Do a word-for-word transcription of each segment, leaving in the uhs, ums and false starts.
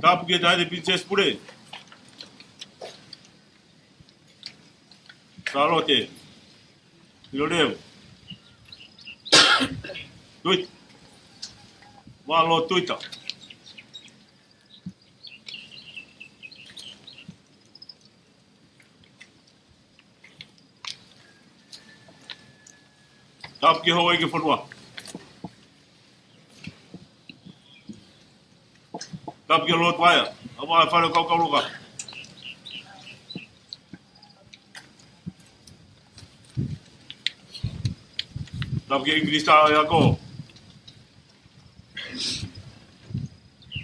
Tapu ki he Taʻahine Pilinisesi Pule. Sālote. Filoleu. Tuita. Valo Tuita. Tapu ki he Houʻeiki ʻo e fonua. Tapu ki he Lord Mayor. Kae ʻumaʻā e Fale Kau Kauloka. Tapu ki he ʻEiki Minisitā ʻo e Ako.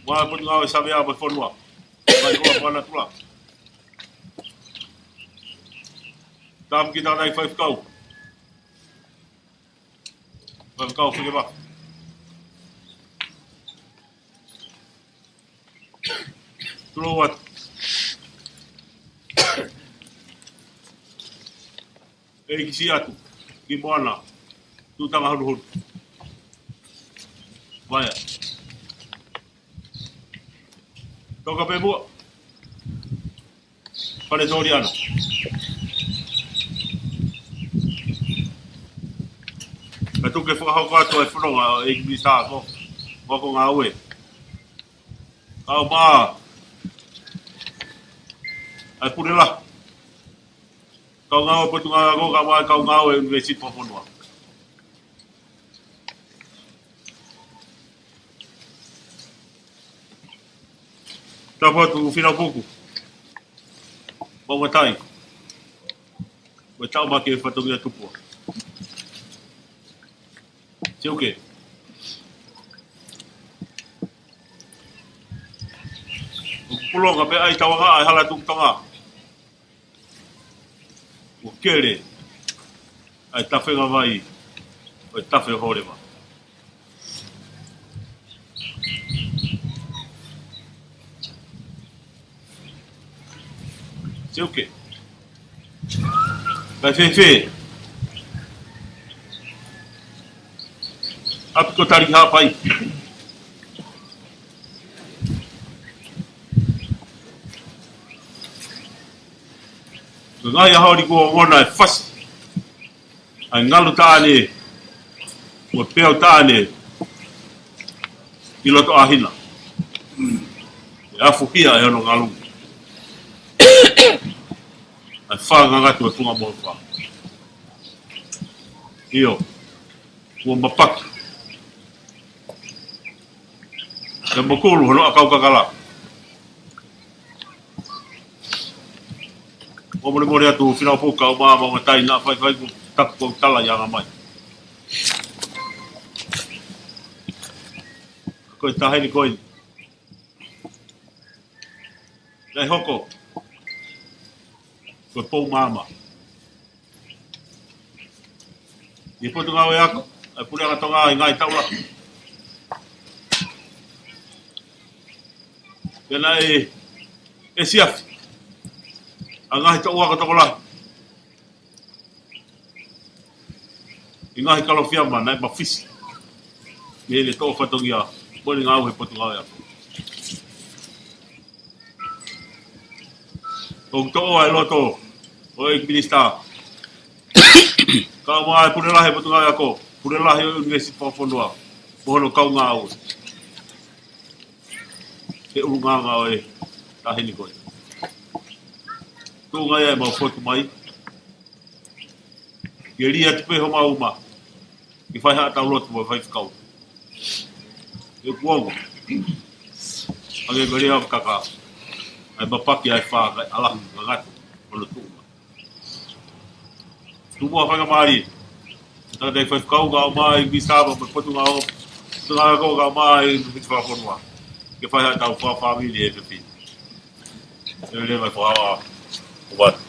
Mo e Potungāue Savea mo e fonua. Kae ʻumaʻā e Fakanatula. Tapu ki he tangataʻeiki faifekau. Faifekau Fikevafe. Tulou atu. ʻEiki Siʻatu, ki Moana, Tuʻutangahuluhulu. Vaea. Toka pē muʻa. Fale Toliana. Ka tuku ke fakahoko atu e fononga ʻo e ʻEiki Minisitā ko, ko, ko Ngāue. Kae ʻumaʻā ʻa e Pule Lahi. Kau ngāue Potungāue Ako, kae ʻumaʻā e kau ngāue ʻUnivēsiti Fakafonua. Tapu atu Fīnau Puku. Maʻu ngaahi taʻu. Mo e taʻu mai ki he fatongia tupua. Siʻuke. ʻOku pulonga pē ʻa e tauanga ʻa e hala Tuʻi Tonga. ʻOku kele ʻa e tafe ngāue ʻo e tafe holeva. Siʻuke. Kae fēfē ʻa e piko tali Haʻapai? Ko e ngaahi ʻaho ni kuo ongona e fasi ʻa e ngalu taʻane, mo e peau taʻane ʻi loto ʻāhina. ʻE afuhia ʻe hono ngalu ʻa e fanga ngatu ʻo e funga mohefa. ʻIo, kuo mapaki. Kae mokulu hono ʻakau kakala. Mou molemole atu Fīnau Puku, kae ʻumaʻā Maʻungatai, naʻa faifai kuo taku ʻoku tala ʻi anga mai. Ko e taʻahine ko ē naʻe hoko ko e pou maama ʻi he Potungāue Ako ʻa e Puleʻanga Tonga ʻi he ngaahi taʻu lahi. Pea naʻe ʻesiafi ʻa e ngaahi toʻu ako tokolahi ʻi he ngaahi kalofiama naʻe mafisi mei heʻene toʻo fatongia mo ʻene ngāue he Potungāue Ako. ʻOku toʻo ʻa e loto ʻo e ʻEiki Minisitā, kae ʻumaʻā e Pule Lahi ʻo e Potungāue Ako, Pule Lahi ʻo e ʻUnivēsiti Fakafonua, mo hono kau ngāue he ʻulungaanga ʻo e taʻahine ko ē. Tuʻunga ia ʻemau fotu mai ke lī atu pē homau uma ke fai haʻatau lotu mo e faifekau. ʻE kuonga ange ko e lea ʻa e kaka, ʻa e mapaki ʻa e fā kae ʻalu ngangatu hono tuʻunga. Tuku muʻa faingamālie ki he tangataʻeiki faifekau kae ʻumaʻā e Minisitā mo e Potungāue, Potungāue Ako kae ʻumaʻā e ʻUnivēsiti Fakafonua ke fai haʻatau fakafāmili he efiafi ni. ʻE leva e fakaʻosi.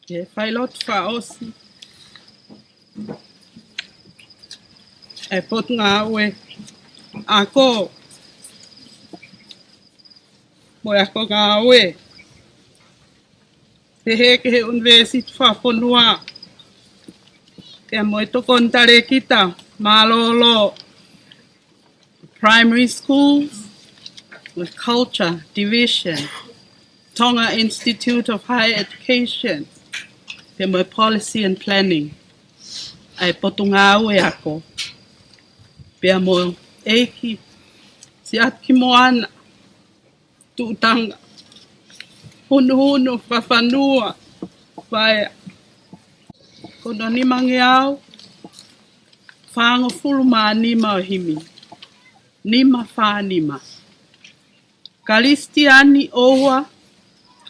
Ke fai lotu fakaʻosi ʻa e Potungāue Ako mo e Ako Ngāue, pehē ki he ʻUnivēsiti Fakafonua, Pea mo e tokoni talēkita mālōlō Primary Schools with Culture Division, Tonga Institute of Higher Education, pea mo e Policy and Planning ʻa e Potungāue Ako, pea mo e ʻEiki Siaoki Moana, Tuʻutanga Hunuhunu Fakafanua Vaea. Ko hono nimangeau fāngofulu mā nima ʻo e himi, nima fā nima. Kalisitiane ʻoua,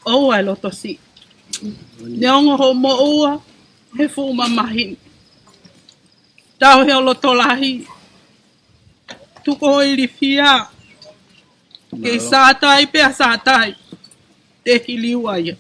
ʻoua ʻe loto siʻi. Neongo hoʻo moʻua he fuʻu mamahi ni, tauhi ho loto lahi, tuku hoʻo ilifia. Kei sātai pea sātai, teʻeki liua ia.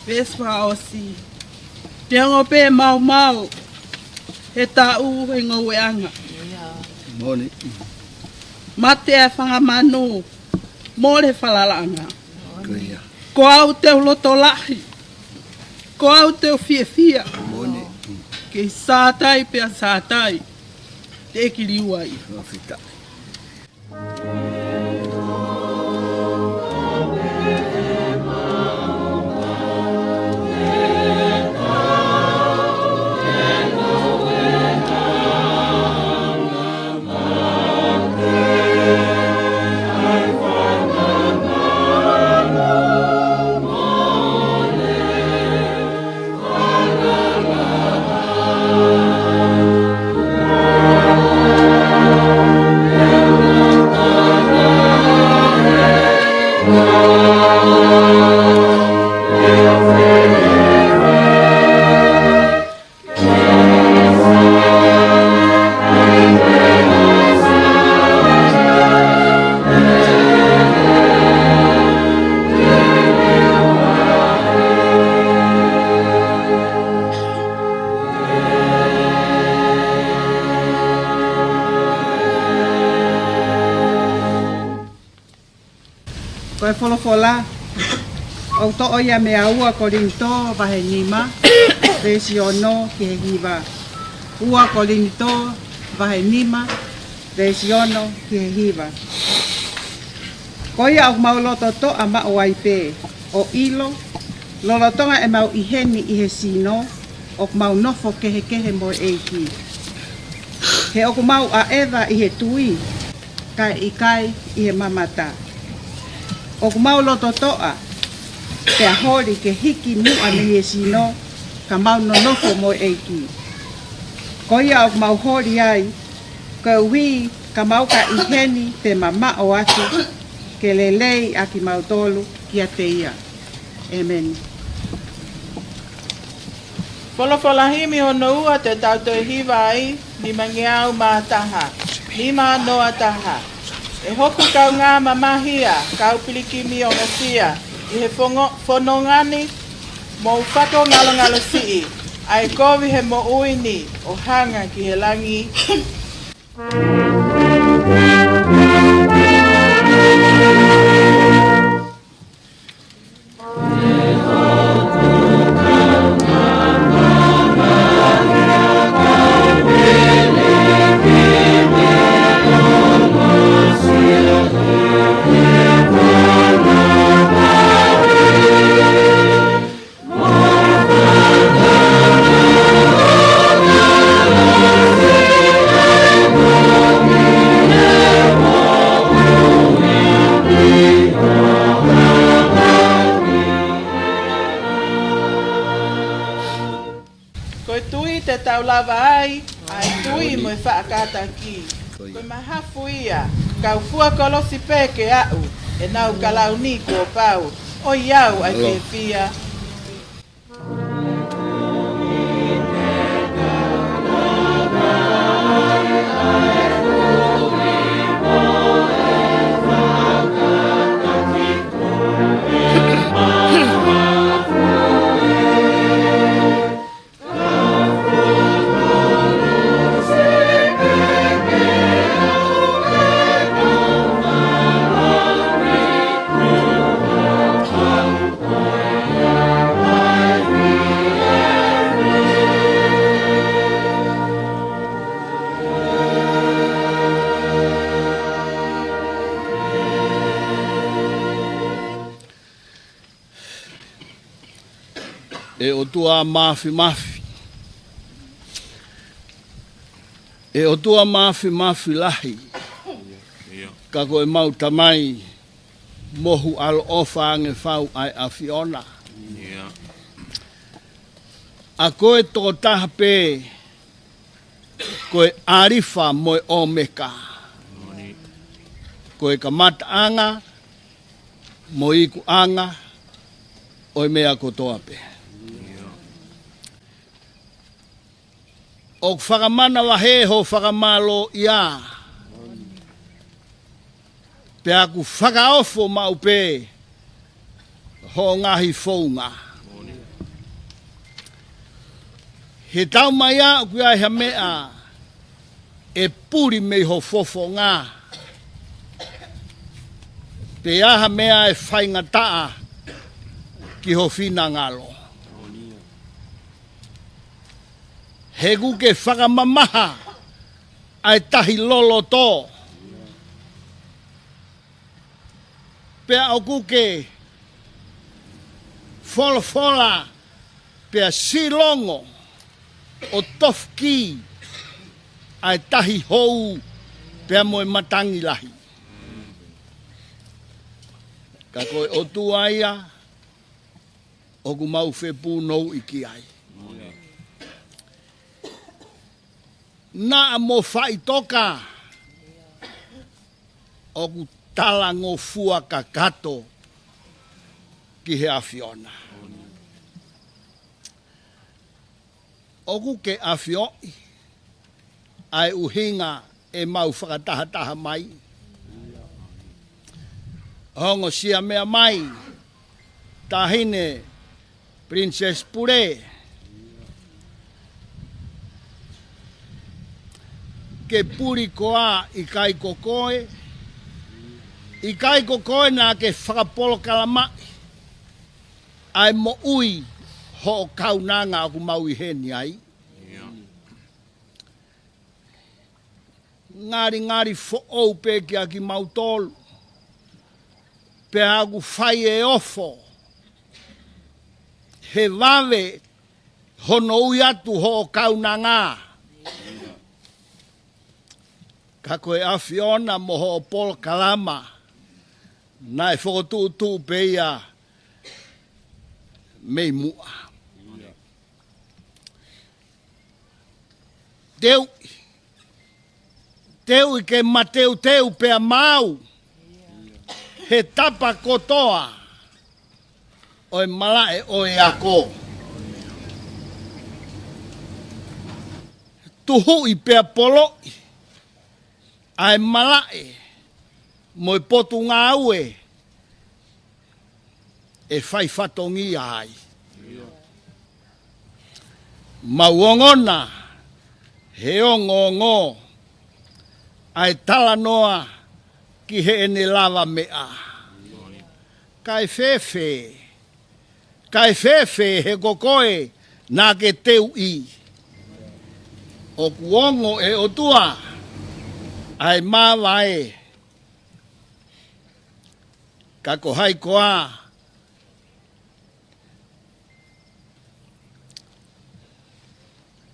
Veesi fakaʻosi. Neongo pē maumau he taʻu he ngoueʻanga, moʻoni, mate ʻa e fanga manu, mole falalaʻanga, ko ia, ko au te u loto lahi, ko au te u fiefia, moʻoni, kei sātai pea sātai, teʻeki liua ia. Fakafetaʻi. Ko e folofola, ʻoku toʻo ia mei he ua Kolinitō vahe nima, veesi ono ki he hiva. Ua Kolinitō vahe nima, veesi ono ki he hiva. Ko ia ʻoku mau loto toʻa maʻu ai pē ʻo ʻilo, lolotonga ʻemau ʻi heni ʻi he sino, ʻoku mau nofo kehekehe mo e ʻEiki. He ʻoku mau ʻaʻeva ʻi he tui, kae ʻikai ʻi he mamata. ʻOku mau loto toʻa, pea holi ke hiki muʻa mei he sino, ka mau nonofo mo e ʻEiki. Ko ia ʻoku mau holi ai, koeʻuhi ka mau ka ʻi heni pe mamaʻo atu, ke lelei ʻa kimautolu kiate ia. ʻĒmeni. Folofola himi hono ua te tau toe hiva ai, nimangeau mā taha, nima noa taha. ʻE hoku kaungā mamahi ʻa e kau pilikimi ongosia ʻi he fongo-, fononga ni, mou fakangalongalo siʻi, ʻa e kovi he moʻui ni ʻo hanga ki he langi. Lava ai ʻa e tui mo e faʻa kātaki. Ko e mahafu ia, kau fua kolosi pē ke aʻu ʻenau kalauni kuo pau, ʻo ʻiate au ʻa e fiefia. ʻE ʻOtua Māfimafi. ʻE ʻOtua Māfimafi lahi. Ka ko ʻemau Tamai, mohu ʻaloʻofa ange fau ʻa e ʻAfiona. ʻA koe tokotaha pē, ko e ʻAlifa mo e ʻOmeka. Ko e kamataʻanga mo e ikuʻanga ʻo e meʻa kotoa pē. ʻOku fakamanavahē ho fakamālōʻia. Pea ʻoku fakaofo maʻu pē hoʻo ngaahi founga. He taumaiā ʻoku ʻi ai ha meʻa ʻe puli mei ho fofonga. Pe ʻi ai ha meʻa ʻe faingataʻa ki ho finangalo. He ʻoku ke fakamamaha ʻa e tahi loloto. Pea ʻoku ke folofola pea silongo ʻo tofiki ʻa e tahi hou pea mo e matangi lahi. Ka ko e ʻOtua ia ʻoku mau fepūnouʻi ki ai. Naʻa mo faʻitoka ʻoku talangofua kakato ki he ʻAfiona. ʻOku ke ʻafioʻi ʻa e ʻuhinga ʻemau fakatahataha mai. Ongosia meʻa mai, Taʻahine Princess Pule. Ke puli koā ʻikai ko koe, ʻikai ko koe naʻa ke fakapolokalamaʻi ʻa e moʻui hoʻo kaunanga ʻoku mau ʻi heni ai. Ngalingali foʻou pē kiate kimautolu. Pea ʻoku fai e ofo he vave hono ui atu hoʻo kaunanga. Ka ko e ʻAfiona mo hoʻo polokalama naʻe fokotuʻutuʻu pē ia mei muʻa. Teuʻi. Teuʻi ke mateuteu pea maau he tapa kotoa ʻo e malaʻe ʻo e ako. Tuhuʻi pea poloʻi ʻa e malaʻe mo e potungāue ʻe fai fatongia ai. Mau ongona he ongoongo ʻa e talanoa ki heʻene lavameʻa. Kae fēfē, kae fēfē he ko koe naʻa ke teuʻi. ʻOku ongo ʻe ʻOtua ʻa e māvae. Ka ko hai koā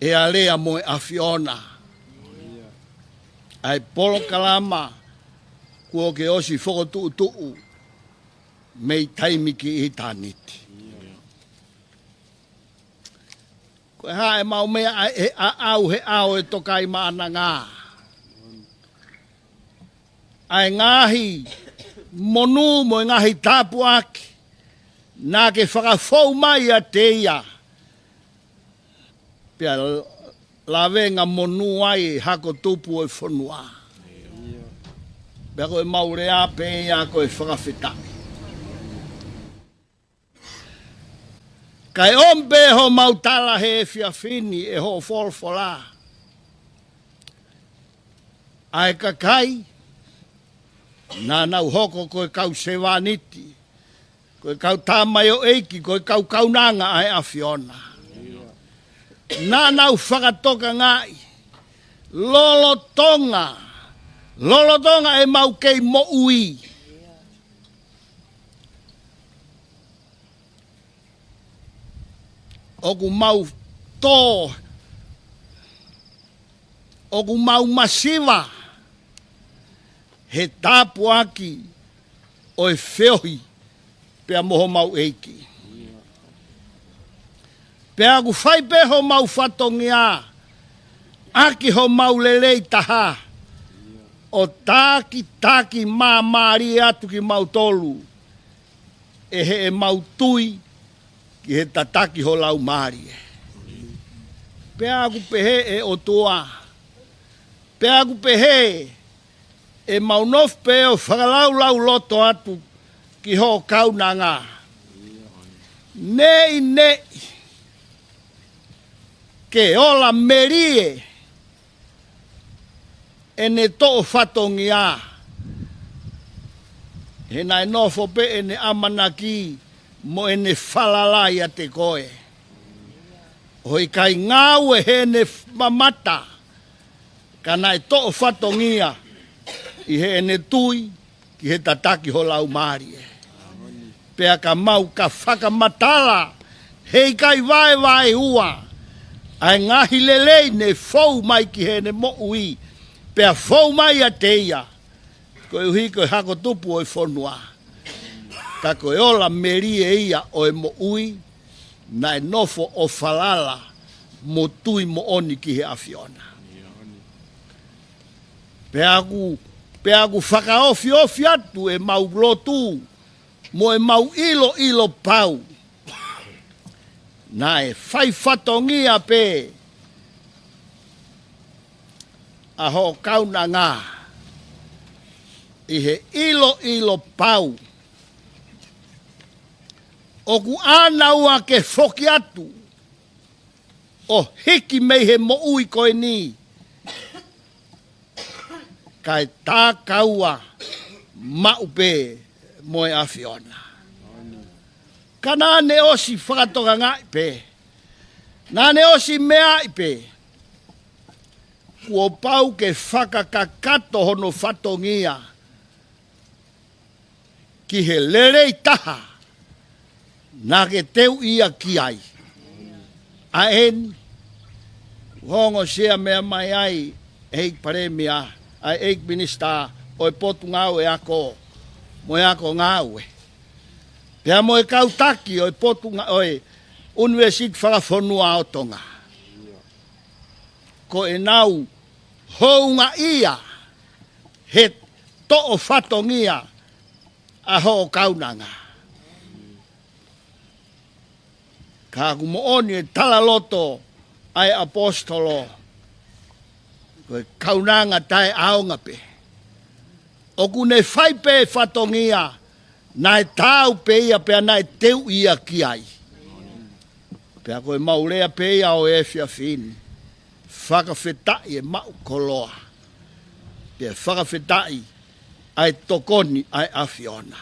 ʻe alea mo e ʻAfiona ʻa e polokalama kuo ke ʻosi fokotuʻutuʻu mei taimi ki ʻitāniti. Ko e hā ʻemau meʻa ʻa e ʻaʻau he ʻao ʻo e Tokaimaʻananga? ʻA e ngaahi monū mo e ngaahi tāpuaki naʻa ke fakafou mai ʻiate ia, pea lavengamonū ai e hako tupu ʻo e fonua. Pea ko ʻemau lea pē ia ko e fakafetaʻi. Kae ʻomi pē homau tala he efiafi ni ʻe hoʻo folofola, ʻa e kakai naʻa nau hoko ko e kau sevāniti, ko e kau tamaioʻeiki, ko e kau kaunanga ʻa e ʻAfiona, naʻa nau fakatokangaʻi lolotonga, lolotonga ʻemau kei moʻui, ʻoku mau tō, ʻoku mau masiva he tāpuaki ʻo e feohi pea mo homau ʻEiki. Pea ʻoku fai pē homau fatongia ʻaki homau lelei taha ʻo takitaki māmālie atu kimautolu ʻe heʻemau tui ki he tataki ho Laumālie. Pea ʻoku pehē ʻe ʻOtua, pea ʻoku pehē ʻemau nofo pē ʻo fakalaulauloto atu ki hoʻo kaunanga. Neʻineʻi ke ola melie ʻene toʻo fatongia, he naʻe nofo pē ʻene ʻamanaki mo ʻene falala ʻiate koe, ʻo ʻikai ngāue heʻene mamata, ka naʻe toʻo fatongia ʻi heʻene tui ki he tataki ho Laumālie. Pea ka mau ka fakamatala he ʻikai vaevaeua ʻa e ngaahi lelei ne fou mai ki heʻene moʻui, pea fou mai ʻiate ia, koeʻuhi ko e hako tupu ʻo e fonua, ka ko e ola melie ia ʻo e moʻui naʻe nofo ʻo falala mo tui moʻoni ki he ʻAfiona. Pea ʻoku, pea ʻoku fakaofiofi atu ʻemau lotu mo ʻemau ʻiloʻilo pau, naʻe fai fatongia pē ʻa hoʻo kaunanga ʻi he ʻiloʻilo pau ʻoku ʻānaua ke foki atu ʻo hiki mei he moʻui ko eni, kae takaua maʻu pē mo e ʻAfiona. Ka naʻa ne ʻosi fakatokangaʻi pē, naʻa ne ʻosi meaʻi pē, kuo pau ke fakakakato hono fatongia ki he lelei taha naʻa ke teuʻi ia ki ai. ʻA eni, ʻoku ongosia meʻa mai ai ʻEiki Palēmia, ʻa e ʻEiki Minisitā ʻo e Potungāue Ako mo e Ako Ngāue, pea mo e kau taki ʻo e Potungāue ʻo e ʻUnivēsiti Fakafonua ʻo Tonga, ko ʻenau houngaʻia he toʻo fatongia ʻa hoʻo kaunanga. Ka ʻoku moʻoni e talaloto ʻa e ʻaposetolo, ko e kaunanga taʻeʻaonga pē. ʻOku ne fai pē fatongia naʻe taau pē ia pea naʻe teuʻi ia ki ai. Pea ko ʻemau lea pē ia ʻo e efiafi ni, fakafetaʻi e maʻu koloa, pea fakafetaʻi ʻa e tokoni ʻa e ʻAfiona.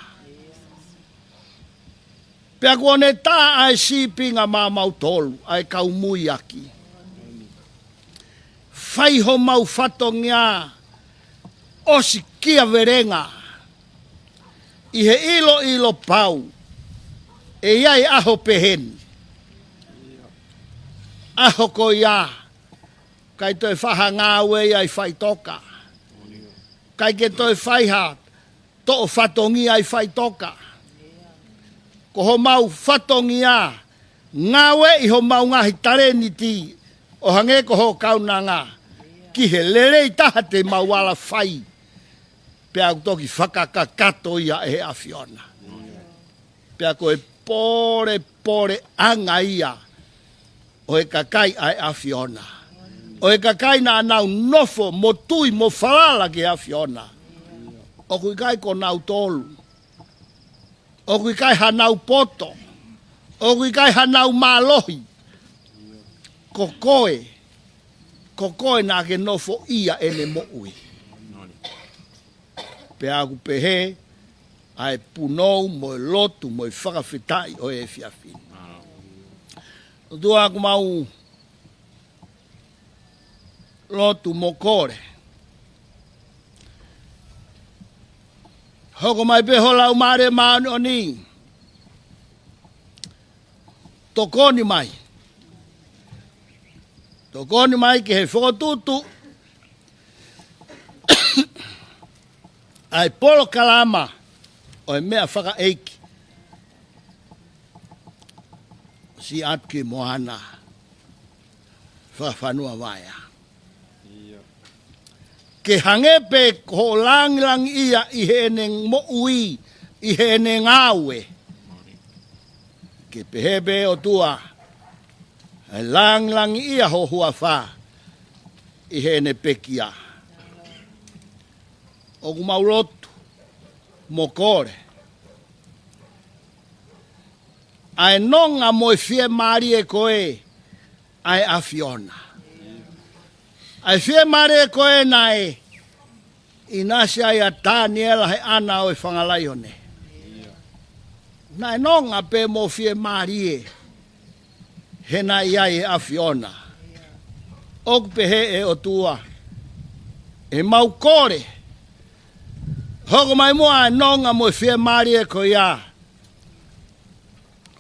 Pea kuo ne tā ʻa e sīpinga maʻamautolu, ʻa e kau muiaki. Fai homau fatongia ʻosi kia velenga ʻi he ʻiloʻilo pau ʻe ʻi ai e ʻaho pehē ni. ʻAho ko ia, ʻikai toe fai ha ngāue ia ʻi faʻitoka. ʻIkai ke toe fai ha toʻo fatongia ʻi faʻitoka. Ko homau fatongia ngāueʻi homau ngaahi talēniti ʻo hangē ko hoʻo kaunanga ki he lelei taha te mau ala fai. Pea ʻoku toki fakakakato ia ʻe he ʻAfiona. Pea ko e polepoleʻanga ia ʻo e kakai ʻa e ʻAfiona, ʻo e kakai naʻa nau nofo mo tui mo falala ki he ʻAfiona. ʻOku ʻikai ko nautolu, ʻoku ʻikai hanau poto, ʻoku ʻikai hanau mālohi. Ko koe, ko koe naʻa ke nofoʻia ʻene moʻui. Pea ʻoku pehē ʻa e punou mo e lotu mo e fakafetaʻi ʻo e efiafi ni. ʻOtua, ʻoku mau lotu mo kole, hoko mai pē ho Laumālie Māʻoniʻoni. Tokoni mai. Tokoni mai ke he fokotuʻutuʻu ʻa e polokalama ʻo e meʻa fakaʻeiki. Siʻi ʻAtuki Moana Fakafanua Vaea. Ke hangē pē ko hoʻo langilangiʻia ʻi heʻene moʻui, ʻi heʻene ngāue. Ke pehē pē ʻOtua, ʻe langilangiʻia ho huafa ʻi heʻene pekia. ʻOku mau lotu mo kole ʻa e nonga mo e fiemālie ko ē ʻa e ʻAfiona. ʻA e fiemālie ko ē naʻe ʻinasi ai ʻa Taniela he ʻana ʻo e fanga laione. Naʻe nonga pē mo fiemālie he naʻe ʻi ai e ʻAfiona. ʻOku pehē ʻe ʻOtua, ʻe mau kole, hoko mai muʻa ʻa e nonga mo e fiemālie ko ia.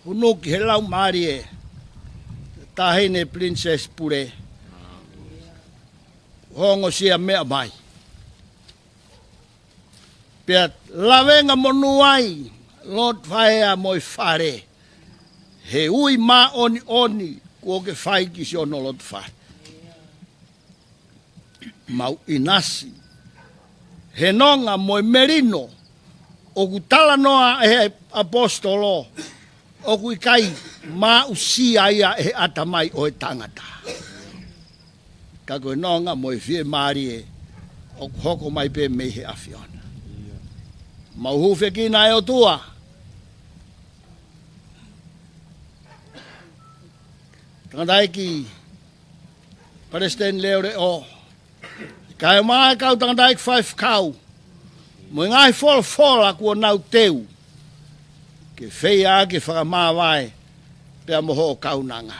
Hunuki he Laumālie, Taʻahine Princess Pule, ongosia meʻa mai. Pea lavengamonū ai Lord Vaea mo e fale he ui māʻoniʻoni kuo ke fai ki siʻono loto fale. Mau ʻinasi he nonga mo e melino ʻoku talanoa ʻe he ʻaposetolo ʻoku ʻikai maʻusia ia ʻe he ʻatamai ʻo e tangata. Ka ko e nonga mo e fiemālie ʻoku hoko mai pē mei he ʻAfiona. Mau hūfekina ʻe ʻOtua tangataʻeiki Palesiteni Leʻoleʻo, kae ʻumaʻā e kau tangataʻeiki faifekau, mo e ngaahi folofola kuo nau teu ke feia ʻaki e fakamāvae pea mo hoʻo kaunanga.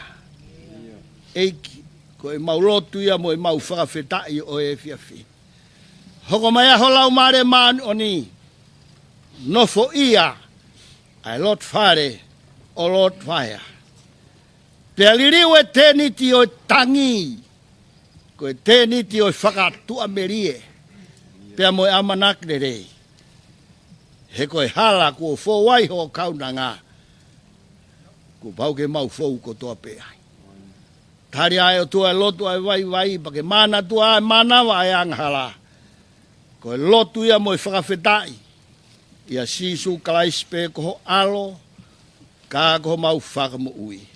ʻEiki, ko ʻemau lotu ia mo ʻemau fakafetaʻi ʻo e efiafi. Hoko mai ʻa ho Laumālie Māʻoniʻoni, nofoʻia ʻa e loto fale ʻo Lord Vaea. Pea liliu e tēniti ʻo e tangi, ko e tēniti ʻo e fakatuʻamelie pea mo e ʻamanaki lelei. He ko e hala kuo fou ai hoʻo kaunanga, kuo pau ke mau fou kotoa pē ai. Tali ʻa e ʻOtua e lotu ʻa e vaivai, pea ke manatua ʻa e mānava ʻa e angahala. Ko e lotu ia mo e fakafetaʻi ʻia Sīsū Kalaisi pē ko ho ʻAlo, ka ko homau Fakamoʻui.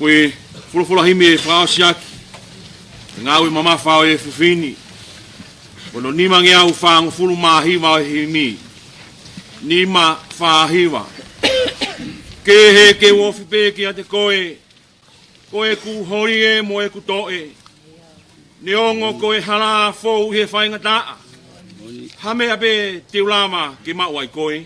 Ko e folofola himi ʻe fakaʻosi ʻaki e ngāue mamafa ʻo e efiafi ni, ko hono nimangeau fāngofulu mā hiva ʻo e himi. Nima fā hiva. Kehe ke u ofi pē kiate koe, ko ʻeku holi ē mo ʻeku toʻe. Neongo ko e hala fou ʻi he faingataʻa, ha meʻa pē te u lava ke maʻu ai koe.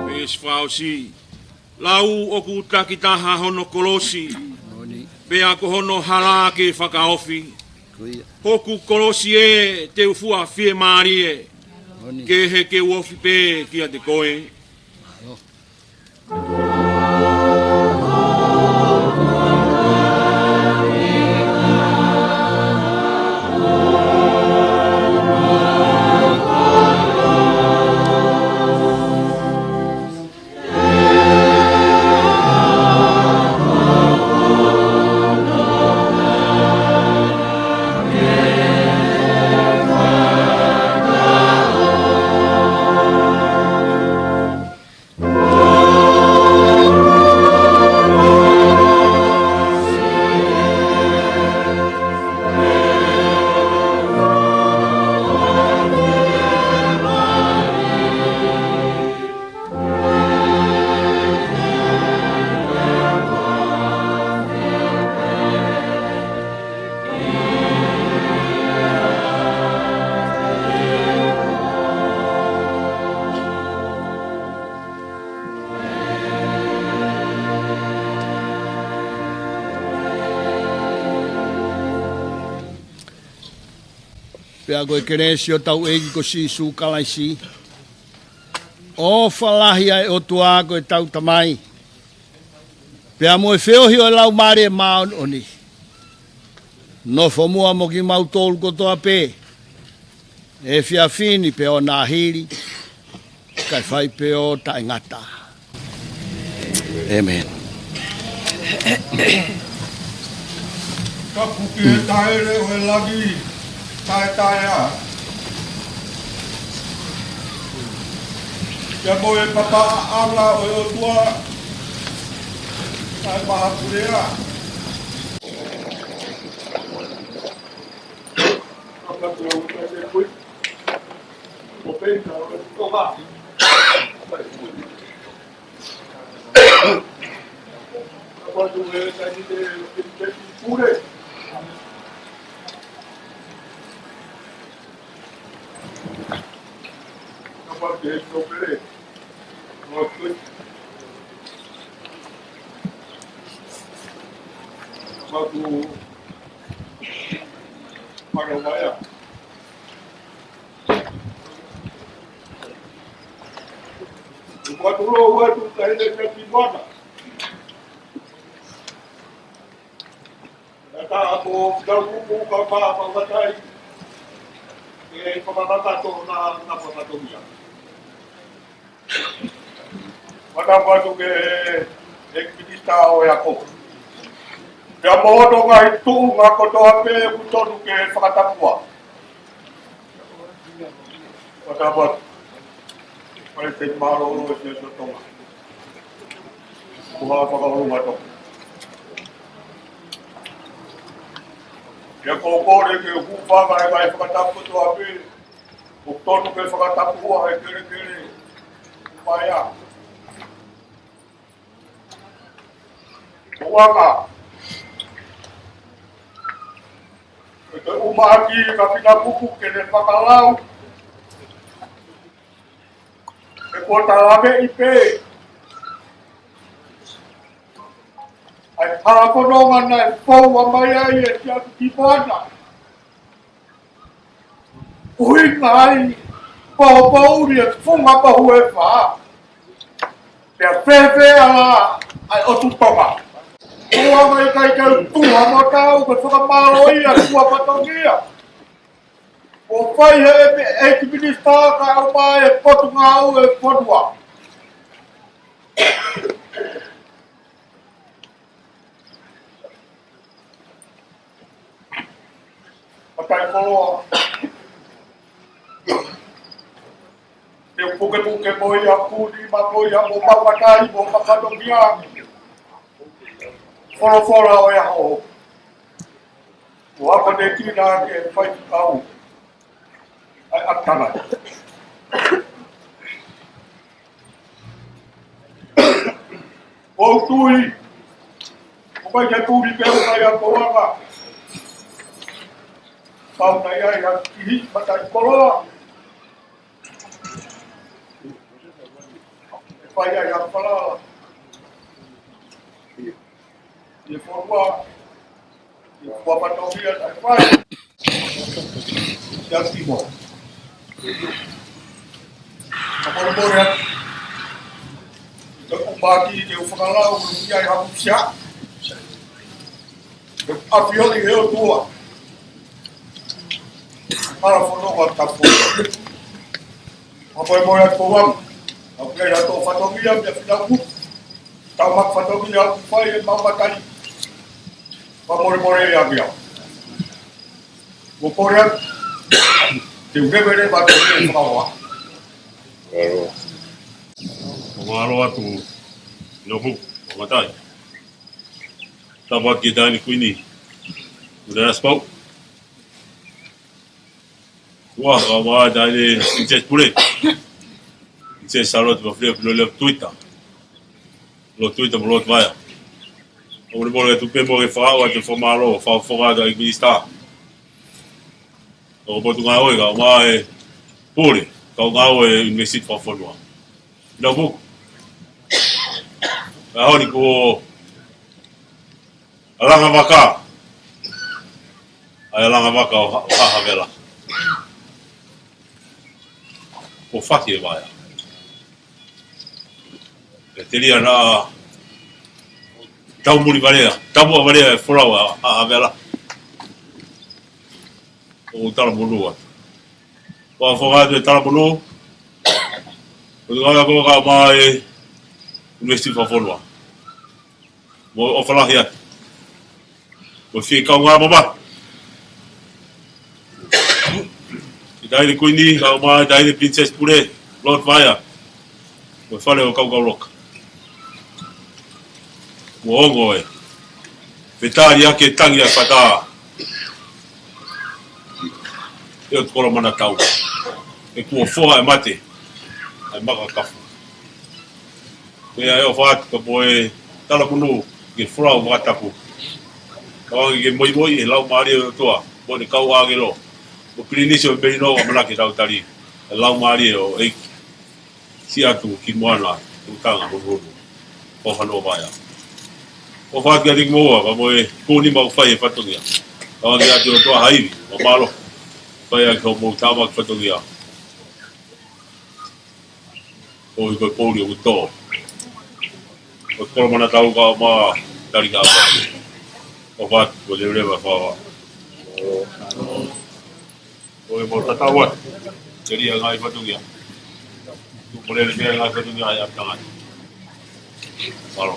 Veesi fakaʻosi. Lau ʻoku takitaha hono kolosi, pea ko hono hala ke fakaofi. Ko ia. Hoku kolosi ē te u fua fiemālie. Moʻoni. Kehe ke u ofi pē kiate koe. Mālō. Pea ko e kelesi ʻa hotau ʻEiki ko Sīsū Kalaisi, ʻofa lahi ʻa e ʻOtua ko ʻetau Tamai, pea mo e feohi ʻo e Laumālie Māʻoniʻoni, nofo muʻa mo kimautolu kotoa pē, efiafi ni pea ʻo nāhili, kae fai pē ʻo taʻengata. ʻĒmeni. Tapu ki he Taʻeʻofa ʻo e langi, taʻetaʻeʻa. Pea mo e papaʻanga ʻo e ʻOtua, taʻemahakulea. Kuo tuʻu atu ka hene ka ki mana. Ka ta ako ka kuku ka pa pa ka tai. E pa pa ka to na na pa ka to ia. Mata matu ke e Minisitā ʻo e Ako. Pea mo hono ngaahi tuʻunga kotoa pē ʻoku totonu ke fakatapua. Mata matu. Palesiteni mālōlō ʻo e Siasi ʻo Tonga. Kuo hā fakaʻolunga toko. Pea ko e kole ke u hūfanga he ngaahi fakatapu kotoa pē, ʻoku totonu ke fakatapu ʻa e kelekele ʻo e ʻaho. Ko e anga, ʻe te u ʻumaki ka pina pupu ke ne fakalau, ʻe ko e tala meʻi pē ʻa e hala fononga naʻe fou mai ai ʻa e Siapi ki Moana. ʻUhinga ai, poupou ʻi he funga pō ʻe fā. Pea fēfē ʻa e ʻOtu Tonga. Kuo ʻikai ke u tuha mo tau ke fakamālō ʻa e fua fatongia. Kuo fai he ʻEiki Minisitā kae ʻumaʻā e Potungāue Fonua. Matai koloa. Te u pukepuke mo ia, kuni ma mo ia, mo mamatai, mo makatongia. Folofola ʻo e ʻaho. Ko e ʻaho ni ke fai ki kau. ʻAi ʻapi tana. ʻOku ou tui, ʻoku ʻikai ke tuli pē ʻoku ʻikai ha koanga. Pau naʻe ʻi ai ha kihiʻi matai koloa. ʻE fai ai ha falala. ʻI he fonua, ʻi he fua fatongia naʻe fai. Ia Timo. Ka molemole atu. Te u ʻumaki ke u fakalau, ʻi ai ha kusia. Ke ʻafioʻi he ʻOtua. Hala fononga tapu. Ka molemole atu ko wam. Ka pea ia tō fatongia, pea pina ku. Tau maka fatongia, ʻoku fai ʻe mau matali. Ka molemole ia kia. Mo kore atu. Te u leve leva te u leve fakawa. Mālō. Mālō atu. Nopu, o matai. Tapu atu ki he Taʻahine Kuini. Kuini Nanasipauʻu. Ua, kae ʻumaʻā e Taʻahine Pilinisesi Pule. Pilinisesi Sālote Mafileʻo Pilolevu Tuita. Lord Tuita mo Lord Vaea. ʻOku ou molemole atu pē mo ke fakaʻau atu e fakamālō, fakafofonga atu ʻa e Minisitā ʻo e Potungāue kae ʻumaʻā e Pule, kau ngāue ʻUnivēsiti Fakafonua. Ina puku. Ka honi ko Alanga Vaka. ʻAi Alanga Vaka ʻo Ha-, ʻo Haʻa Havela. Ko Faki e Vaea. Pea telia naʻa taumuli valea, taumuʻa valea e folau ʻa Haʻa Havela. ʻO talamonū atu. Fakafofonga atu e talamonū. Ko e ngāue ko kae ʻumaʻā e ʻUnivēsiti Fakafonua. Mo ʻofa lahi atu. Mo e fie kaungā mamahi. Ki he Taʻahine Kuini, kae ʻumaʻā e Taʻahine Pilinisesi Pule, Lord Vaea. Mo e fale ʻo Kaukauloka. Mo ongo e. Fetali ake tangi a fata. ʻE ʻOtu Kolomanatau. ʻE kuo foha e mate. ʻAi maka kafu. Pea ʻe ʻofa atu ka mo e talamonū ke folau fakatapu. Ka wangi ke moimoi e laumālie ʻo e ʻOtua, mo ʻene kau ʻāngelo, mo Pilinisi ʻo e Melino ʻo ʻamanaki tau tali, e laumālie ʻo e ʻEiki. Siʻi atu ki Moana, Tūtanga, Honuhonu, ʻo Hanoa Vaea. ʻOfa atu kiate kimoua, ka mo e kuni mau fai e fatongia. Ka wangi atu ʻOtua ha ivi, mo mālō. Fai ake hoʻomou tāmaki fatongia. ʻOi ko e pouli ʻoku tō. Ko e Kolomanatau kae ʻumaʻā Talikaʻapa. ʻOfa atu, ko e leveleva fakaʻauha. ʻOi mo tatau atu. Telia ngaahi fatongia. Tuʻu mo lele telia ngaahi fatongia ʻa e ʻapitanga. Mālō.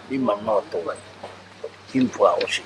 Lima noa tolu. Info ʻosi.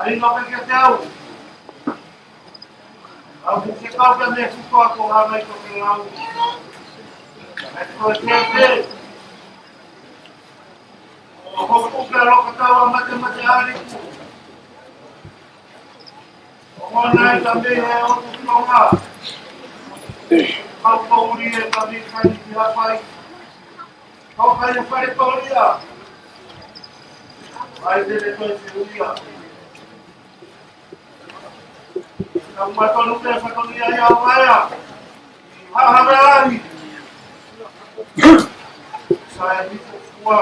Ai, no, ke ke te au. Au, ke ke kau ke me kuko ako hana i ko ke lau. Ai, ko ke te. ʻO hoku ke alo ka tau a mate mate ariku. ʻO hona i ka me he o tu tonga. Kau kauri e ka me kai ki hapai. Kau kai o kai kauria. Ai te le toi te uia. Ka ua tonu pē fatongia ia o aia. Ha ha reali. Sa e ni kua.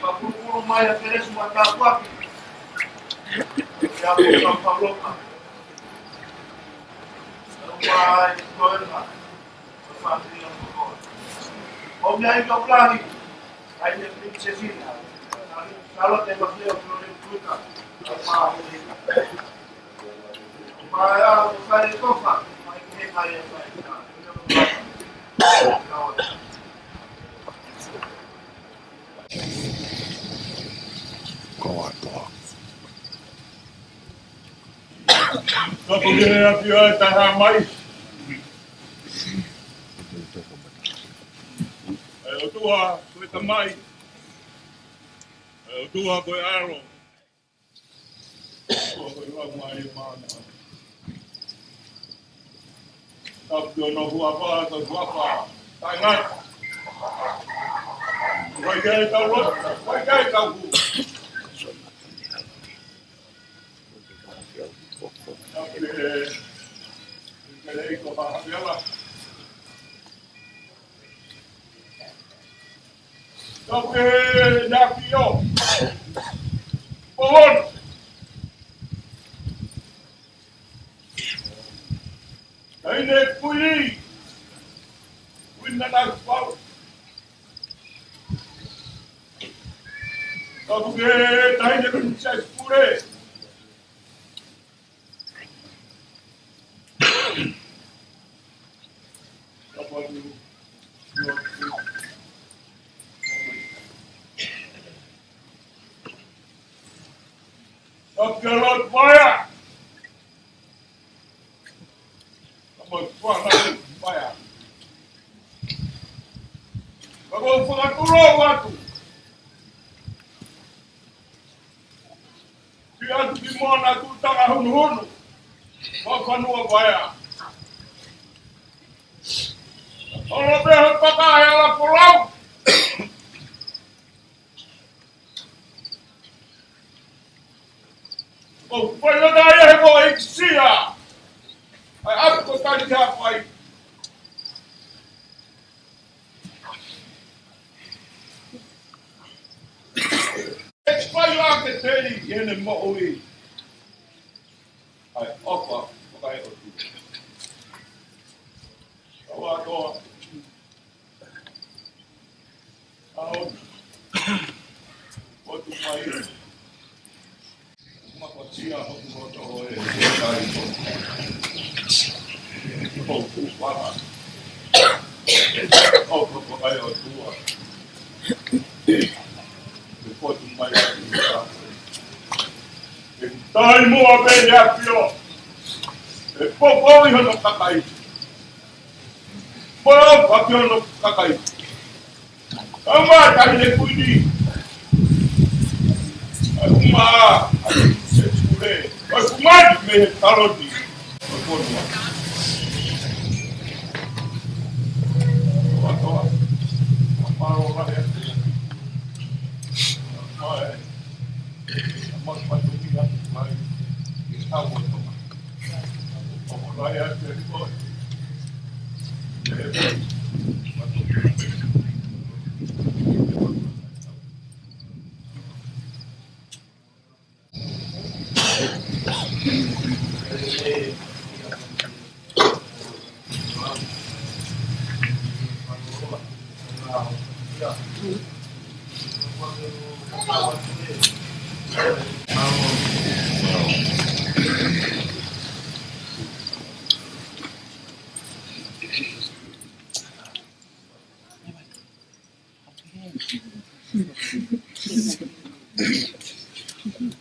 Fakapulupulu mai ʻa Kelesi mo e tāpuaki. Ia ko ka pauloka. Ua e koena. Ko e fāmili ʻo Mokoa. ʻO meʻa ʻi ka ulahi. ʻAi ne Princess ina. Salo te mafi o Florence Kuta. Ua e koena. Ko atoa. Ka ko ke ʻAfio ʻe taha mai. ʻE ʻOtua ko e Tamai. ʻE ʻOtua ko e ʻAlo. Ko e lau mai e mana. Tapu ki hono huafa, ko e huafa taʻengata. Ko ia ʻe tau lotu, ko ia ʻe tau hū. Tapu ki he, ki he leʻo ko Haʻafiala. Tapu ki he ʻAfio. Pohon. Taʻahine Kuini. Kuini Nanasipauʻu. Tapu ki he taʻahine Princess Pule. Tapu ki he Lord Fire. Tapu ki he Lord Fire. Ka ʻoku ou fakatulou atu. Ki atu ki Moana Tuʻutaka Hunuhunu. Mo Fanua Vaea. ʻOlo pē ho paka ʻe ala folau. ʻO fai ʻo nai ʻe he ko ʻEkisia. ʻAi atu ko tali kia fai. ʻEkisia ke teli ʻi heʻene moʻui. ʻAi ʻofa, ʻofa ʻe ʻOtua. Kau atoa. ʻAo. ʻOtu mai. Makotia hoku loto ʻo e kai ko. Ko ku waka. ʻOfa ʻofa ʻe ʻOtua. ʻE potu mai ʻa e ʻuta. ʻE tai mua pē ʻe ʻAfio. ʻE popo ʻi hono kakai. Mo e ʻofa ki hono kakai. Tau mai, taʻahine Kuini. ʻAi uma, ʻai se kule. ʻAi kumani mei he taloni. ʻAi konua. Toa, toa. Mālō lahi atu. Mālō. Mālō atu. Mālō. Tohi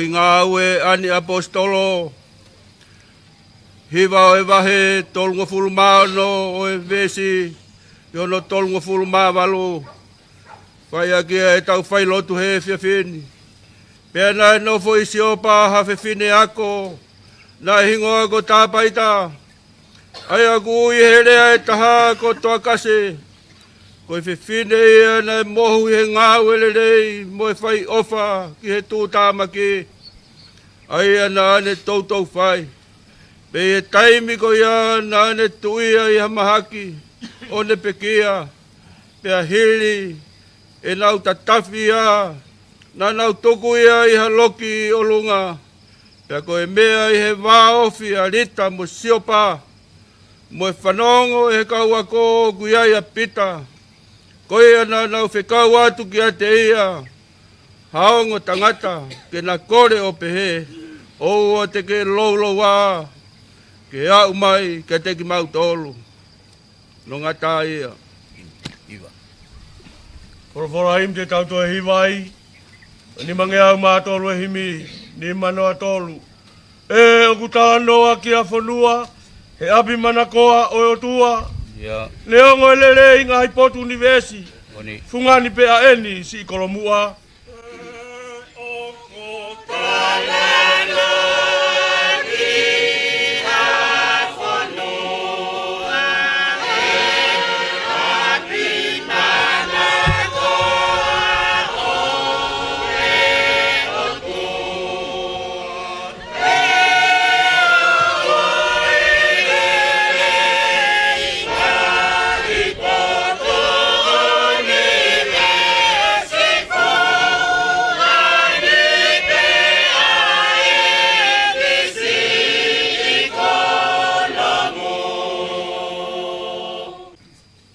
Ngāue ʻa e Kau ʻAposetolo, hiva ʻo e vahe tolungofulu mā ono ʻo e veesi ʻi hono tolungofulu mā valu. Fai ʻaki ʻetau failotu he efiafi ni. Pea naʻe nofo ʻi Siopa ha fefine ako, naʻe hingoa ko Tāpaita, ʻa ia ʻoku ui he lea ʻe taha ko Toakase. Ko e fefine ia naʻe mohu ʻi he ngāue lelei mo e fai ʻofa ki he tuʻutāmaki, ʻa ia naʻa ne toutou fai. Pea ʻi he taimi ko ia naʻa ne tuʻu ia ʻi ha mahaki, ʻo ne pekia. Pea hili ʻenau tatafi ia, naʻa nau tuku ia ʻi ha loki ʻi ʻolunga. Pea ko e meʻa ʻi he vāofi ʻa Lita mo Siopa, mo e fanongo ʻe he kau ako ʻoku ʻi ai ʻa Pita, ko ia naʻa nau fekau atu kiate ia ha ongo tangata, ke na kole ʻo pehē, ʻOua te ke louloua ke aʻu mai kiate kimautolu. Nonga tā ia. Hiva. Folofola himi te tau toe hiva ai. Nimangeau mā tolu e himi, nima noa tolu. ʻE ʻoku talanoa ki ha fonua, he ʻapi manakoa ʻo e ʻOtua. Ia. Neongo e lelei ngaahi potu ʻunivēsi. Moʻoni. Fungani pē ʻa eni siʻi kolomuʻa.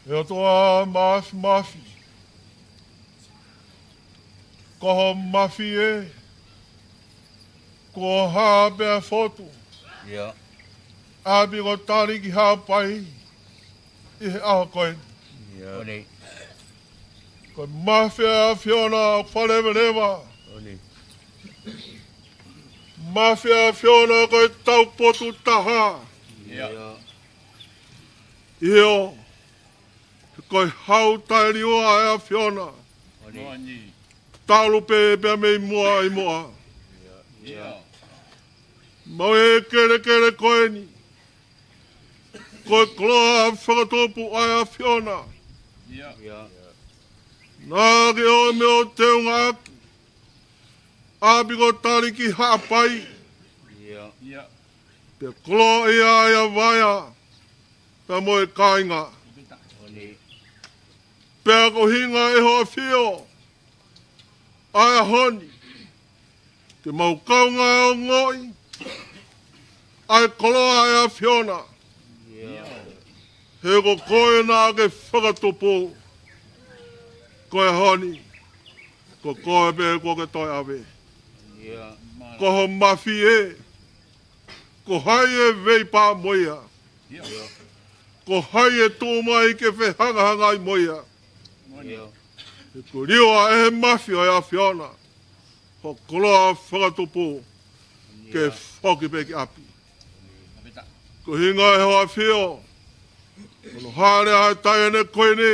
ʻE ʻOtua Māfimafi, ko ho mafi ē, kuo hā pea fotu. Ia. ʻApi ko Taliki Haʻapai ʻi he ʻaho ko eni. Ia. Moʻoni. Ko e mafi ʻa e ʻAfiona ʻoku fakaleveleva. Moʻoni. Mafi ʻa e ʻAfiona ko e taupotu taha. Ia. Ia. ʻIo, ko e hau taʻeliua ʻa e ʻAfiona. Moʻoni. Talu pē pea mei muʻa ʻi muʻa. Ia. Mo e kelekele ko eni, ko e koloa fakatupu ʻa e ʻAfiona. Ia. Ia. Naʻa ke ʻomi ʻo teungaʻaki ʻapi ko Taliki Haʻapai. Ia. Ia. Pea koloaʻia ʻa Vaea pea mo e kāinga. Moʻoni. Pea ko e ʻuhinga ʻe ho ʻAfio, ʻa e ʻaho ni, ke mau kaungā ongoʻi ʻa e koloa ʻa e ʻAfiona. Ia. He ko koe naʻa ke fakatupu. Ko e ʻaho ni, ko koe pē kuo ke toe ʻave. Ia. Ko ho mafi ē, ko hai ʻe veipā mo ia? Ia. Ko hai ʻe tuʻu mai ke fehangahangai mo ia? Ia. He kuo liliu ʻe he mafi ʻo e ʻAfiona ho koloa fakatupu ke foki pē ki ʻapi. Ko e ʻuhinga ʻe ho ʻAfio, ko hono hāʻele ʻa e taʻahine ko eni.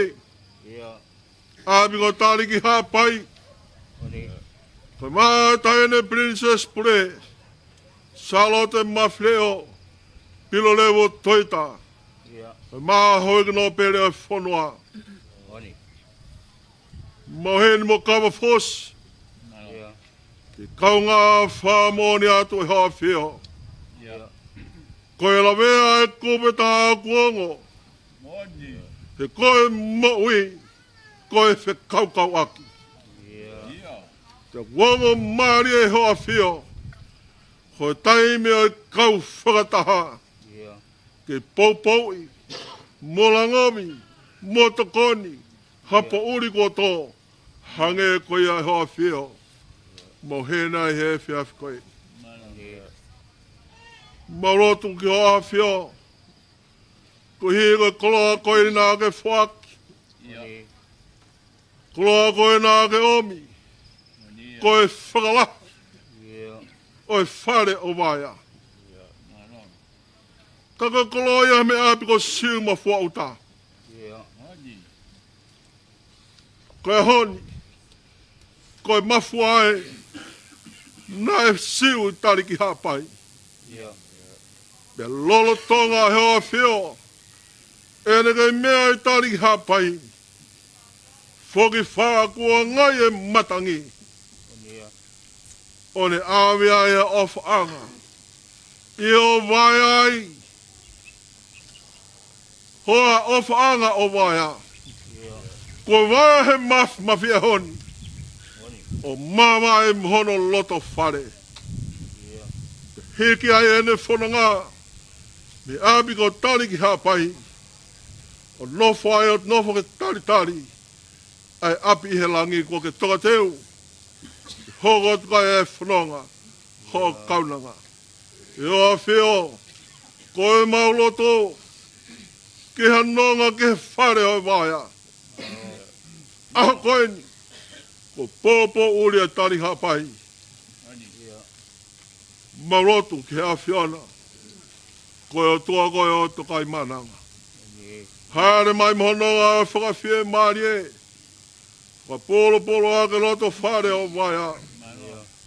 Ia. ʻApi ko Taliki Haʻapai. Moʻoni. Ko e mā taʻahine Princess Pule, Sālote Mafileʻo Pilolevu Toita. Ia. Ko e mā houʻeiki nōpele ʻo e fonua. Moʻoni. Mo heni mo Kavafosi. Ia. Ke kaungā fakamoʻoni atu ʻe ho ʻAfio. Ia. Ko e lavea ʻa e kupu ʻe taha ʻoku ongo. Moʻoni. He ko e moʻui, ko e fekaukauʻaki. Ia. Ia. Te kuongo mālie ʻe ho ʻAfio, ko e taimi ʻo e kau fakataha. Ia. Ke poupouʻi, mo langomi, mo tokoni ha poʻuli kuo tō, hangē ko ia ʻe ho ʻAfio mo heni he efiafi ko eni. Ia. Mau lotu ki hoʻo ʻAfio, koeʻuhi ko e koloa ko eni naʻa ke foaki. Koloa ko eni naʻa ke ʻomi. Ko e fakalahi ʻo e fale ʻo Vaea. Ka ko e koloa ia mei ʻapi ko Siumafuaʻuta. Ko e ʻaho ni, ko e mafua ē naʻe Siu ʻi Tali ki Haʻapai. Pea lolotonga ʻe hoʻo ʻAfio ʻene kei meʻa ʻi Tali ki Haʻapai, foki fakakuonga e matangi, ʻo ne ʻave ai ʻa e ʻofaʻanga ʻi hoʻo Vaea ai. Ko e ʻofaʻanga ʻo Vaea, ko Vaea he mafimafi ʻaho ni, ʻo mavae mo hono loto fale. Hiki ai ʻene fononga mei ʻapi ko Tali ki Haʻapai, ʻo nofo ai ʻo nofo ke talitali ʻa e ʻapi ʻi he langi kuo ke tokateu ke hoko atu ai e fononga hoʻo kaunanga. ʻE hoʻo ʻAfio, ko ʻemau loto ki ha nonga ki he fale ʻo Vaea. ʻAho ko eni, ko e poupou ʻuli ʻa Tali ki Haʻapai. Mau lotu ki he ʻAfiona, ko e ʻOtua ko e ʻOtua kai mananga. Hāʻele mai mo hono nonga fakafiemālie, fakapolopolo ʻa e loto fale ʻo Vaea.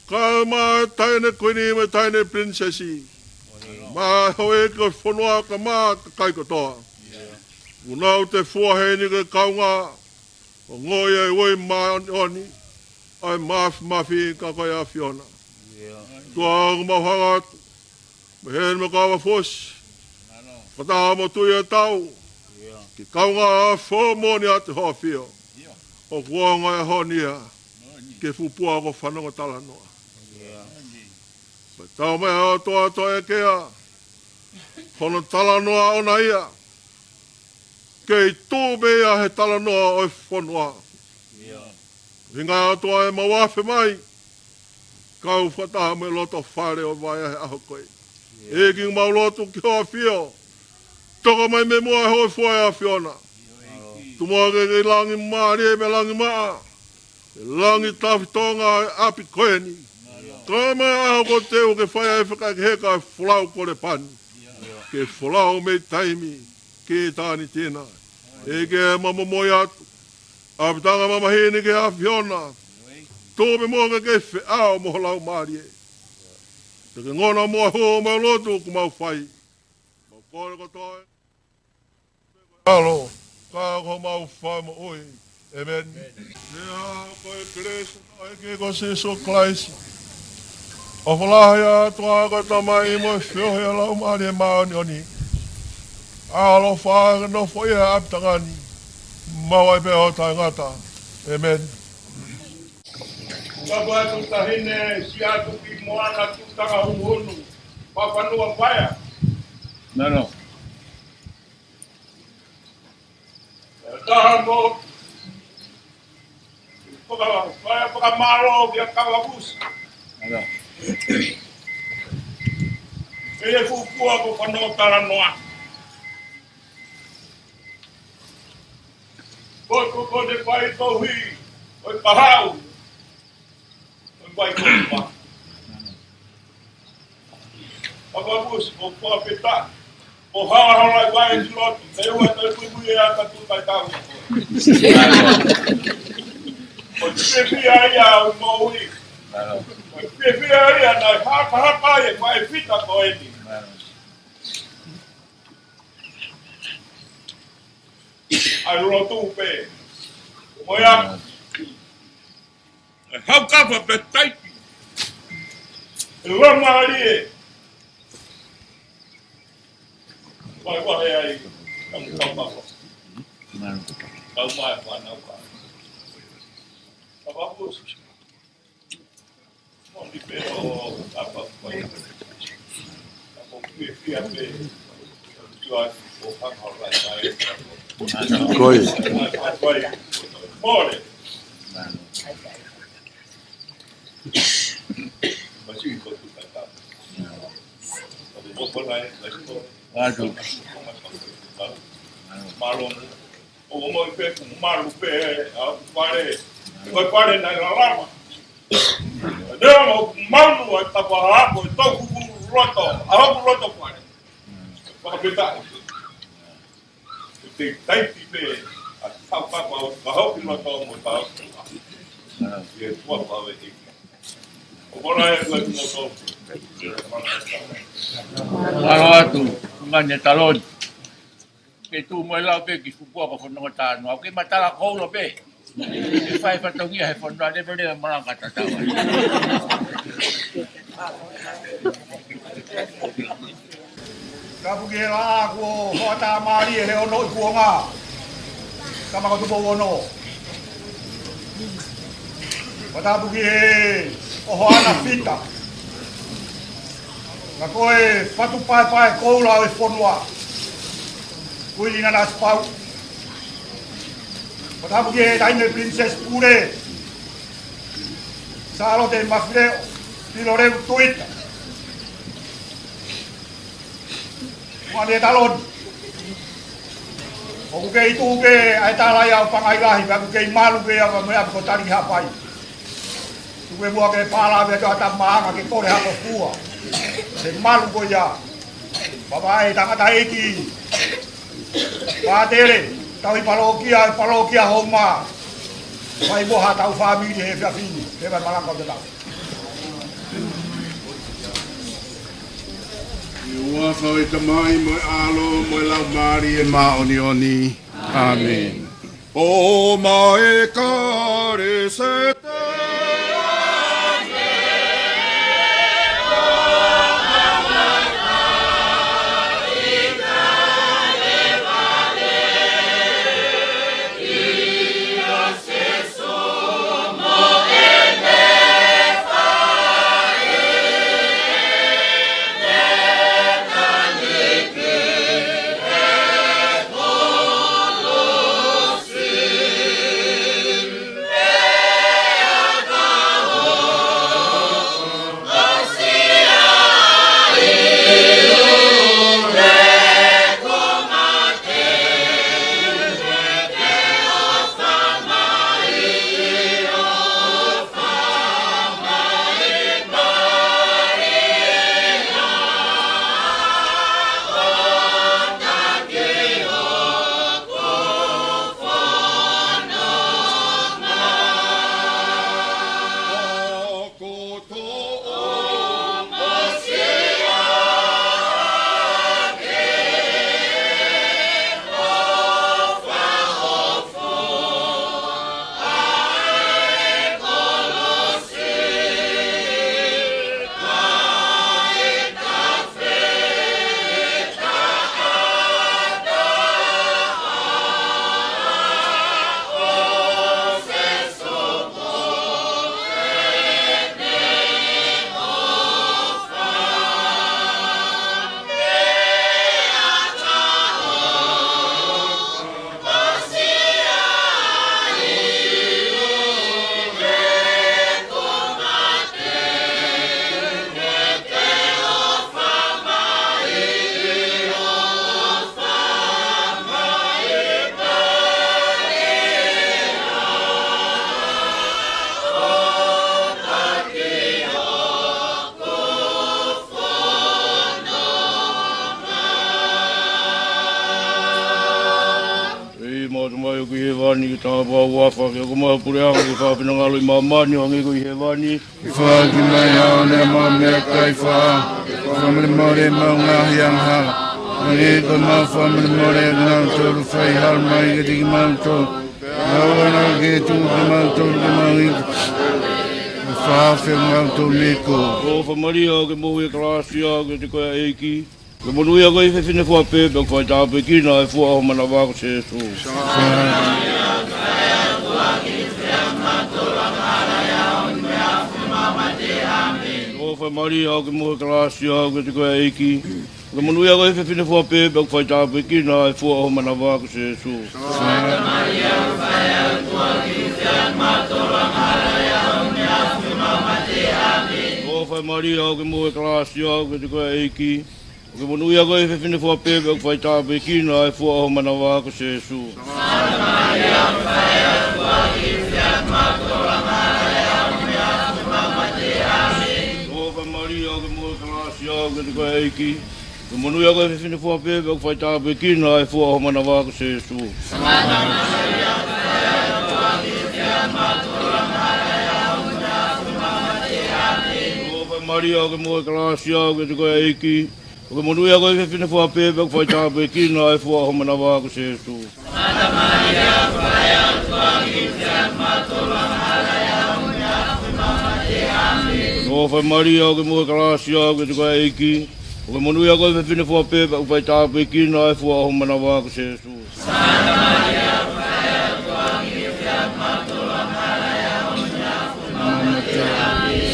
Kae ʻumaʻā e taʻahine kuini mo e taʻahine pilinisesi, mo e houʻeiki ʻo e fonua kae ʻumaʻā e kakai kotoa. Kuo nau tefua heni ke kaunga ʻo ongoʻi ʻe he ui māʻoniʻoni ʻa e mafimafi ka ko e ʻAfiona. ʻOtua, ʻoku mau hanga atu mei heni mo e kau fosi, fakataha mo Tuʻi ʻo e Tau, ke kaunga ʻa e fō moʻoni ʻa hoʻo ʻAfio. ʻOku ongo e ʻaho ni ia ke fuʻu puako fanongo talanoa. Pea tau mai ʻa e ʻOtua toʻa ʻekea, hono talanoa ʻona ia, kei tuʻu pē ia he talanoa ʻo e fonua. Hinga ʻOtua ʻemau afe mai, kau fakataha mo e loto fale ʻo Vaea he ʻaho ko ē. ʻEiki, mau lotu ki hoʻo ʻAfio, toko mai mei muʻa e hōifua ʻa e ʻAfiona. Tuku muʻa ke ke langi mālie mo langi maʻa, ke langi tafitonga e ʻapi ko eni. Kae ʻumaʻā e ʻaho kuo teu ke fai ai e fakaʻekeʻeke ʻa e folau ko Lepani, ke folau mei taimi ki ʻitāniti na. ʻEiki, mau momoi atu ʻapitanga mamahi ni ki he ʻAfiona. Tuku pē muʻa ke ke feʻao mo ho Laumālie, ke ke ngona muʻa e hū mo e lotu kuo mau fai. Mau kole kotoa ʻi he ʻAlo, ka ko homau Fakamoʻui. ʻĒmeni. Pea ko e kelesi ʻa e ʻEiki ko Sīsū Kalaisi, ʻofa lahi ʻa e ʻOtua ko e Tamai, mo e feohi ʻa e Laumālie Māʻoniʻoni, ʻaloʻofa ke nofo ʻi he ʻapitanga ni, maʻu ai pē ʻo taʻengata. ʻĒmeni. Ua atu taʻahine, siʻi atu ki Moana, Tuʻutanga Hunuhunu, Papanua Paea. Nano. Taha mo faka-, faka-, fakamālō kia Kavapusi. Ala. Ke ia fuʻu puako fanongo talanoa. Ko, ko, ko e fai koeʻuhi ko e pahau. Ko e fai koeʻuhi pa. Kavapusi, ko Papeta, ko Halahala, ʻi he ʻai e silotu, te ua te puipui e aka tu kai tau. Ko e fiefia ia ʻo e moʻui. Ko e fiefia ia naʻe hakahaka ai e fai fita ko eni. ʻAi lotu pē. Mo ia. ʻE haukafa pē taiki. ʻE Laumālie. Vai vai ai. Kau kau kau. Kau mai, kau mai, kau mai. Kau mai. Moni pē ʻo kapa pai. Kapa pē pia pē. Tua o kapa pai pai. Koi. Pai pai. Mole. Masi ko tu kata. Mālō. ʻO mo i pē kuo malu pē ʻa e fale. Ko e fale naʻe lalama. Nea mo manu ʻa e tapa ako e toku loto, ʻa hoku loto fale. Fakapetaʻi. Te taipi pē ʻa e tapa ako, ka hoki loto mo ta. Ia tua pa ve. ʻO mo la e tua mo to. Mālō atu, ngane taloni. Ke tuʻu mo e lau pē ki Fukuoka ko nongo tāno. Au ke matala koula pē. Ke fai fatongia he fonua leveleva malanga tatau. Tapu ki he laʻā kuo hoʻatā mālie he ono i kuonga. Tama ko Tupou ono. Tapu ki he ʻohoana fita. Ka ko e fatu paepae koula ʻo e fonua. Kuini Nanasipauʻu. Tapu ki he taʻahine Princess Pule. Sālote Mafileʻo. Pilolevu Tuita. Ngane taloni. ʻOku kei tuʻu pē ʻa e tala ia ʻo Pangai Lahi, pea ʻoku kei malu pē ia mo e ʻapi ko Tali Hapai. Tuku e mua ke pala pē ʻa e tamaanga ke kole hako fua. He malu ko ia. Papa e tangataʻeiki. Pātele, tau ʻi palokia, ʻi palokia Houma. Fai mo ha tau fāmili he efiafi ni, he vai malanga ʻo te tau. ʻI he huafa ʻo e Tamai mo e ʻAlo mo e Laumālie Māʻoniʻoni. ʻĀmeni. ʻO mai ka re se te ʻEiki, mau tala mai ʻoku ʻi hēvani, ke tau pau ʻa e huafa, ke hoko mai ho puleʻanga, ke fai ho finangalo ʻi māmani, hangē ko ia ʻi hēvani. Ke foaki mai ʻa e ʻaho ni haʻamau meʻakai faʻa, fakamolemole ʻemau ngaahi angahala, hangē ko ʻemau fakamolemole ʻa kinautolu ʻoku fai hala mai kiate kimautolu. Pea ʻoua naʻa ke tuku kimautolu ki he mahuʻinga, kae fakahaofi kimautolu mei he kovi. ʻOfa Malia, ʻoku ke moʻui ʻi he kalasia, ʻoku ʻiate koe ʻa e ʻEiki. ʻOku ke monūʻia koe ʻi he fefine fua pē, pea ʻoku fai tāpuekina ʻa e fua ʻo ho manava ko Sēsū. ʻOfa Malia, ʻoku ke moʻui ʻi he kalasia, ʻoku ʻiate koe ʻa e ʻEiki. ʻOku ke monūʻia koe ʻi he fefine fua pē, pea ʻoku fai tāpuekina ʻa e fua ʻo ho manava ko Sēsū. ʻOfa Malia, ʻoku ke moʻui ʻi he kalasia, ʻoku ʻiate koe ʻa e ʻEiki. ʻOku ke monūʻia koe ʻi he fefine fua pē, pea ʻoku faitāpuekina ʻa e fua ʻo ho manava ko Sēsū. ʻOfa Malia, ʻoku ke mohe ʻi he kalāsia, ʻoku ʻiate koe ʻa e ʻEiki. ʻOku ke monūʻia koe ʻi he fefine fua pē, pea ʻoku faitāpuekina ʻa e fua ʻo ho manava ko Sēsū. ʻOfa Malia, ʻoku ke mohe ʻi he kalāsia, ʻoku ʻiate koe ʻa e ʻEiki. ʻOku ke monūʻia koe ʻi he fefine fua pē, pea ʻoku faitāpuekina ʻa e fua ʻo ho manava ko Sēsū. ʻOfa Malia, ʻoku ke mohe ʻi he kalāsia, ʻoku ʻiate koe ʻa e ʻEiki. ʻOku ke monūʻia koe ʻi he fefine fua pē, pea ʻoku faitāpuekina ʻa e fua ʻo ho manava ko Sēsū.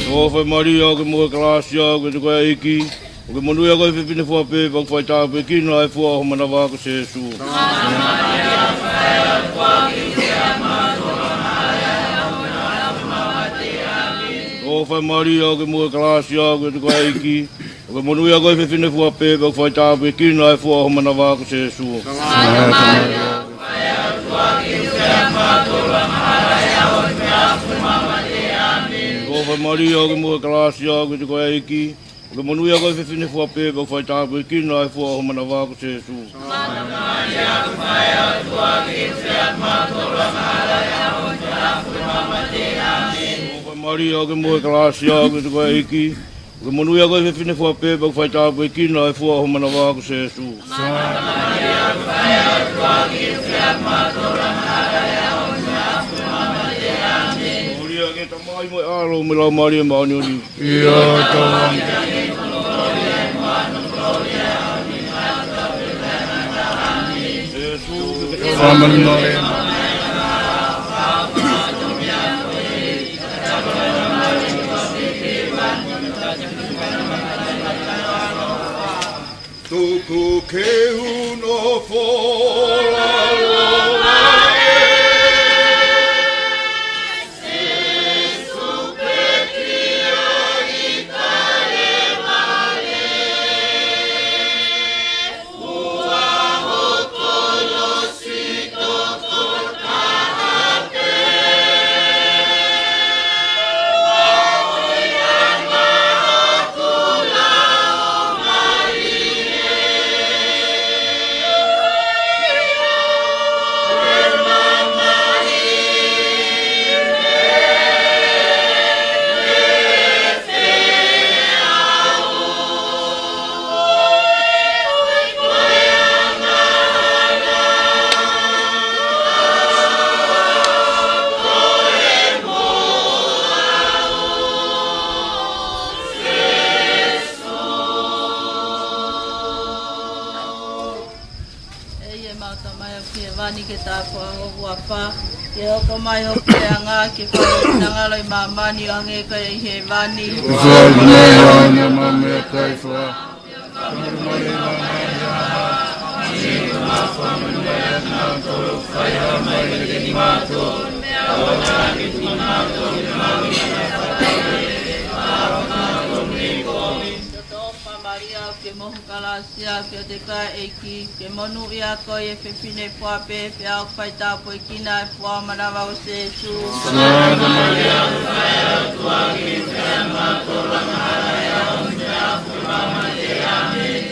ʻOfa Malia, ʻoku ke mohe ʻi he kalāsia, ʻoku ʻiate koe ʻa e ʻEiki. ʻOku ke monūʻia koe ʻi he fefine fua pē, pea ʻoku faitāpuekina ʻa e fua ʻo ho manava ko Sēsū. ʻOfa Malia, ʻoku ke mohe ʻi he kalāsia, ʻoku ʻiate koe ʻa e ʻEiki. ʻOku ke monūʻia koe ʻi he fefine fua pē, pea ʻoku faitāpuekina ʻa e fua ʻo ho manava ko Sēsū. ʻOfa Malia, ʻoku ke mohe ʻi he kalāsia, ʻoku ʻiate koe ʻa e ʻEiki. ʻOku ke monūʻia koe ʻi he fefine fua pē, pea ʻoku faitāpuekina ʻa e fua ʻo ho manava ko Sēsū. ʻOfa Malia, ʻoku ke mohe ʻi he kalāsia, ʻoku ʻiate koe ʻa e ʻEiki. ʻOku ke monūʻia koe ʻi he fefine fua pē, pea ʻoku faitāpuekina ʻa e fua ʻo ho manava ko Sēsū. Malia ke Tamai mo e ʻAlo mo e Laumālie Māʻoniʻoni. ʻIo, tau ange. Fakamolemole. Tuku ke u nofo lalaʻi. ʻEiki, ʻemau Tamai ʻoku ʻi hēvani, ke tāpuhā ho huafa, ke hoko mai ho puleʻanga, ke fai ho finangalo ʻi māmani ʻo hangē ko ia ʻi hēvani. Ke fai mai ʻa e ʻaho ni haʻamau meʻakai fua. Toto ʻofa Malia, ʻoku ke mohu kalāsia, ʻoku ʻiate koe ʻa e ʻEiki, ʻoku ke monūʻia koe ʻi he fefine fua pē, pea ʻoku faitāpuekina ʻa e fua ʻo ho manava ko Sēsū. Santa Maria,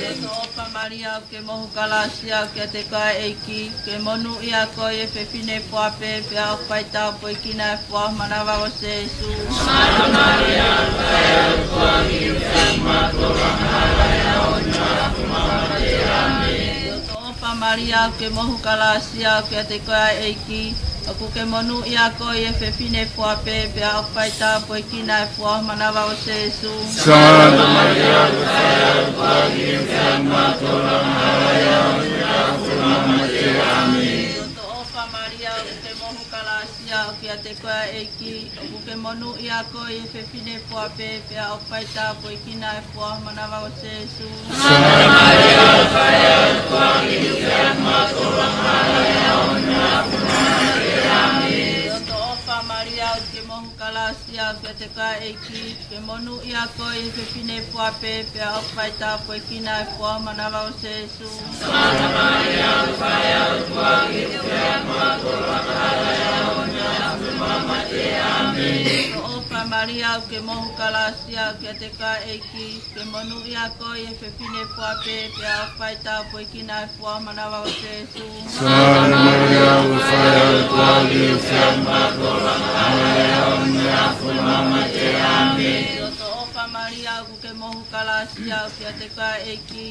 Toto ʻofa Malia, ʻoku ke mohu kalāsia, ʻoku ʻiate koe ʻa e ʻEiki, ʻoku ke monūʻia koe ʻi he fefine fua pē, pea ʻoku faitāpuekina ʻa e fua ʻo ho manava ko Sēsū. Toto ʻofa Malia, ʻoku ke mohu kalāsia, ʻoku ʻiate koe ʻa e ʻEiki, ʻoku ke monūʻia koe ʻi he fefine fua pē, pea ʻoku faitāpuekina ʻa e fua ʻo ho manava ko Sēsū. Santa Maria, Toto ʻofa Malia, ʻoku ke mohu kalāsia, ʻoku ʻiate koe ʻa e ʻEiki, ʻoku ke monūʻia koe ʻi he fefine fua pē, pea ʻoku faitāpuekina ʻa e fua ʻo ho manava ko Sēsū. Toto ʻofa Malia, ʻoku ke mohu kalāsia, kiate koe ʻEiki, ke monūʻia koe ʻi he fefine fua pē, pea ʻoku faitāpuekina ʻa e foha manava ʻo Sēsū. ʻOfa Malia, ʻoku ke mohu kalasia, kiate koe ʻEiki, ke monūʻia koe ʻi he fefine fua pē, pea ʻoku faitāpuekina ʻa e foha manava ʻo Sēsū. Santa Maria, ʻofa ʻiate koe ʻEiki, ke ʻofa ʻiate kimautolu ʻoku ʻi he ngaahi ʻaho ni pea ʻi he mate. ʻĒmeni. ʻOfa Malia, ʻoku ke mohu kalasia, kiate koe ʻEiki,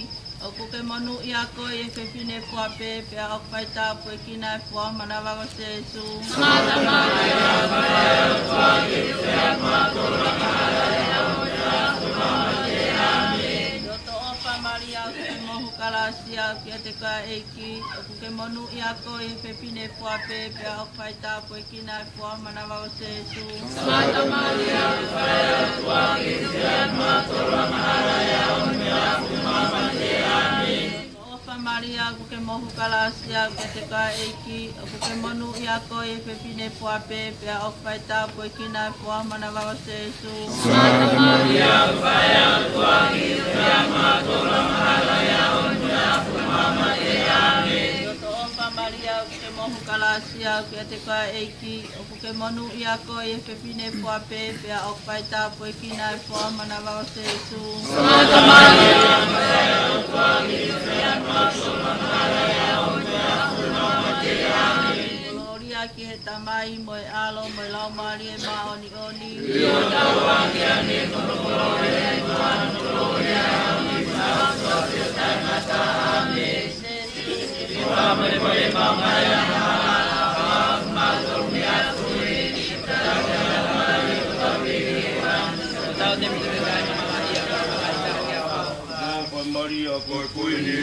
ʻoku ke monūʻia koe ʻi he fefine fua pē, pea ʻoku faitāpuekina ʻa e foha manava ʻo Sēsū. Santa Maria, ʻofa ʻiate koe ʻEiki, ke ʻofa ʻiate kimautolu ʻoku ʻi he ngaahi ʻaho ni pea ʻi he mate. ʻEmeni. ʻOfa Malia, ʻoku ke mohu kalasia, kiate koe ʻEiki, ʻoku ke monūʻia koe ʻi he fefine fua pē, pea ʻoku faitāpuekina ʻa e foha manava ʻo Sēsū. Santa Maria, ʻofa ʻiate koe ʻEiki, ke ʻofa ʻiate kimautolu ʻoku ʻi he ngaahi ʻaho ni pea ʻi he mate. ʻĒmeni. ʻOfa Malia, ʻoku ke mohu kalasia, kiate koe ʻEiki, ʻoku ke monūʻia koe ʻi he fefine fua pē, pea ʻoku faitāpuekina ʻa e foha manava ʻo Sēsū. Santa Maria, ʻofa ʻiate koe ʻEiki, ke ʻofa ʻiate kimautolu ʻoku ʻi he ngaahi ʻaho ni pea ʻi he mate. ʻĒmeni. ʻOfa Malia, ʻoku ke mohu kalasia, kiate koe ʻEiki, ʻoku ke monūʻia koe ʻi he fefine fua pē, pea ʻoku faitāpuekina ʻa e foha manava ʻo Sēsū. Santa Maria, ʻofa ʻiate koe ʻEiki, ke ʻofa ʻiate kimautolu ʻoku ʻi he ngaahi ʻaho ni pea ʻi he mate. ʻĒmeni. Kolōlia ki he Tamai mo e ʻAlo mo e Laumālie Māʻoniʻoni. Maria, ko e Kuini.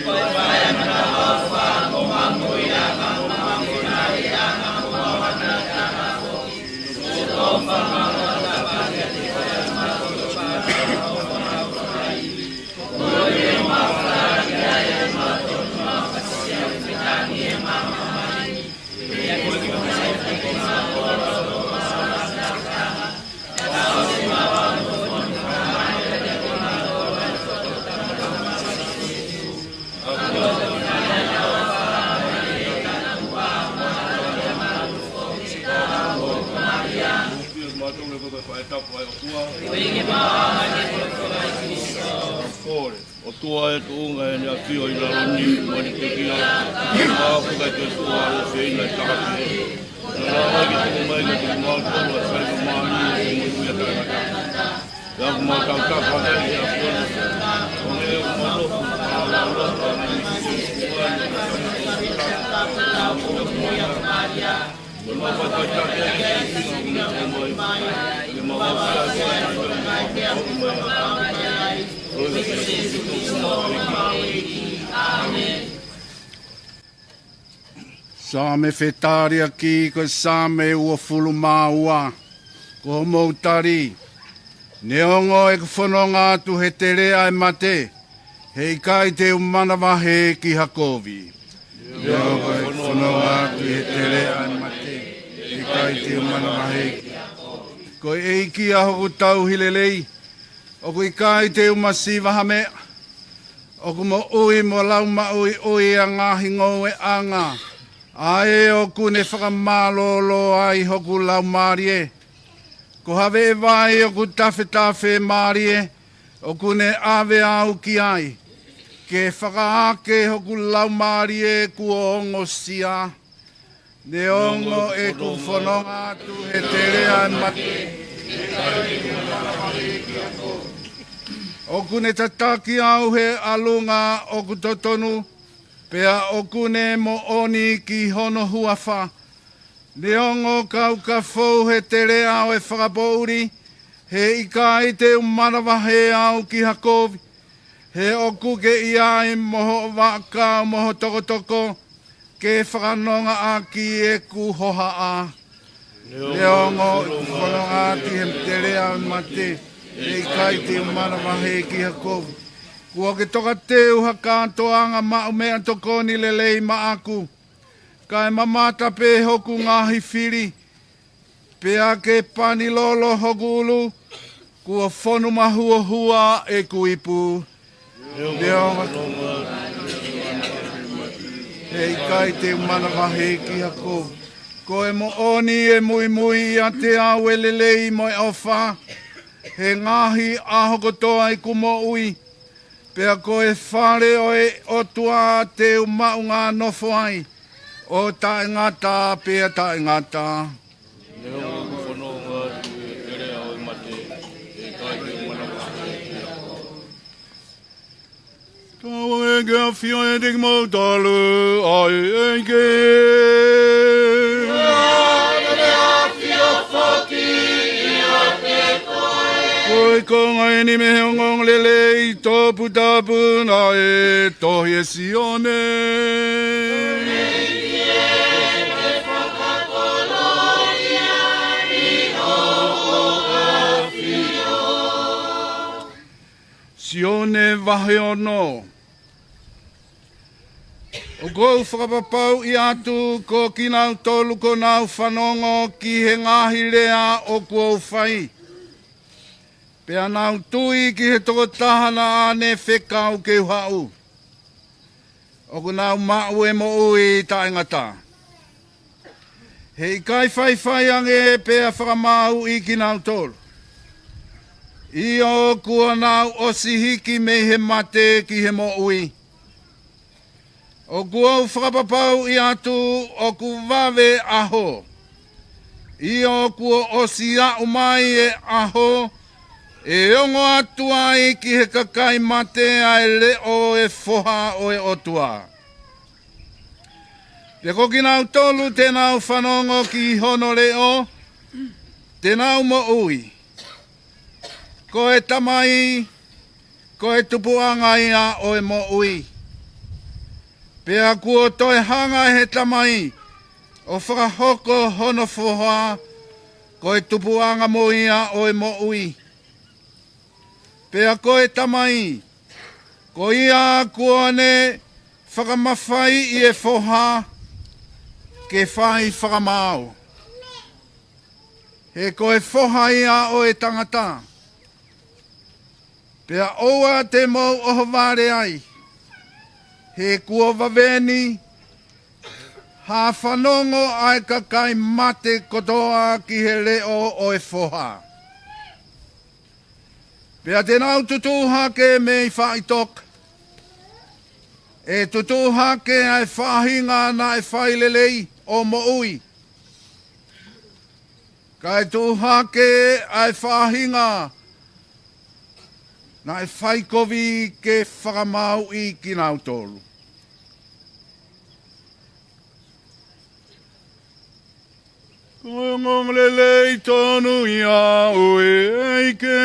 Pole. ʻOtua ʻe tuʻunga ʻene ʻafio ʻi lalo ni, mo ʻene pekia, ʻa e ʻOtua ʻoku ʻikai ke tuʻu ʻa e ʻofeina ʻi ha taha pē. Naʻa ke tuku mai kiate kimautolu ʻa e faingamālie ke monūʻia taʻengata. Pea ʻoku mau tautapa hake ki he ʻAfiona, ʻo hangē ʻoku mau lotu, ʻa e lotu, ʻa e lotu, Saame fetaliaki, ko e Saame uofulu mā ua, ko hoʻomou tali. Neongo ʻeku fononga atu he teleʻa ʻo e mate, he ʻikai te u manavahē ki ha kovi. Neongo ʻeku fononga atu he teleʻa ʻo e mate, he ʻikai te u manavahē ki ha kovi. Ko e ʻEiki ʻa hoku tauhi lelei, ʻoku ʻikai te u masiva ha meʻa. ʻOku moʻui mo laumaʻuiʻui ʻa e ngaahi ngoueʻanga, ʻa ē ʻoku ne fakamālōlō ai hoku laumālie. Ko ha veʻe vai ʻoku tafetafe mālie, ʻoku ne ʻave au ki ai, ke fakaake hoku laumālie kuo ongosia. Neongo ʻeku fononga atu he teleʻa ʻo e mate, ʻoku ne tataki au he ʻalunga ʻoku totonu, pea ʻoku ne moʻoni ki hono huafa. Neongo kau ka fou he teleʻa ʻo e fakapoʻuli, he ʻikai te u manavahē au ki ha kovi. He ʻoku ke ʻi ai mo hoʻo vaʻakau mo ho tokotoko, ke fakanonga ʻaki ʻeku hohaʻa. Neongo ʻeku fononga atu he teleʻa ʻo e mate, he ʻikai te u manavahē ki ha kovi. Kuo ke tokateu ha kātoanga maʻu meʻatokoni lelei maʻaku. Kae mamata pē hoku ngaahi fili, Pea ke pani lolo hoku ʻulu, kuo fonu mahuohua ʻeku ipu. Neongo he ʻikai te u manavahē ki ha kovi, ko e moʻoni ʻe muimui ʻiate au ʻa e lelei mo e ʻofa he ngaahi ʻaho kotoa ʻeku moʻui. Pea ko e fale ʻo e ʻOtua te u maʻunganofo ai ʻo taʻengata pea taʻengata. Neongo ʻeku fononga atu ʻi he teleʻa ʻo e mate, ʻe ʻikai te u manavahē ki ha kovi. Tau ange ke ʻafio ʻiate kimoutolu ʻa e ʻEiki. Ko e konga ʻeni mei he ongoongolelei toputapu naʻe tohi ʻe Sione. Sione vahe ono. ʻOku ou fakapapauʻi atu ko kinautolu kuo nau fanongo ki he ngaahi lea ʻoku ou fai, pea nau tui ki he tokotaha naʻa ne fekau ke u haʻu, ʻoku nau maʻu e moʻui taʻengata. He ʻikai faifai ange pea fakamāuʻi kinautolu, ʻio kuo nau ʻosi hiki mei he mate ki he moʻui. ʻOku ou fakapapauʻi atu ʻoku vave ʻaho, ʻio kuo ʻosi aʻu mai e ʻaho ʻe ongo atu ai ki he kakai mate ʻa e leʻo ʻo e Foha ʻo e ʻOtua. Pea ko kinautolu te nau fanongo ki hono leʻo, te nau moʻui. Ko e Tamai, ko e tupuʻanga ia ʻo e moʻui. Pea kuo toe hanga ʻe he Tamai ʻo fakahoko hono Foha ko e tupuʻanga mo ia ʻo e moʻui. Pea ko e Tamai, ko ia kuo ne fakamafaiʻi e Foha ke fai fakamaau. He ko e Foha ia ʻo e tangata. Pea ʻoua te mou ʻohovale ai, he kuo vave ni ha fanongo ʻa e kakai mate kotoa ki he leʻo ʻo e Foha. Pea te nau tutuʻu hake mei faʻitoka, ʻe tutuʻu hake ʻa e faʻahinga naʻe fai lelei ʻo moʻui, kae tuʻu hake ʻa e faʻahinga naʻe fai kovi ke fakamāuʻi kinautolu. Ko e ongoongolelei tonu ia ʻo e ʻEiki.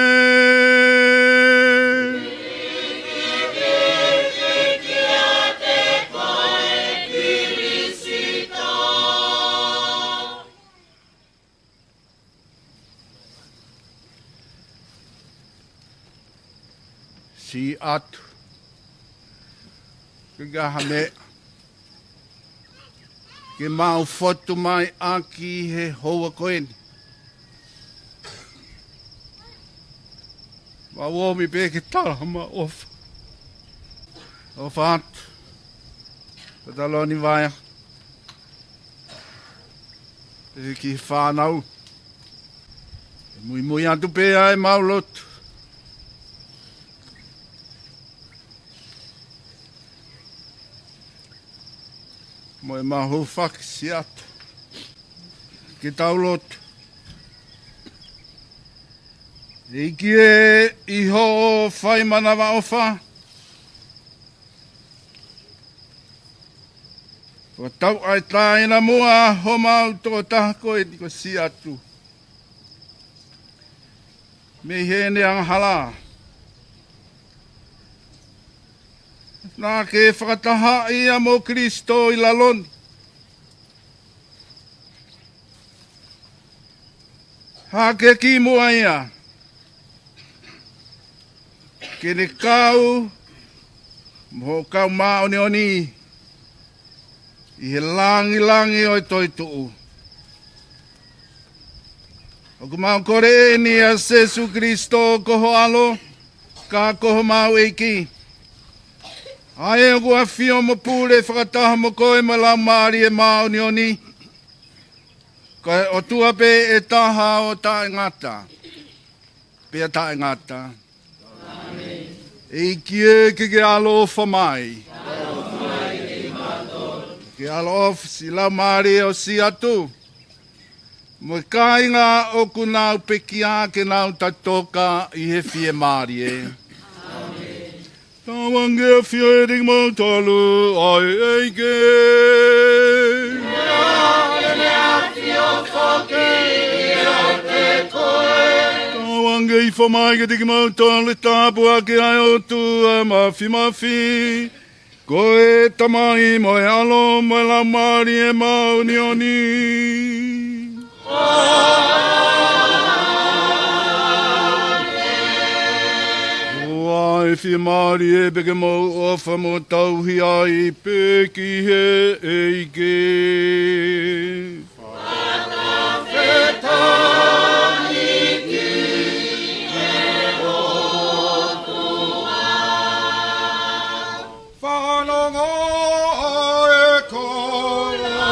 Siʻi atu. Ke ʻi ai ha meʻa ke mau fotu mai ʻaki he houa ko eni. Mau ōmi pē ke tala mau ʻofa. ʻOfa atu. Ko Taloni Vaea. Pea ki he fānau. ʻE muimui atu pē ʻa e mau lotu. Mo e mau hūfaki siʻi atu. Ke tau lotu. ʻEiki ē, ʻi hoʻo fai manavaʻofa, ʻo tau ʻai taina muʻa homau tokotaha ko eni ko Siatu. Mei heʻene angahala. Naʻa ke fakatahaʻi ia mo Kalaisi ʻi lalo ni. Hake ki muʻa ia. Ke ne kau mo hoʻo kau māʻoniʻoni ʻi he langilangi ʻo e toetuʻu. ʻOku mau kole eni ʻia Sēsū Kilisitō ko ho ʻAlo, ka ko homau ʻEiki, ʻa ē ʻoku ʻafio mo pule fakataha mo koe mo e Laumālie Māʻoniʻoni, ko e ʻOtua pē ʻe taha ʻo taʻengata pea taʻengata. ʻEiki ē, ke ke ʻaloʻofa mai. Ke ʻaloʻofa siʻi laumālie ʻosi atu mo e kāinga ʻoku nau pekia, ke nau tataki ʻi he fiemālie. Tauange ʻafio ʻiate kimautolu ʻa e ʻEiki. Tauange hifo mai kiate kimautolu e tāpuaki ʻa e ʻOtua Māfimafi, ko e Tamai mo e ʻAlo mo e Laumālie Māʻoniʻoni. ʻOua ʻe fiemālie pea ke mou ʻofa mo tauhi ai pē ki he ʻEiki. Fanongo ʻa e koloa.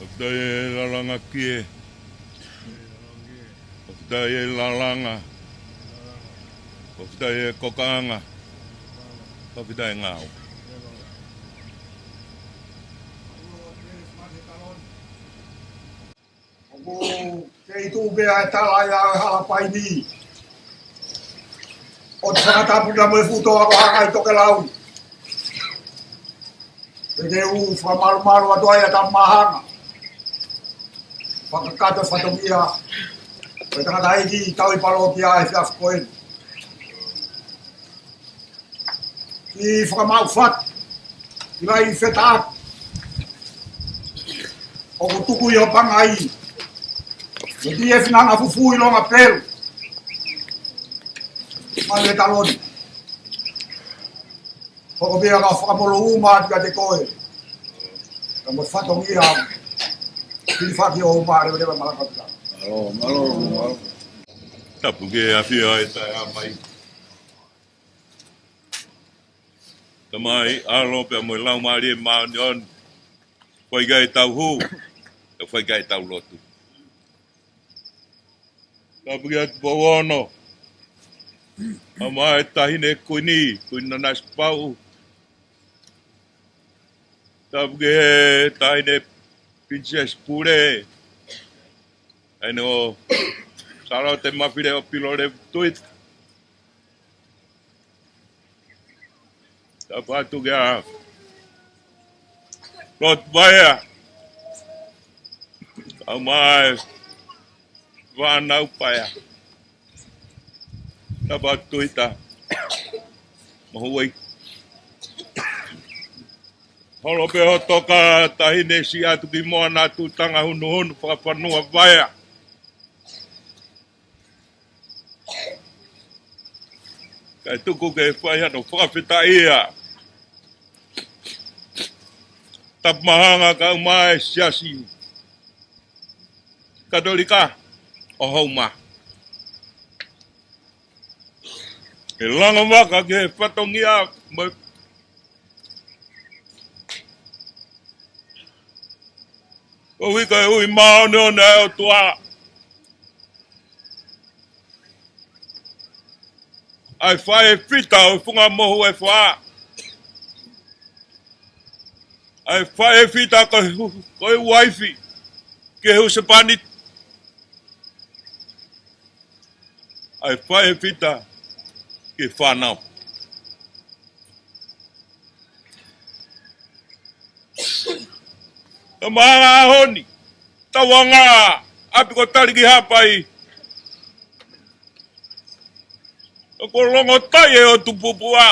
ʻOku ʻikai e lalanga kie. ʻOku ʻikai e lalanga. ʻOku ʻikai e kokaʻanga. ʻOku ʻikai e ngāue. ʻOku kei tuʻu pē ʻa e tala ia ʻa e hala paini. ʻOku te fakatapu na mo e fuʻu toʻa ko Haʻakai Tokelau. Pea te u fakamalumalu atu ai ʻa e tama hanga. Fakakakato fatongia. Pea tangataʻeiki tauhi palokia he efiafi ko eni. Ke fakamaʻu fatu ʻIlai Fetaʻaki, ʻoku tuku ʻi ho pangai, mo e D F Ngangafufū ʻi Longapelu, Manu e Taloni. Ko e pehē ʻa e fakamolū uma atu kiate koe, ka mo e fatongia, hilifaki ʻo uma, leveleva malanga pita. Mālō, mālō, mālō. Tapu ki he ʻafio ʻa e Tamai, Tamai, ʻAlo pea mo e Laumālie Māʻoniʻoni. Fai ki ai ʻetau hū, pea fai ki ai ʻetau lotu. Tapu ki he Tuʻi Ono, ʻa e Taʻahine Kuini, Kuini Nanasipauʻu. Tapu ki he Taʻahine Pilinisesi Pule, ʻa eni ʻo Sālote Mafileʻo Pilolevu Tuita. Tapu atu kia Lord Paea, kae ʻumaʻā e fānau Paea. Tapu atu Tuita, Mahuʻi. Holo pē ho toka Taʻahine Siʻi atu ki Moana, Tuʻutanga, Hunuhunu, Fakafanua, Paea. Kae tuku ke fai hano fakafetaʻia. Tapu Mahanga kae ʻumaʻā e Siasi Katolika ʻo Houma. ʻE lango vaka ki he fatongia mo e ʻuhi ko e ʻuhi māʻoniʻoni ʻa e ʻOtua. ʻA e faʻē fita ʻo e Funga Mohu ʻe Fā. ʻA e faʻē fita ko e hu-, ko e uaifi ki he husepāniti. ʻA e faʻē fita ki he fānau. Ka mahanga ʻaho ni, tauanga ʻapi ko Taliki Haʻapai. Ko e longotai ʻo e ʻOtu Pupuʻa.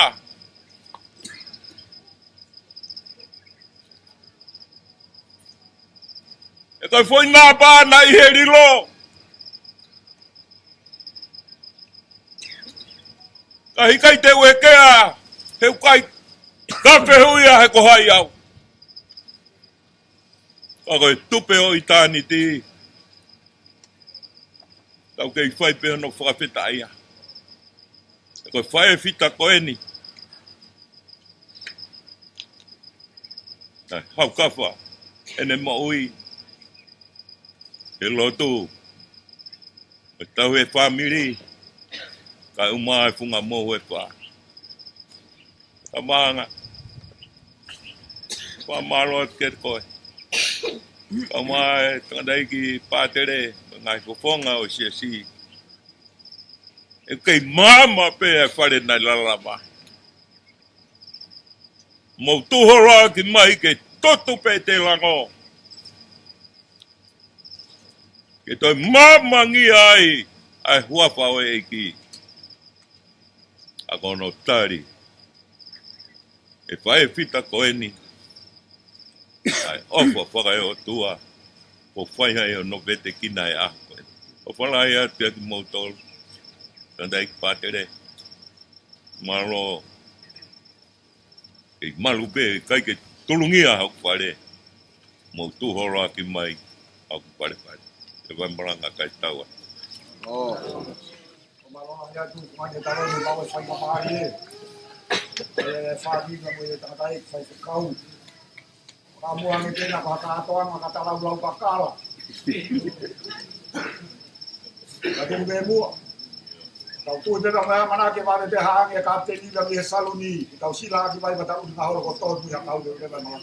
ʻE kai foʻi napa naʻe ʻi he lilo. Ka ʻikai te u ʻekea, he ʻikai ka fehuʻia he ko hai au. Ka ko e tupe ʻo ʻitāniti, tau kei fai pē hono fakafetaʻia. Ko e faʻē fita ko eni. ʻA e haukafa ʻene moʻui, he lotu, ʻe tau he fāmili, kae ʻumaʻā e Funga Mohu ʻe Fā. Ka mahanga, fakamālō atu kiate koe. Kae ʻumaʻā e tangataʻeiki pātele, mo e ngaahi fofonga ʻo e siasi. ʻE kei maama pē ʻa e fale naʻe lava. Mou tuʻu holo ʻaki mai ke totu pē te lango. Ke toe maamangia ai ʻa e huafa ʻo e ʻEiki. ʻA ko hono tali ʻe he faʻē fita ko eni ʻa e ʻofa fakaeʻotua, ʻo fai ai hono vetekina ʻi he ʻaho ko eni. ʻOfa lahi atu kiate kimoutolu, tangataʻeiki pātele. Mālō. Kei malu pē, ʻikai ke tolongia haʻaku fale. Mou tuʻu holo ʻaki mai haʻaku fale fale. ʻE vai malanga kae tau atu. ʻO. Ko mālō lahi atu, Manu e Taloni, mau e fai mamahi ē. ʻE fāmili mo e tangataʻeiki faifekau. Ka mua ange tena ka kātoanga ka talaulau kakala. Ka te mbe mua. Tau tui pē ka mea mana ke vale te hānge ka te ni la mie saluni. Tau sila ki vai mata un ngaholo ko tonu ia kau te vai mana.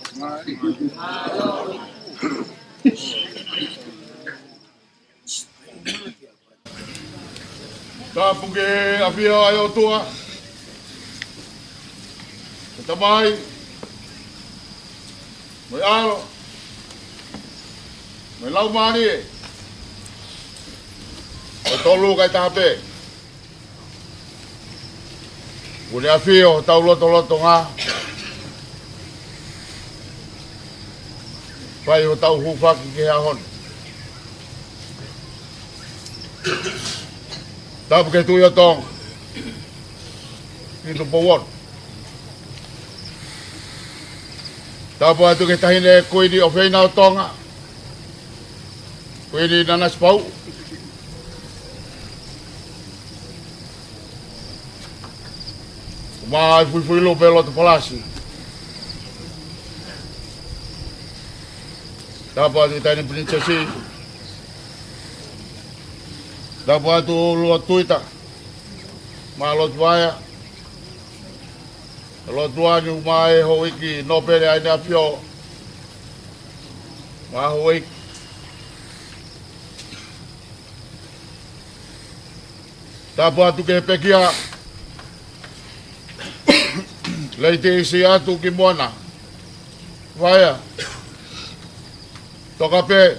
Tapu ki he ʻafio ʻa e ʻOtua, ko e Tamai, mo e ʻAlo, mo e Laumālie, ʻo e tolu kae taha pē. Kuo ne ʻafio ʻi hotau lotolotonga. Fai hotau hūfaki ki he ʻaho ni. Tapu ki he Tuʻi ʻo Tonga, ki Tupou Ono. Tapu atu ki he Taʻahine Kuini ʻofeina ʻo Tonga, Kuini Nanasipauʻu. Mo e Fuifuilupe Lotopalasi. Tapu atu ki he Taʻahine Pilinisesi. Tapu atu Lua Tuita, mo Lotu Vaea. Lotu ʻa e Niu mo e Houʻeiki Nōpele ʻa ʻEne ʻAfio, mo e Houʻeiki. Tapu atu ki he pekia, Lady Isi atu ki Moana Vaea. Toka pē,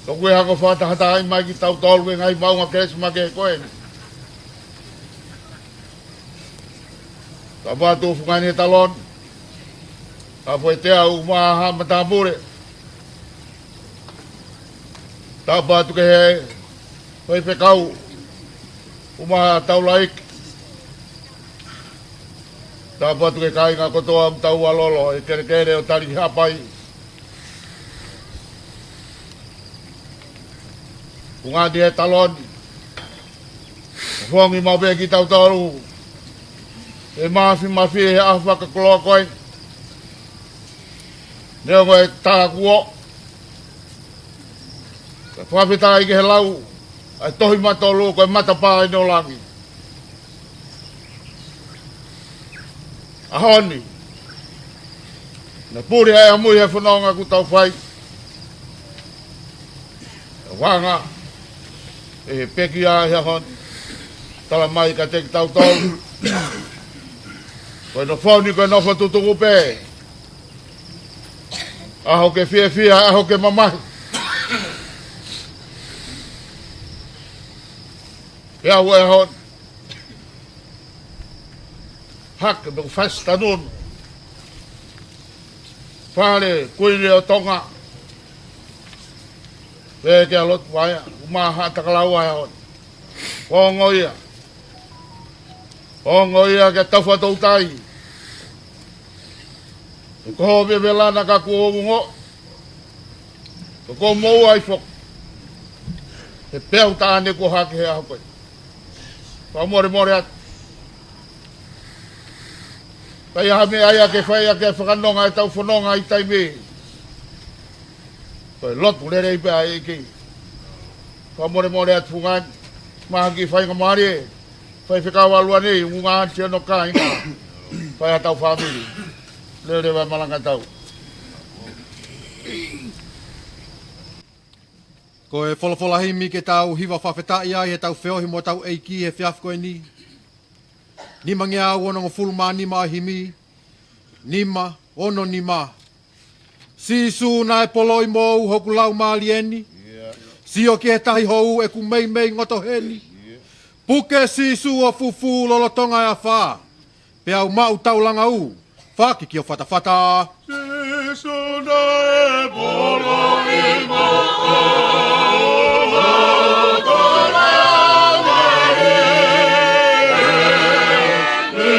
toku ʻi he hako fakatahatahaʻi mai kitautolu he ngaahi maʻunga Kilisimasi ko eni. Tapu atu Fungani Taloni. Tapu atu ki he Umaʻā Matamule. Tapu atu ki he Faifekau Umaʻā Taulaʻeiki. Tapu atu ki he kāinga kotoa ʻoku tau ʻalolo he kelekele ʻo tali hapai. Fungani Taloni. Fakaongo mai pē kitautolu he māfimafi he ʻaho fakakoloa ko eni. Neongo e tākuo, ka fakafetaʻi ki he lau ʻa e Tohi Matolu ko e Matapā ʻo e Langi. ʻAho ni, naʻe puli ai ʻamui he fononga kuo tau fai. Vanga ʻe he pekia he ʻaho ni, tala mai kiate kitautolu, ko e nofo ni ko e nofo tutuku pē. ʻAho ke fiefia, ʻaho ke mamahi. Pea ʻoku ʻi ai e ʻaho ni, hake mo e fasi tanunu, Fale Kuini ʻo Tonga, pea ki he Lotu Vaea, Umaʻā Takalaua he ʻaho ni. Ongo ia. Ongo ia ke tau fakatoutai. Ko hoʻo vevelana ka kuo u ongo, ka kuo u moʻua ai foki. He peau taʻane kuo hake he ʻaho ko ē. Fakamolemole atu. Ka ʻi ai ha meʻa ia ke fai ʻaki e fakanonga ʻetau fononga ʻi he taimi ni, ko e lotu lelei pē ʻa e ʻEiki. Fakamolemole atu Fungani, mahaki faingamālie, Faifekau ʻAluanei, Ungaʻanti ʻo e kāinga, fai ʻetau fāmili. Leveleva e malanga ʻetau. Ko e folofola himi ke tau hiva fakafetaʻi ai heʻetau feohi mo hotau ʻEiki he efiafi ko eni. Nimangeau onongofulu mā nima ʻa e himi. Nima, ono nima. Sīsū naʻe poloʻi moʻou hoku laumālie ni. Sio ki he tahi hou ʻeku meimei ngoto heni. Puke Sīsū ʻo fufū lolotonga e afā. Peau maʻu taulanga ʻu, fakiki ʻo fatafata. Sīsū naʻe poloʻi moʻou hoku laumālie ni.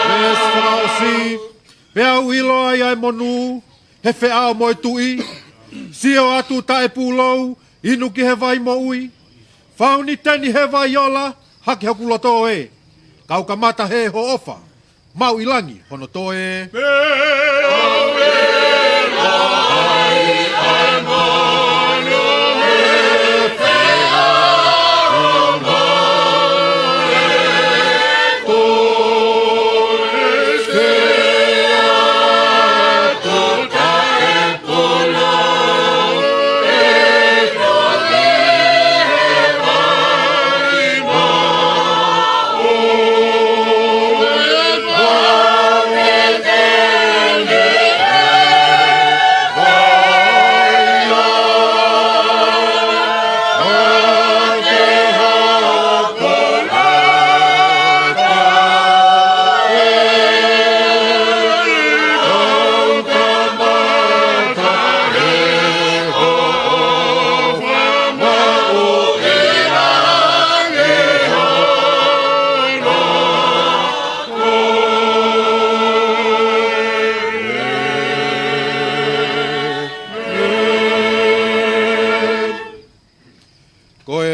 Veesi fakaʻosi. Peau ʻilo ai ʻa e monū he feʻao mo e tuʻi. Sio atu taʻepūlou, inu ki he vai moʻui. Fāuni teni he vai ola, hake hoku loto ē. Kau kamata he hoʻo ʻofa, maʻu ʻi langi hono toe.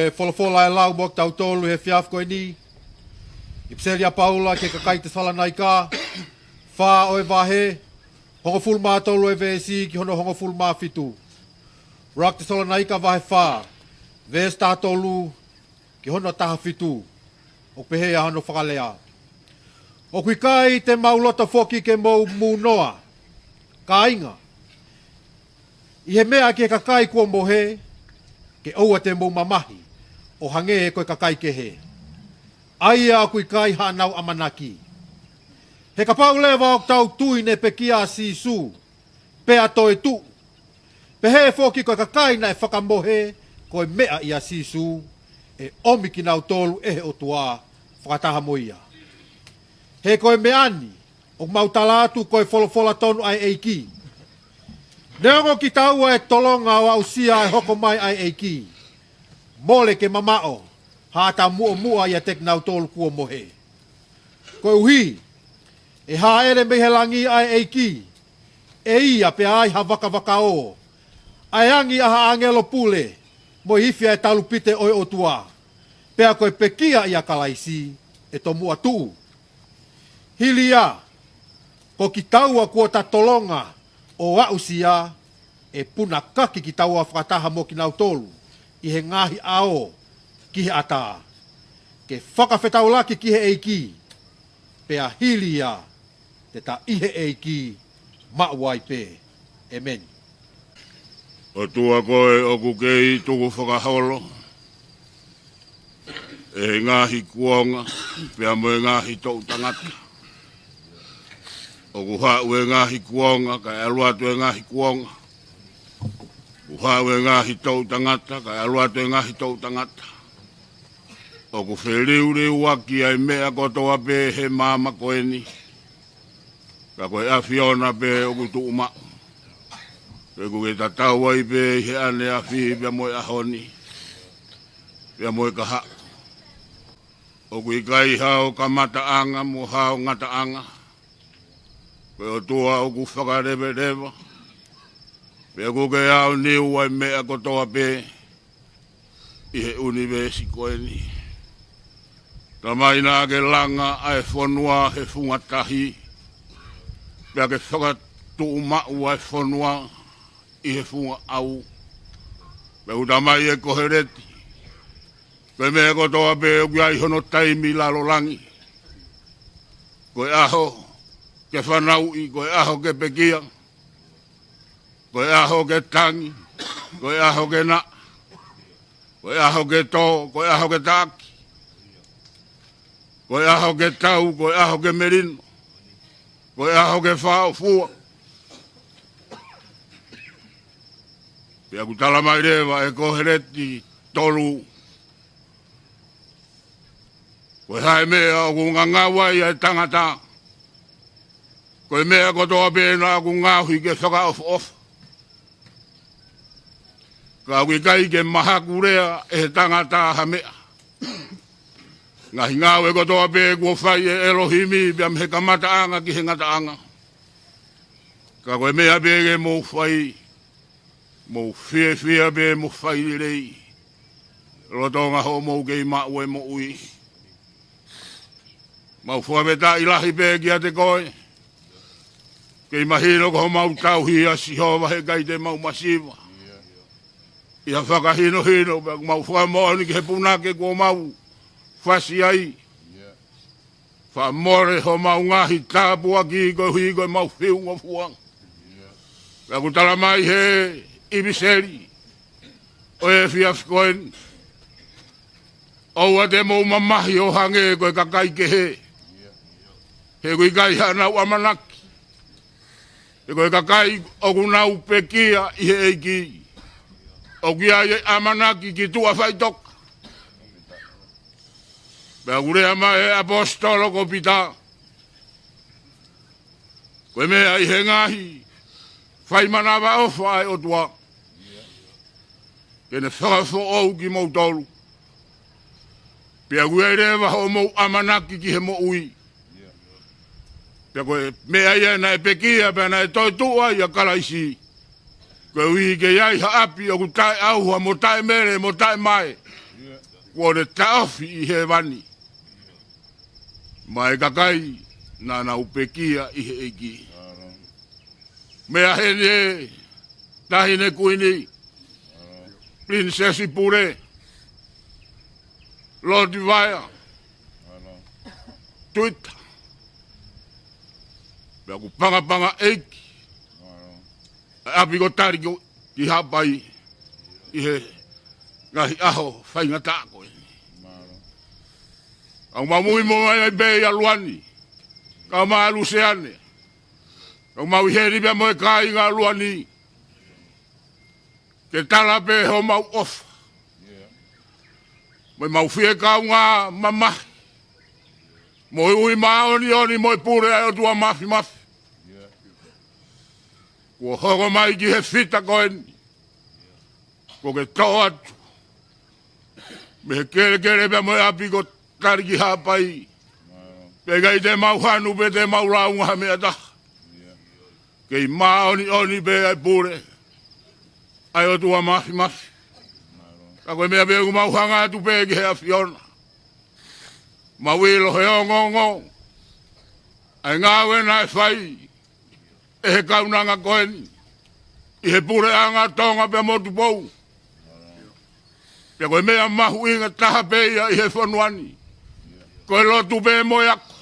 ʻE folofola ʻe lau mo kitautolu he efiafi ko eni, ʻipiseli ʻa Paula ki he kakai Tesalonaika, fā ʻo e vahe, hongofulu mā tolu ʻo e veesi ki hono hongofulu mā fitu. ʻUluaki Tesalonaika vahe fā, veesi taha tolu ki hono taha fitu, ʻoku pehē ʻa hono fakalea: ʻOku ʻikai te mau loto foki ke mou mūnoa, kāinga, ʻi he meʻa ki he kakai kuo mohe, ke ʻoua te mou mamahi ʻo hangē ko e kakai kehe, ʻa ia ʻoku ʻikai haʻanau ʻamanaki. He kapau leva ʻoku tau tui ne pekia ʻa Sīsū, pea toetuʻu, pehē foki ko e kakai naʻe fakamohe ko e meʻa ʻia Sīsū, ʻe ʻomi kinautolu ʻe he ʻOtua fakataha mo ia. He ko e meʻa ni ʻoku mau tala atu ko e folofola tonu ʻa e ʻEiki. Neongo kitaua ʻe tolonga ʻo aʻusia ʻa e hoko mai ʻa e ʻEiki, mole ke mamaʻo ha ʻata muʻomuʻa ʻiate kinautolu kuo mohe. Koeʻuhi ʻe hāʻele mei he langi ʻa e ʻEiki, ʻe ia pea ai ha vakavakaō, ʻa e angi ʻa ha ʻāngelo pule, mo e ifi ʻa e talupite ʻo e ʻOtua, pea ko e pekia ʻia Kalaisi ʻe tomuʻa tuʻu. Hili ia, ko kitaua kuo ta tolonga ʻo aʻusia, ʻe punakaki kitaua fakataha mo kinautolu ʻi he ngaahi ʻao ki he ʻatā, ke fakafetaulaki ki he ʻEiki, pea hili ia te ta ʻi he ʻEiki maʻu ai pē. ʻEmeni. ʻOtua, koe ʻoku kei tuku fakaholo ʻe he ngaahi kuonga pea mo e ngaahi toʻutangata. ʻOku haʻu e ngaahi kuonga, kae ʻalu atu e ngaahi kuonga. ʻOku haʻu e ngaahi toʻutangata, kae ʻalu atu e ngaahi toʻutangata. ʻOku feliuliuaki ʻa e meʻa kotoa pē he maama ko eni, ka ko e ʻAfiona pē ʻoku tuʻumaʻu. Pea ʻoku ke tatau ai pē ʻi he ʻaneafi pea mo e ʻaho ni, pea mo e kahaʻu. ʻOku ʻikai hao kamataʻanga mo hao ngataʻanga. Ko e ʻOtua ʻoku fakaleveleva, pea ʻoku ke aoniu ʻa e meʻa kotoa pē ʻi he ʻunivēsi ko eni. Tamai, naʻa ke langa ʻa e fonua he funga tahi, pea ke fakatuʻumaʻu ʻa e fonua ʻi he funga ʻau. Pea ʻoku talamai ʻe Koheleti, ko e meʻa kotoa pē ʻoku ʻi ai hono taimi ʻi lalo langi. Ko e ʻaho ke fanauʻi, ko e ʻaho ke pekia, ko e ʻaho ke tangi, ko e ʻaho ke naʻa, ko e ʻaho ke tō, ko e ʻaho ke taʻaki, ko e ʻaho ke tau, ko e ʻaho ke melino, ko e ʻaho ke fāʻofua. Pea ʻoku talamai leva ʻe Koheleti tolu, ko e hā e meʻa ʻoku ngangau ai ʻa e tangata? Ko e meʻa kotoa pē naʻa ʻoku ngaohi ke fakaʻofoʻofa. Ka ʻoku ʻikai ke mahakulea ʻe he tangata ha meʻa. Ngaahi ngāue kotoa pē kuo fai ʻe ʻElohimi pea mei he kamataʻanga ki he ngataʻanga. Ka ko e meʻa pē ke mou fai, mou fiefia pē mo fai lelei, lolotonga hoʻomou kei maʻu e moʻui. Mau fakafetaʻi lahi pē kiate koe. Kei mahino ko homau tauhi ʻa Sihova, heʻikai te mau masiva ʻi ha fakahinohino, pea ʻoku mau fakamoʻoni ki he punake kuo mau fasi ai. Fakamole homau ngaahi tāpuaki koeʻuhi ko ʻemau fiu ngofua. Pea ʻoku talamai he ʻipiseli ʻo e efiafi ko eni, ʻoua te mou mamahi ʻo hangē ko e kakai kehe, he ʻoku ʻikai haʻanau ʻamanaki. He ko e kakai ʻoku nau pekia ʻi he ʻEiki, ʻoku ʻi ai e ʻamanaki ki tuʻa faʻitoka. Pea ʻoku lea mai e ʻaposetolo ko Pita, ko e meʻa ʻi he ngaahi fai manavaʻofa ʻa e ʻOtua, ke ne fakafoʻou kimoutolu, pea ʻoku ʻi ai leva hoʻomou ʻamanaki ki he moʻui. Pea ko e meʻa ia naʻe pekia pea naʻe toetuʻu ai ʻa Kalaisi, koeʻuhi ke ʻi ai ha ʻapi ʻoku taʻeʻauha mo taʻemele mo taʻemae. Kuo ne taʻofi ʻi hēvani maʻa e kakai naʻa nau pekia ʻi he ʻEiki. Meʻa heni ē, Taʻahine Kuini, Pilinisesi Pule, Lord Vaea, Tuita, pea ʻoku pangapanga ʻeiki ʻa e ʻapi ko Tali ki Haʻapai ʻi he ngaahi ʻaho faingataʻa ko eni. ʻOku mau muimui mai ai pē ʻia Luani, kau mai ʻa Luseane, kau mau ʻi heni pea mo e kāinga ʻa Luani, ke tala pē homau ʻofa mo ʻemau fie kaungā mamahi mo e ui māʻoniʻoni mo e pule ʻa e ʻOtua Māfimafi kuo hoko mai ki he fita ko eni, kuo ke toʻo atu mei he kelekele pea mo e ʻapi ko Tali ki Haʻapai. Pea ʻikai te mau hanu pe te mau lāunga ha meʻa ʻe taha, kei māʻoniʻoni pē ʻa e pule ʻa e ʻOtua Māfimafi. Ka ko e meʻa pē ʻoku mau hanga atu pē ki he ʻAfiona, mau ʻilo he ongoongo ʻa e ngāue naʻe fai ʻe he kaunanga ko eni ʻi he puleʻanga Tonga pea mo Tupou. Pea ko e meʻa mahuʻinga taha pē ia ʻi he fonua ni, ko e lotu pē mo e ako.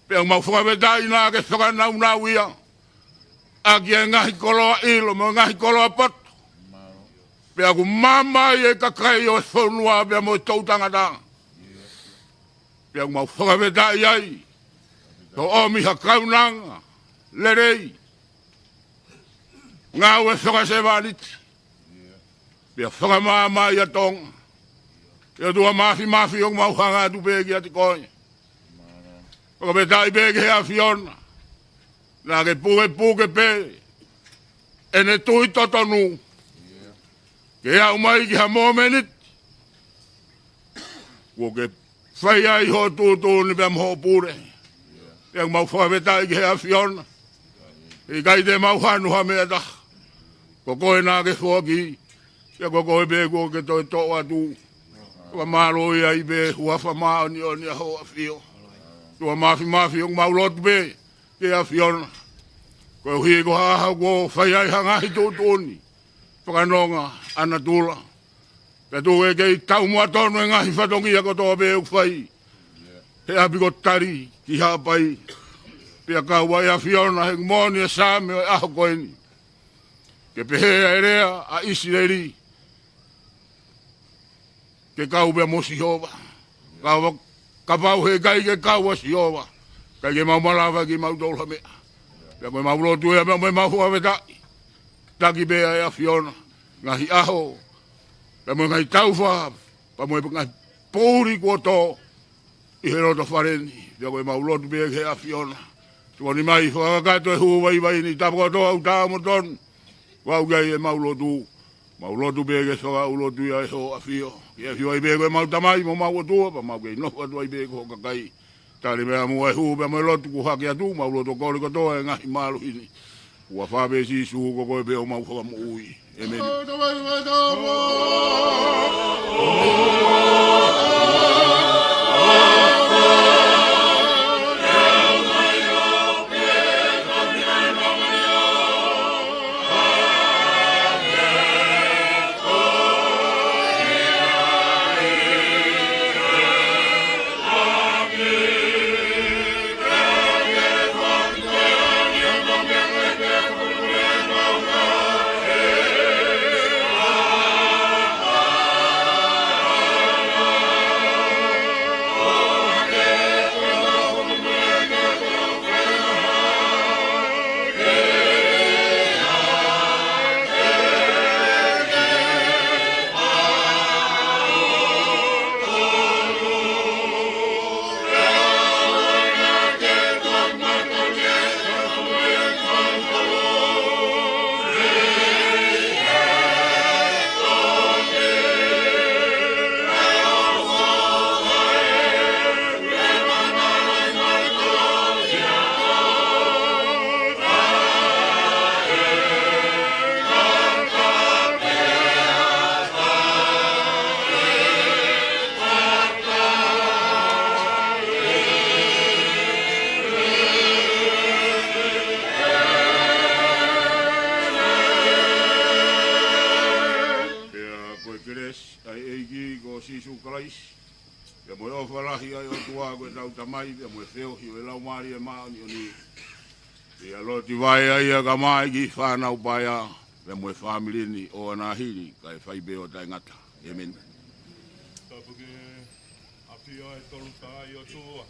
Pea ʻoku mau fakafetaʻi naʻa ke fakanaunau ia ʻaki e ngaahi koloa ʻilo mo e ngaahi koloa poto, pea ʻoku maama ai e kakai ʻo e fonua pea mo e toʻutangata. Pea ʻoku mau fakafetaʻi ai hoʻo ʻomi ha kaunanga lelei, ngāue fakasevāniti, pea fakamaama ʻa Tonga. ʻE ʻOtua Māfimafi, ʻoku mau hanga atu pē kiate koe, fakafetaʻi pē ki he ʻAfiona naʻa ke pukepuke pē ʻene tui totonu ke aʻu mai ki ha mōmeniti kuo ke fai ai hoʻo tuʻutuʻuni pea mo hoʻo pule. Pea ʻoku mau fakafetaʻi ki he ʻAfiona, ʻikai te mau hanu ha meʻa ʻe taha, ko koe naʻa ke foaki, pea ko koe pē kuo ke toe toʻo atu. Fakamālō ai pē huafa māʻoniʻoni ʻa hoʻo ʻAfio. ʻOtua Māfimafi, ʻoku mau lotu pē ki he ʻAfiona, koeʻuhi ko ha ʻaho kuo fai ai ha ngaahi tuʻutuʻuni fakanonga ʻa natula, pea tuku ke kei taumuʻa tonu e ngaahi fatongia kotoa pē ʻoku fai he ʻapi ko Tali ki Haʻapai. Pea kau ai ʻa e ʻAfiona he moʻoni e Saame ʻo e ʻaho ko eni, ke pehē ʻa e lea ʻa ʻIsileli, ke kau pea mo Sihova. Ka, kapau he ʻikai ke kau ʻa Sihova, ʻikai ke mau malava kimautolu ha meʻa. Pea ko ʻemau lotu ia pea mo ʻemau fakafetaʻi, taki pē ʻa e ʻAfiona ngaahi ʻaho pea mo e ngaahi taufa pea mo e ngaahi poʻuli kuo tō ʻi he loto fale ni. Pea ko ʻemau lotu pē ki he ʻAfiona, tokoni mai fakakakato e hū vaivai ni, tapu kotoa ʻoku taau mo tonu. Kuo aʻu ki ai ʻemau lotu, mau lotu pē ke fakaʻulotu ia ʻe hoʻo ʻAfio, ke ʻafio ai pē ko ʻemau Tamai mo homau ʻOtua, pea mau kei nofo atu ai pē ko ho kakai. Tali mai muʻa e hū pea mo e lotu kuo hake atu, mau lotu kole kotoa e ngaahi mālohi ni. Huafa pē ʻo Sīsū, ko koe pē homau Fakamoʻui. ʻĒmeni. Kelesi ʻa e ʻEiki ko Sīsū Kalaisi, pea mo e ʻofa lahi ʻa e ʻOtua ko ʻetau Tamai, pea mo e feohi ʻo e Laumālie Māʻoniʻoni, ʻia lotovaʻe ʻa ia kae ʻumaʻā e kiʻi fānau paea, pea mo e fāmili ni ʻo ʻanahili, kae fai pē ʻo taʻengata. ʻĒmeni. Tapu ke ʻafio ʻa e Tolu Tahaʻi ʻOtua.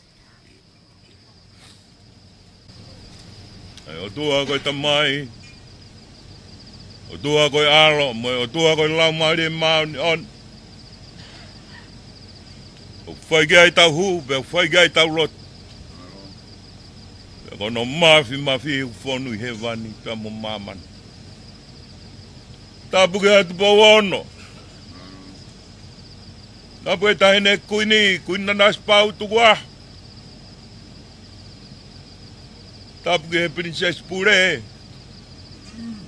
ʻA e ʻOtua ko e Tamai, ʻOtua ko e ʻAlo, mo e ʻOtua ko e Laumālie Māʻoniʻoni. ʻOku fai ki ai ʻetau hū, pea ʻoku fai ki ai ʻetau lotu. Pea ko hono māfimafi ʻoku fonu ʻi hēvani pea mo māmani. Tapu ki he Atupoʻou Ono. Tapu ki he Taʻahine Kuini, Kuini Nanasipauʻu Tukuʻaho. Tapu ki he Pilinisesi Pule,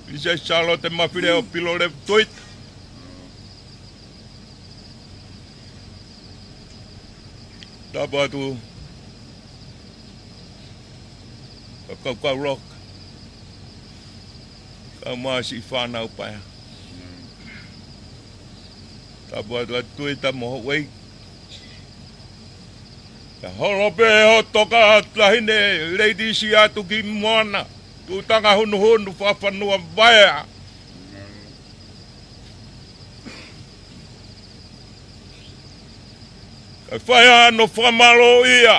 Pilinisesi Sālote Mafileʻo Pilolevu Tuita. Tapu atu ki he Kaukau Loka, kae ʻumaʻā siʻi fānau paea. Tapu atu ʻa Tuita mo Houʻeiki. Kae holo pē hoʻo toka, Taʻahine Leitisi Atu ki Moana, Tuʻutanga Hunuhunu, Fakafanua Vaea. Kae fai hano fakamālōʻia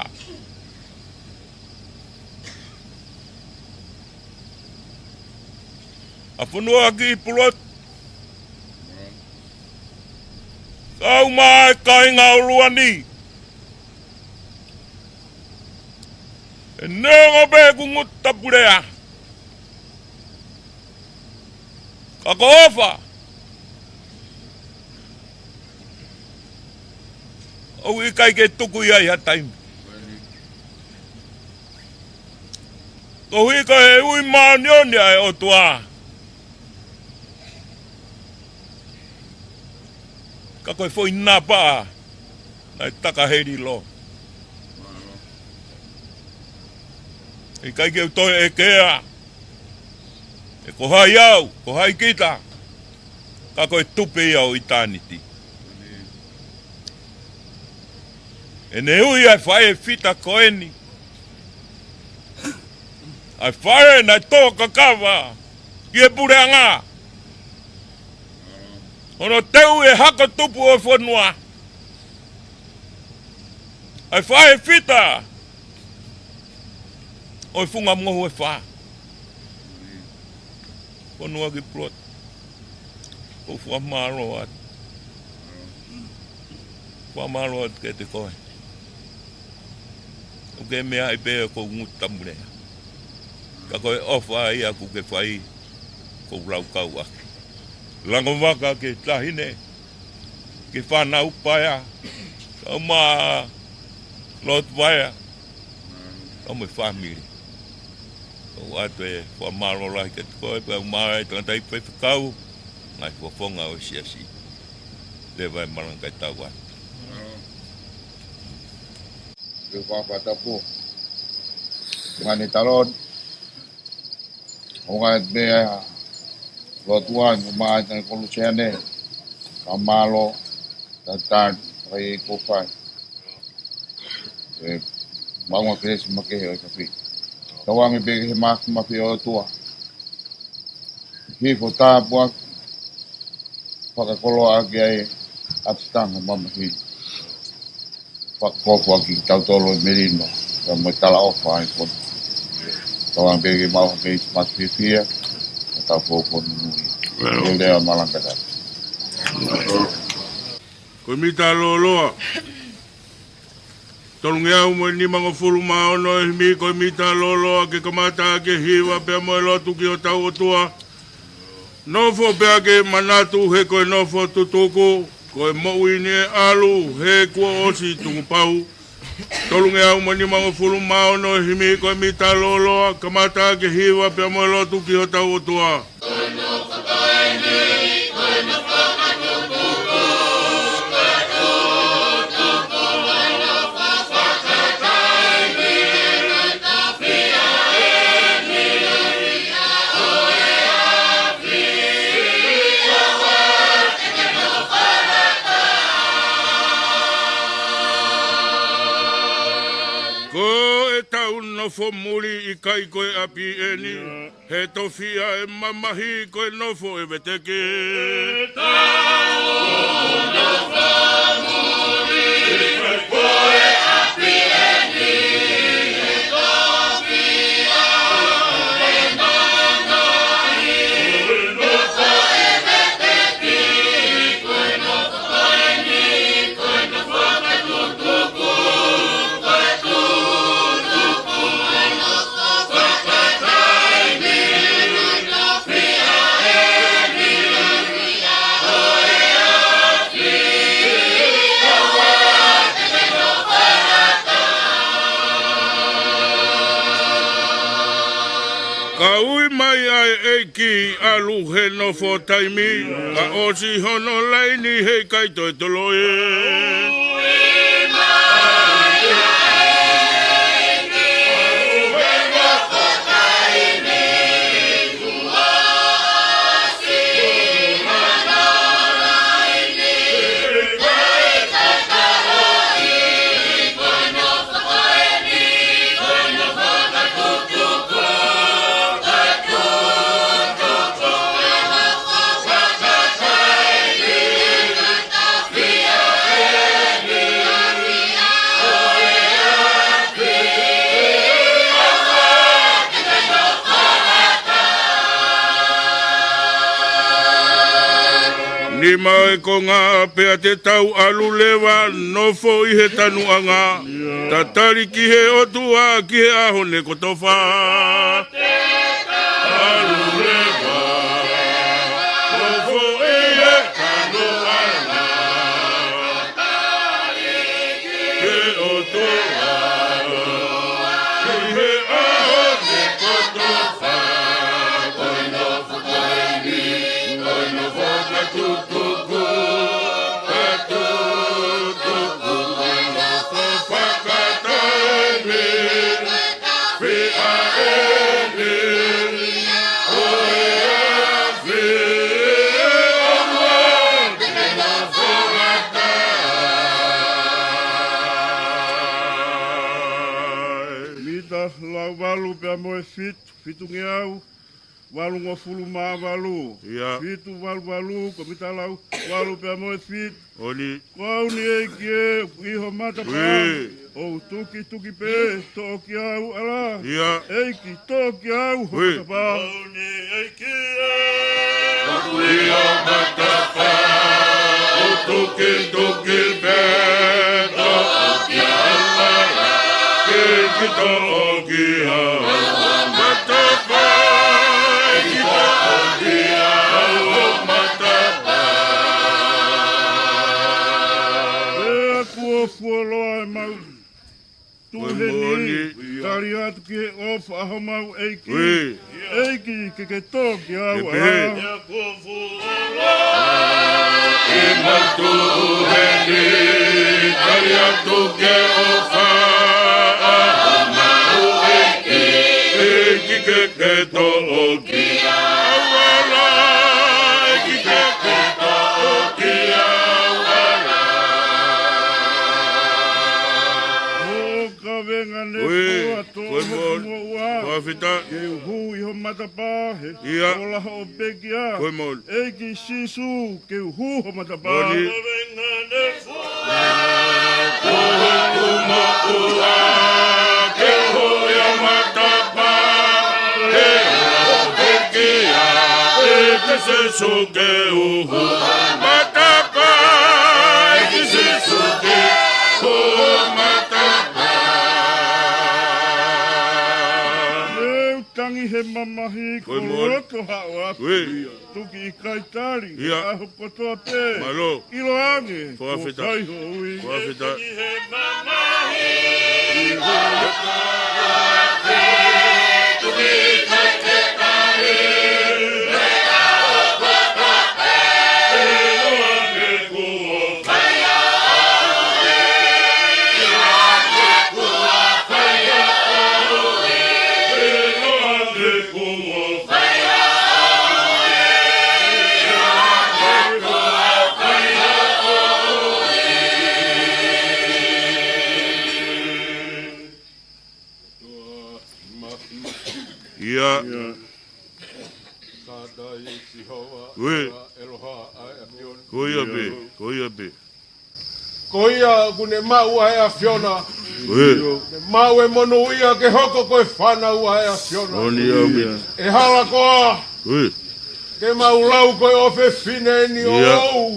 ʻa Fonuakiʻi Pulotu, kae ʻumaʻā e kāinga ʻo Luani. ʻE neongo pē ʻeku ngutu tapu lea, ka ko e ʻofa, ʻoku ʻikai ke tuku ia ʻi ha taimi. Koeʻuhi ko e ui māʻoniʻoni ʻa e ʻOtua, ka ko e foʻi napa naʻe taka heli lō. ʻIkai ke u toe ʻeke ia pe ko hai au, ko hai kita, ka ko e tupe ia ʻo ʻitāniti. ʻEne ui ʻa e faʻē fita ko eni, ʻa e faʻē naʻe tō kakava ki he puleʻanga, hono teu e hako tupu ʻo e fonua, ʻa e faʻē fita ʻo e funga mohu ʻe fā. Fonuakiʻi Pulotu, ʻoku ou fakamālō atu. Fakamālō atu kiate koe. ʻOku ke meaʻi pē ʻoku ou ngutu tapu lea, ka ko e ʻofa ia ʻoku ke fai, ʻoku ou laukau ʻaki. Lango vaka ki he Taʻahine, ki he fānau paea, kae ʻumaʻā Lotu Vaea, kae ʻumaʻā e fāmili. ʻOatu e fakamālō lahi kiate koe pea mo e tangataʻeiki faifekau, ngaahi fofonga ʻo e siasi. Leva e malanga kae tau atu. Ke u fakatapu. Ngaahi taloni, ʻo ngaahi meʻa lotu ai mo mai tani Koluseane, ka mālō, tatani, ʻai e kofai. ʻE maunga Kelesi makehe ʻo e kapi. Tauange pē ki he māfimafi ʻo e ʻOtua, hifo tāpuaki, fakakoloa ʻaki ai ʻa e ʻapitanga mamahi. Fakakoloa ʻaki kitautolu e melino, ka mo e talaʻofa ʻa e fonua. Tauange pē ke mau hake ʻi he mātuʻaki fiefia, ka tau fou fonu nui. Lea malanga kae tau. Ko e mita lōloa tolungeau mo e nimangofulu mā ono ʻo e himi, ko e mita lōloa ke kamata ʻaki e hiva pea mo e lotu ki hotau ʻOtua. Nofo pea ke manatu he ko e nofo tutuku, ko e moʻui ni ʻe ʻalu he kuo ʻosi tungupau. Tolungeau mo e nimangofulu mā ono ʻo e himi, ko e mita lōloa, kamata ʻaki e hiva pea mo e lotu ki hotau ʻOtua. nofo muli ʻikai ko e ʻapi eni. He tofiʻa ʻe mamahi ko e nofo ʻe veteki. Ka ui mai ʻa e ʻEiki ʻalu he nofo taimi, ka ʻosi hono laini heʻikai toe toloi. Nima ʻo e konga pea te tau ʻalu leva nofo ʻi he tanuʻanga. Tatali ki he ʻOtua ki he ʻaho ne kotofa. ʻAlu leva, nofo ʻi he tanuʻanga. He ʻOtua, ʻi he ʻaho ne kotofa, ko e nofo ko eni, ko e nofo fakatutuku, fakatutuku, ko e nofo fakataimi, fiha eni, ʻo e afi, ʻo e nofo fakataimi. Mita lau valu pea mo e fitu, fitungeau valungofulu mā valu. Ia. Fitu valu valu, ko e mita lau valu pea mo e fitu. Oni. Ko au ni ʻEiki ē, ʻi ho matapā. Ui. ʻOku tukituki pē, toʻo kiate au ʻa e ala. Ia. ʻEiki, toʻo kiate au ho Ui. matapā. Ko au ni ʻEiki ē, ʻoku ʻi ho matapā, ʻoku tukituki pē, toʻo kiate au ʻa e ala. ʻEiki toʻo kiate au ho matapā, ʻEiki toʻo kiate au ho matapā. Pea kuo fuoloa ʻemau Ko e tuʻu heni, moʻoni. Tali atu ki he ʻofa ʻa homau ʻEiki. Ui. ʻEiki, ke ke toʻo kiate au ʻa e ala. Ia ko fuoloa ʻemau tuʻu heni, tali atu ki he ʻofa ʻa homau ʻEiki. ʻEiki ke ke toʻo kiate au ʻa e ala, ʻEiki ke ke toʻo kiate au ʻa e ala. ʻO kavenga ne Ui, fua tō ko e mo-, moʻua. Fakafetaʻi. Ke u hū ʻi ho matapā he Ia. Ola hoʻo pekia. Ko e moʻoni. ʻEiki Sīsū, ke u hū ho matapā. Moʻoni. Ko hoku moʻua, ke u hū ʻi ho matapā, he ola hoʻo pekia, ʻEiki Sīsū ke u hū ho matapā, ʻEiki Sīsū ke u hū ho matapā. Ke u tangi he mamahi Ko e ko moʻoni. Loto haʻo afi. Ui. Tuki ʻikai tali, Ia. ʻAho kotoa pē. Mālō. ʻIloange, Fakafetaʻi. Kuo fai ho ui. Fakafetaʻi. He mamahi, ko e loto haʻo afi, tuki ʻikai ke tali, he ʻaho kotoa pē. ʻIloange kuo fai ho ui. ʻIloange kuo fai ho ui. ʻIloange kuo Sātai, Sihova, ʻEloha, ʻEloha ʻa e ʻAfiona. Ko ia pē, ko ia pē. Ko ia ʻoku ne maʻu ʻa e ʻAfiona. Ne maʻu e monūʻia ke hoko ko e fānau ʻa e ʻAfiona. ʻE hala koā ke mau lau ko e ʻofefine eni ʻoʻou.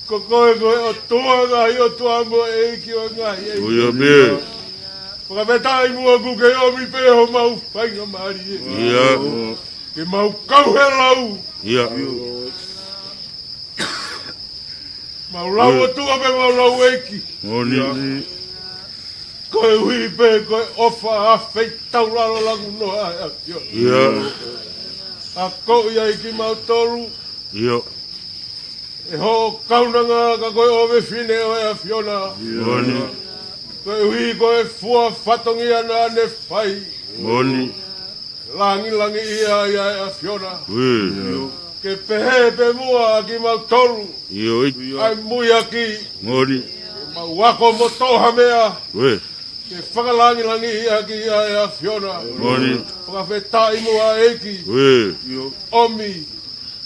Ko koe ko e ʻOtua ʻo e ngaahi ʻotua mo e ʻEiki ʻo e ngaahi ʻeiki. Fakafetaʻi muʻa kuo ke ʻomi pē homau faingamālie ke mau kau he lau. Mau lau ʻOtua pea mau lau ʻEiki. Koeʻuhi pē ko e ʻofa ʻa e feitaulalo laku noa ʻa e ʻAfiona. ʻA ko ia ʻi kimautolu ʻe hoʻo kaunanga ka ko e ʻofefine ʻo e ʻAfiona. Koeʻuhi ko e fua fatongia naʻa ne fai. Langilangiʻia ai ʻa e ʻAfiona. Ke pehē pē muʻa ʻa kimautolu ʻa e muiaki. Mau ako mo toʻo ha meʻa ke fakalangilangiʻi ʻaki ʻa e ʻAfiona. Fakafetaʻi muʻa ʻEiki. ʻOmi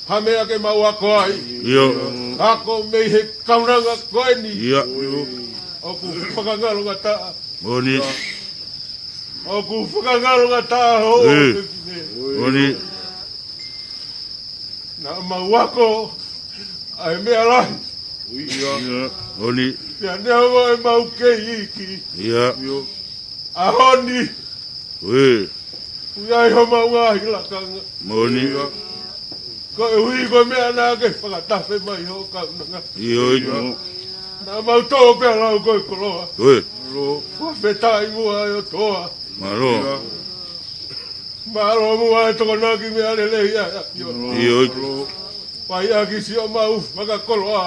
ha meʻa ke mau ako ai. Ako mei he kaunanga ko eni. ʻOku fakangalongataʻa. ʻOku fakangalongataʻa hoʻo ʻofefine. Naʻa mau ako ʻa e meʻa lahi. Pea neongo ʻemau kei iiki, ʻaho ni ʻoku ʻi ai homau ngaahi lakanga. Koeʻuhi ko e meʻa naʻa ke fakatafe mai hoʻo kaunanga. Naʻa mau toʻo pea lau ko e koloa. Fakafetaʻi muʻa ʻe ʻOtua. Mālō muʻa e tokonaki meʻa lelei ʻa e ʻAfiona. Fai ʻaki siʻomau fakakoloa.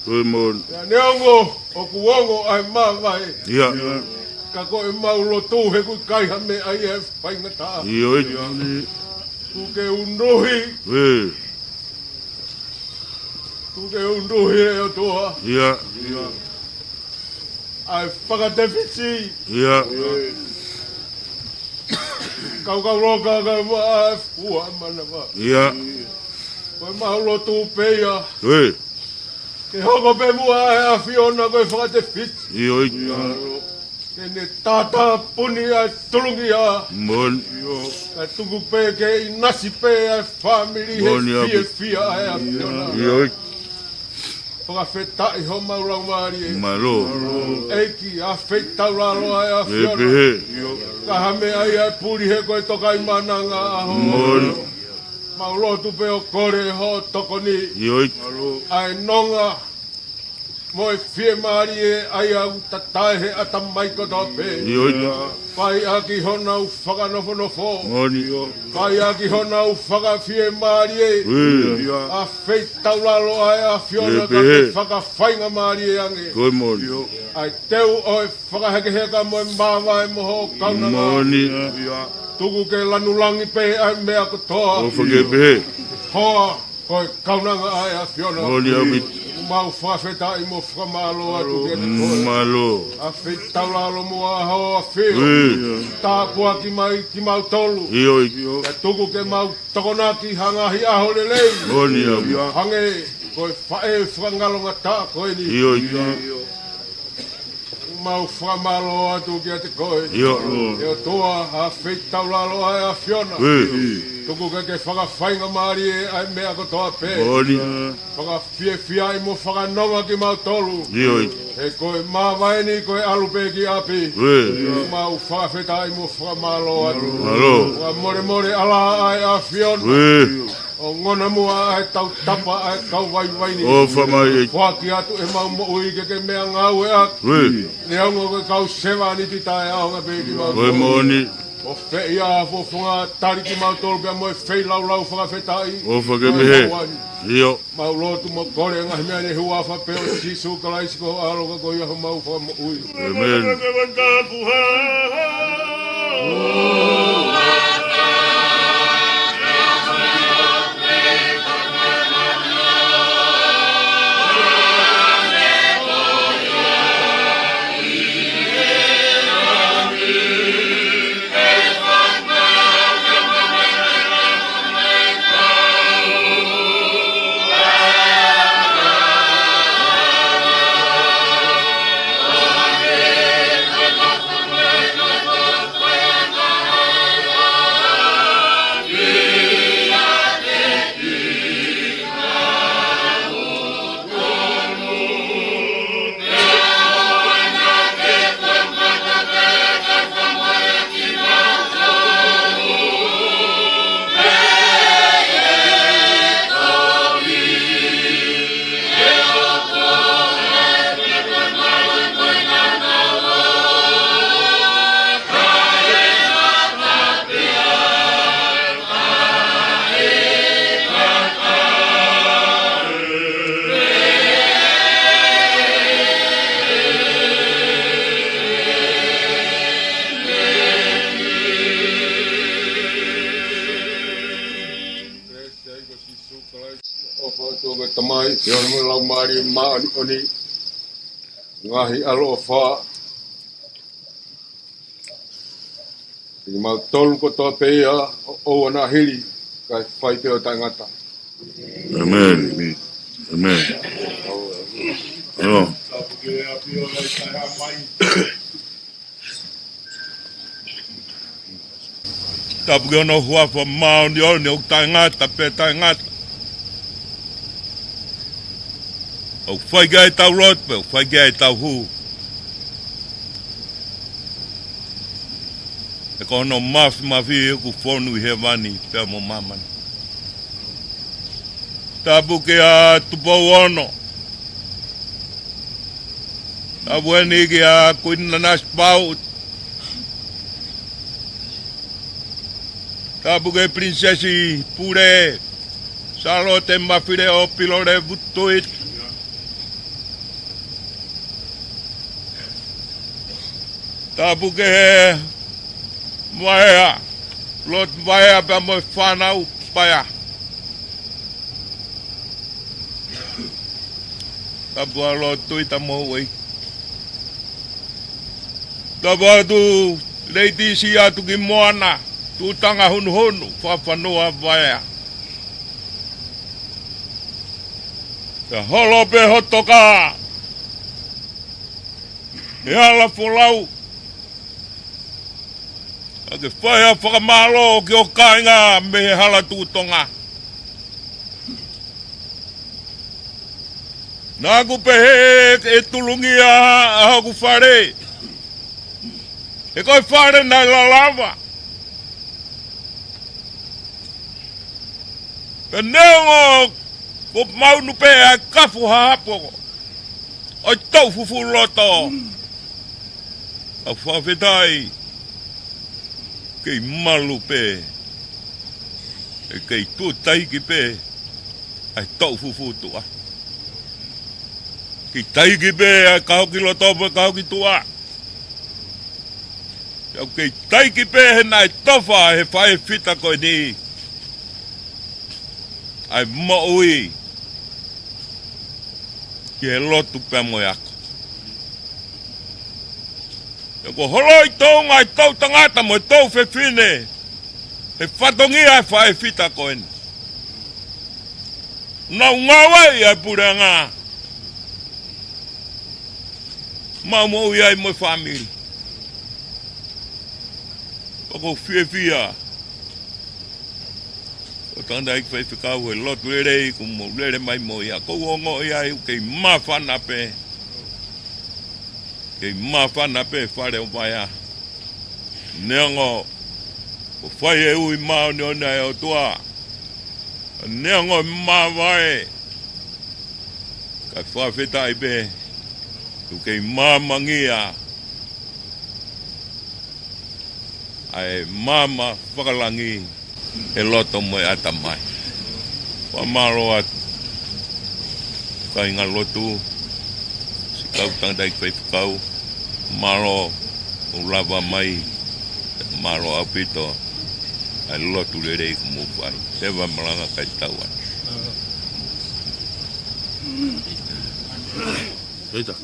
Pea neongo ʻoku ongo ʻa e māvae, ka ko ʻemau lotu he ʻoku ʻikai ha meʻa ia ʻe faingataʻa. Kuo ke unuhi. Kuo ke unuhi ʻe ʻOtua ʻa e fakatefiti. Kaukau loka ka mo e fua manava. Ko ʻemau lotu pē ia ke hoko pē muʻa ʻa e ʻAfiona ko e fakatefiti. Ke ne tātāpuni ʻa e tulungia. Ka tuku pē ke ʻinasi pē ʻa e fāmili he fiefia ʻa e ʻAfiona. Fakafetaʻi homau laumālie. ʻEiki, ʻa e feitaulalo ʻa e ʻAfiona. Ka ha meʻa ia ʻe puli he ko e tokaimaʻananga ʻa hoʻo. Mau lotu pē ʻo kole hoʻo tokoni ʻa e nonga mo e fiemālie ʻa ia ʻoku tatae he ʻatamai kotoa pē. Fai ʻaki honau fakanofonofo. Fai ʻaki honau fakafiemālie ʻa e feitaulalo ʻa e ʻAfiona ka ke fakafaingamālie ange ʻa e teu ʻo e fakahekeheka mo e māvae mo hoʻo kaunanga. Tuku ke lanu langi pē ʻa e meʻa kotoa. Hoa ko e kaunanga ʻa e ʻAfiona. Mau fakafetaʻi mo fakamālō atu kiate koe. ʻA e feitaulalo muʻa ʻa hoʻo ʻAfio. Tāpuaki mai kimautolu. Ka tuku ke mau tokonaki ha ngaahi ʻaho lelei. Hangē ko e faʻē fakangalongataʻa ko eni. Mau fakamālō atu kiate koe. ʻE ʻOtua, ʻa e feitaulalo ʻa e ʻAfiona. Tuku ke ke fakafaingamālie ʻa e meʻa kotoa pē. Fakafiefiaʻi mo fakanonga kimautolu. He ko e māvae ni ko e ʻalu pē ki ʻapi. Mau fakafetaʻi mo fakamālō atu. Fakamolemole ʻa e ʻAfiona. Ongona muʻa ʻa e tautapa ʻa e kau vaivai ni. Foaki atu ʻemau moʻui ke ke meʻangāueʻaki. Neongo ko e kau sevāniti taʻeʻaonga pē kimautolu. ʻOfeʻi ʻa e fofonga tali kimautolu pea mo e feilaulau fakafetaʻi. Mau lotu mo kole ngaahi meʻa ni he huafa pē ʻo Sīsū Kalaisi ko ho ʻAlo ka ko ia homau Fakamoʻui. ʻOfa atu ki he Tamai, ki he ʻOtua mo e Laumālie Māʻoniʻoni, ngaahi ʻaloʻofa kiate kimautolu kotoa pē ia ʻo ʻoua naʻa hili, kae fai pē ʻo taʻengata. ʻĒmeni. ʻĒmeni. ʻIo. Tapu ki hono huafa māʻoniʻoni ʻoku taʻengata pea taʻengata. ʻOku fai ki ai ʻetau lotu pea ʻoku fai ki ai ʻetau hū. He ko hono māfimafi ʻoku fonu ʻi hēvani pea mo māmani. Tapu kia Tupou Ono. Tapu heni kia Kuini Nanasipauʻu. Tapu ki he Pilinisesi Pule, Sālote Mafileʻo Pilolevu Tuʻi. Tapu ki he Vaea, Lord Vaea pea mo e fānau Vaea. Tapu ʻa Lord Tuita Moʻui. Tapu atu Lady Siatukimoana, Tutanga Hunuhunu, Fafanua Vaea. Ka holo pē ho toka, ʻe ala folau. ʻA ke fai ha fakamālō ki ho kāinga mei he hala tuʻu Tonga. Naʻa ku pehē ke tulungia ʻa hoku fale. He ko e fale naʻe lalava. Pea neongo kuo maunu pē ʻa e kafu hahapo ʻo e toʻu fufū loto, ka fakafetaʻi, kei malu pē, ʻe kei tuʻu taiki pē ʻa e toʻu fufū tuʻa. Kei taiki pē ʻa e kahoki loto mo e kahoki tuʻa. Pea ʻoku kei taiki pē he naʻe tofa he faʻē fita ko eni ʻa e moʻui ki he lotu pea mo e ako. Pea kuo holo ʻi Tonga ʻa e toʻu tangata mo e toʻu fefine he fatongia ʻa e faʻē fita ko eni. Naʻa nau ngāueʻi ʻa e puleʻanga maʻu moʻui ai mo e fāmili. ʻOku ou fiefia ʻo tangataʻeiki faifekau he lotu lelei kuo mou lele mai mo ia. ʻOku ou ongoʻi ai ʻoku kei māfana pē, kei māfana pē fale ʻo Vaea. Neongo kuo fai e ui māʻoniʻoni ʻa e ʻOtua, neongo e māvae, kae fakafetaʻi pē ʻoku kei māmangia ʻa e maama fakalangi he loto mo e ʻatamai. Fakamālō atu kāinga lotu, siʻi kau tangataʻeiki faifekau, mālō hoʻomou lava mai, mālō ʻaupito ʻa e lotu lelei kuo mou fai. Tēvā malanga kae tau atu. Eita.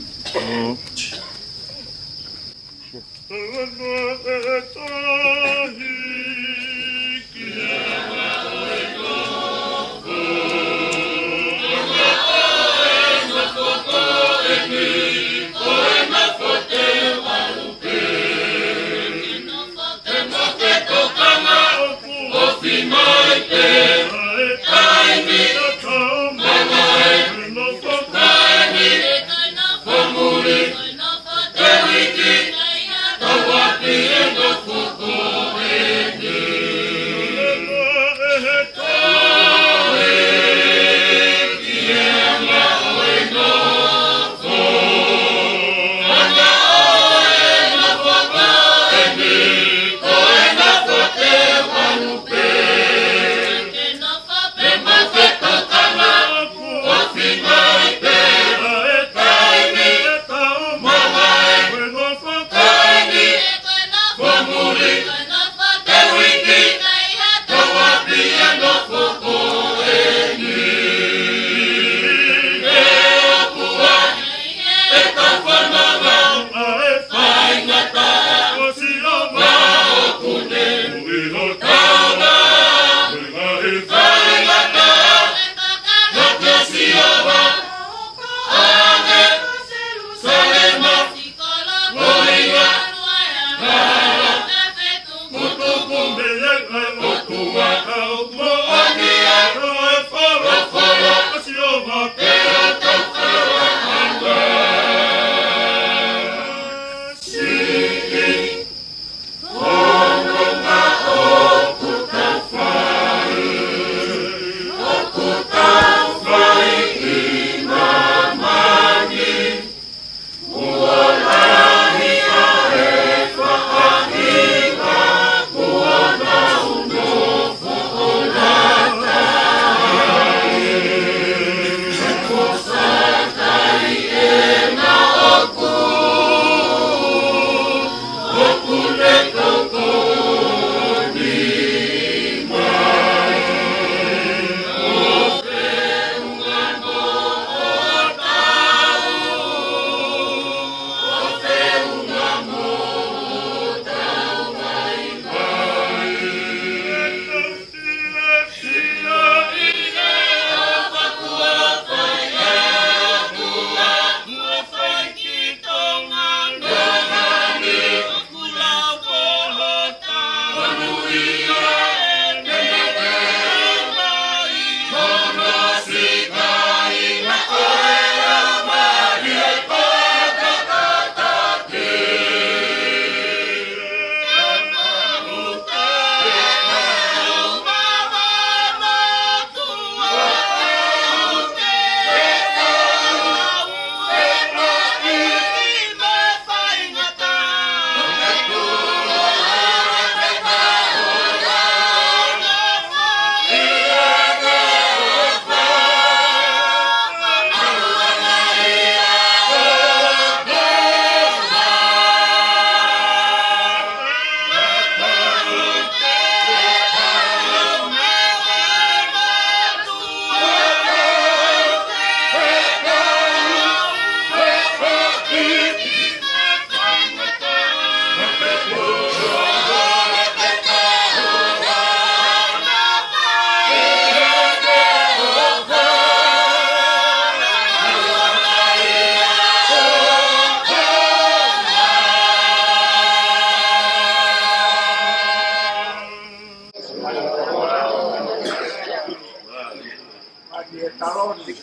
ʻOni.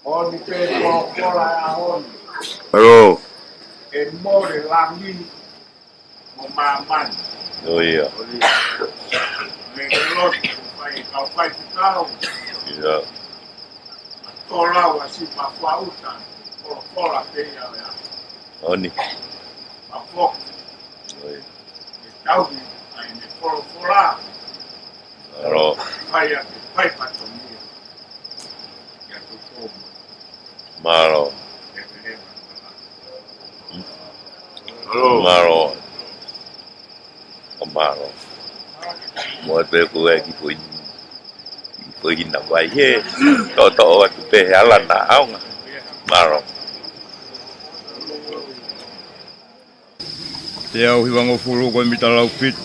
ʻOni pē ko kola ʻa ʻoni. Hello. ʻE mole langi mo māmani. ʻIo ia. Mei he lotu, fai, kau fai ki tau. Ia. Kola ua si pa fua uta, kola kola pē ia ia. ʻOni. Pa foki. ʻIo ia. E tauhi, ai me kola kola. Mālō. Fai a ke fai patongia. Ia tu komo. Mālō. Mālō. Mālō. Mo e pē ko e ki pui. Ki pui na vai he. Toto o atu pē he ala na aonga. Mālō. Teau hiva ngofulu ko e mita lau fitu.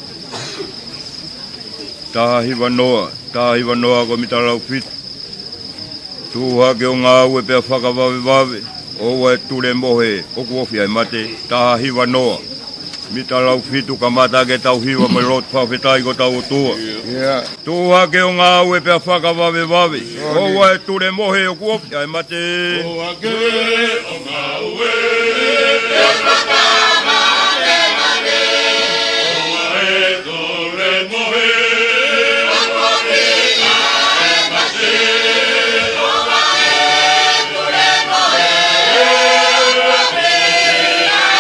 Taha hiva noa, taha hiva noa ko e mita lau fitu. Tuʻu hake ʻo ngāue pea fakavavevave, ʻoua ʻe tulemohe, ʻoku ofi ʻa e mate, taha hiva noa. Mita lau fitu kamata ke tau hiva mo e lotu fakafetaʻi ki hotau ʻOtua. Ia. Tuʻu hake ʻo ngāue pea fakavavevave, ʻoua ʻe tulemohe, ʻoku ofi ʻa e mate. Tuʻu hake ʻo ngāue pea fakavavevave, ʻoua ʻe tulemohe, ʻoku ofi ʻa e mate. ʻOua ʻe tulemohe, ʻoku ofi ʻa e mate. ʻOua ʻe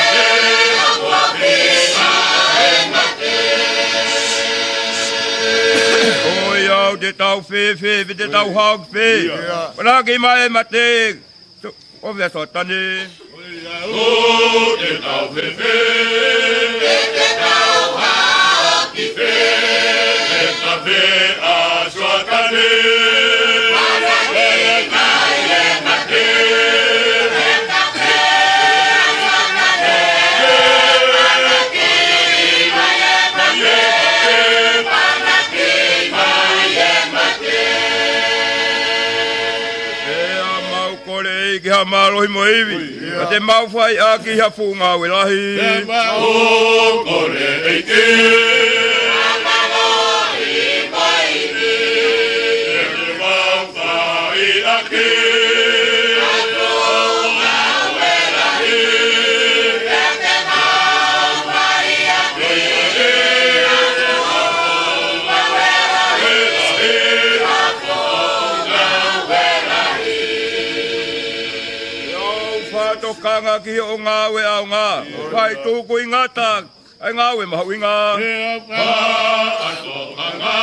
tulemohe, ʻoku ofi ʻa e mate. ʻOiauē, te tau fēfē, pe te tau hao ki fē? Ia. Manako mai e mate. Tō, ʻo vea Soatane. ʻOiauē, te tau fēfē, pe te tau hao ki fē? Te tau fē ʻa Soatane. Manako mai e mate. Pea mau kole ki ha mālohi mo e ivi. Ia. Ka te mau fai ʻaki ha fuʻu ngāue lahi. Te mau kole ki ha mālohi mo e ivi. Te mau fai ʻaki ha fuʻu ngāue lahi. Te mau fai ʻaki ha fuʻu ngāue lahi. ʻOu fakatokanga ki hoʻo ngāue ʻaonga. Fai tuku ʻi ngata ʻa e ngāue mahuʻinga. Pea fakatokanga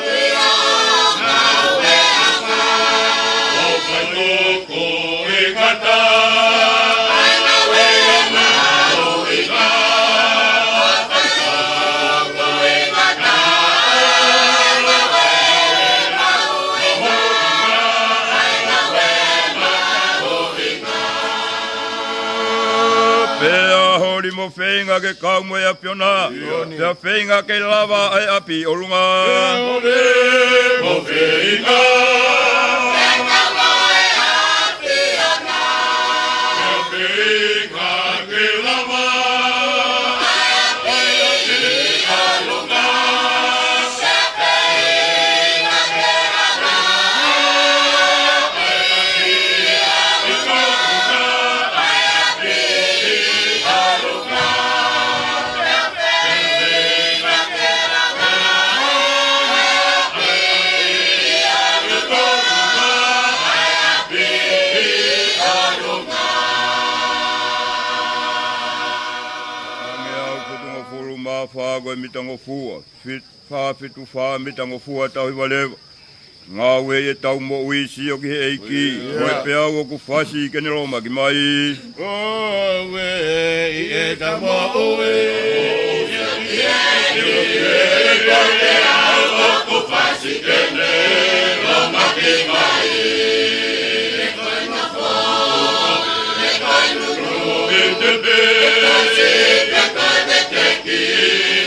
ki hoʻo ngāue ʻaonga. ʻO fai tuku ʻi ngata ʻa e ngāue mahuʻinga. Pea holi mo feinga ke kau mo e ʻAfiona. Pea feinga ke lava ʻa e ʻapi ʻolunga. Pea holi mo feinga ke kau mo e ʻAfiona. Pea feinga ke lava ʻa e ʻapi ʻolunga. Hangē au kutungofulu mā fā ko e mita ngofua. Fit-, fā fitu fā mita ngofua tau hiva leva. Ngāue ʻi heʻetau moʻui, sio ki he ʻEiki, ko e peau ʻoku fasi ke ne lōmaki mai. Ngāue ʻi heʻetau moʻui, sio ki he ʻEiki, ko e peau ʻoku fasi ke ne lōmaki mai. Ko e nofo, ko e nunu, ko e tepesi, ko e veteki,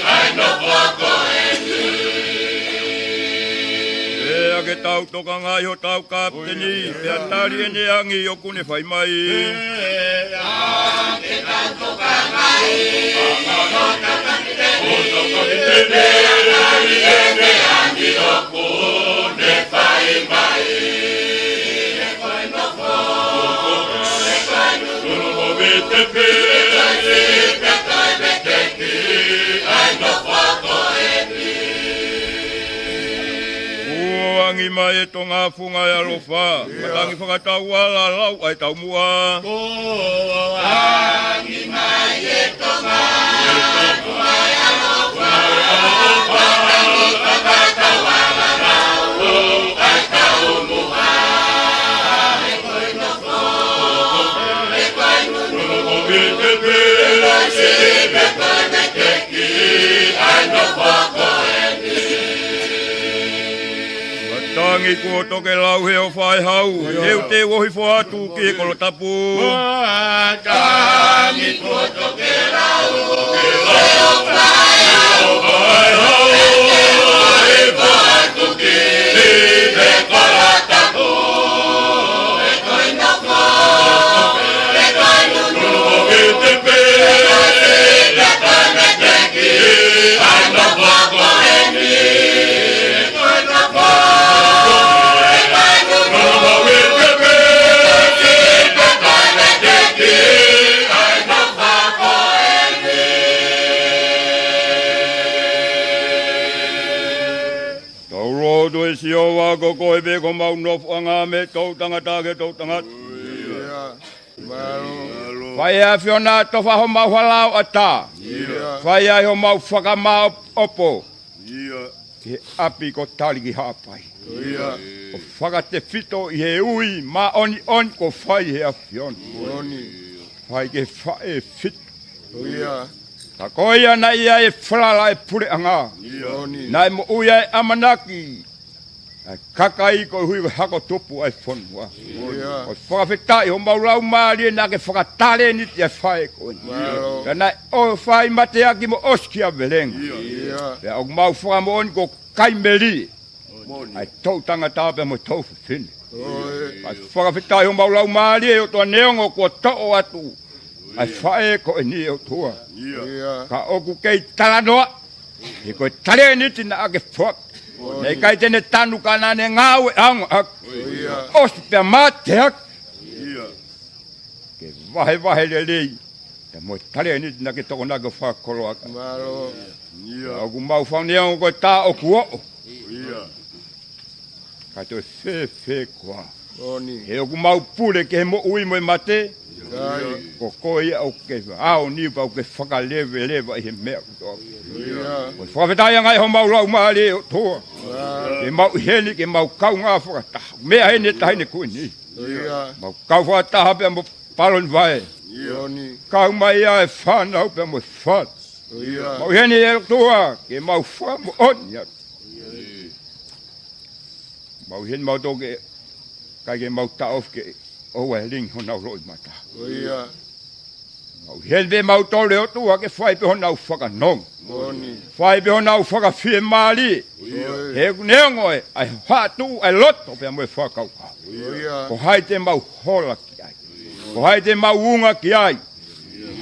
ʻa e nofo ko eni. Pea ke tau tokangaʻi hotau kapiteni, pea tali ʻene angi ʻoku ne fai mai. Pea ke tau tokangaʻi hotau kapiteni, pea tali ʻene angi ʻoku Kuo angi mai ʻe Tonga funga ʻa e ʻaloʻofa. Matangi fakatauʻa lau ʻa e taumuʻa. Kuo angi mai ʻe Tonga funga ʻa e ʻaloʻofa. Matangi fakatauʻa lau ʻa e taumuʻa. Matangi kuo tokelau he ʻofa ʻa e hau, he ʻoku te uohi fo atu ki he kolo tapu. Matangi kuo tokelau he ʻofa ʻa e hau, he ʻoku te uohi fo atu ki he kolo tapu. Tau lotu. ʻE Sihova, ko koe pē ko homau nofoʻanga mei he toʻutangata ki he toʻutangata. Fai ʻe he ʻAfiona ʻa e tofa homau hala ʻo ʻatā. Fai ai homau fakamāʻopoʻopo ki he ʻapi ko Tali ki Haʻapai. ʻO fakatefito ʻi he ui māʻoniʻoni kuo fai ʻe he ʻAfiona. Fai ki he faʻē ʻe fitu. Ka ko ia naʻe ʻi ai e falala ʻa e puleʻanga, naʻe moʻui ai e ʻamanaki ʻa e kakai koeʻuhi ko e hako tupu ʻa e fonua. ʻOku fakafetaʻi homau laumālie naʻa ke fakatalēniti ʻa e faʻē ko eni. Pea naʻe ʻosi fai mateaki mo ʻosi kia velenga. Pea ʻoku mau fakamoʻoni ko e kai melie ʻa e toʻutangata pea mo e toʻufefine. Ka fakafetaʻi homau laumālie ʻe ʻOtua neongo kuo toʻo atu ʻa e faʻē ko eni ʻe ʻOtua. Ka ʻoku kei talanoa he ko e talēniti naʻa ke foaki. Naʻe ʻikai te ne tanu ka naʻa ne ngāueʻanga ʻaki. ʻOsi pea mateaki ke vahevahe lelei pea mo e talēniti naʻa ke tokonaki ʻo fakakoloa ʻaki. ʻOku mau fakaneongo ko e tā ʻoku oʻo, ka toe fēfē koā? He ʻoku mau pule ki he moʻui mo e mate, ko koe ia ʻoku ke ʻaonga pea ʻoku ke fakaleveleva ʻi he meʻa kotoa. Ko e fakafetaʻi ange ʻa homau laumālie ʻe ʻOtua ke mau ʻi heni ke mau kaungā fakataha. Meʻa heni e taʻahine ko eni. Mau kau fakataha pea mo Palonivae. Kau mai ʻa e fānau pea mo e fale. Mau ʻi heni ʻe ʻOtua ke mau fakamoʻoni atu. Mau ʻi heni mau toke kai ke mau taʻofi ke ʻoua ʻe lingi honau loʻimata. Mau ʻi heni pē mau tole ʻOtua ke fai pē honau fakanonga. Fai pē honau fakafiemālie. He ʻoku neongo ʻa e haʻatuʻu ʻa e loto pea mo e fakakaukau. Ko hai te mau hola ki ai? Ko hai te mau unga ki ai?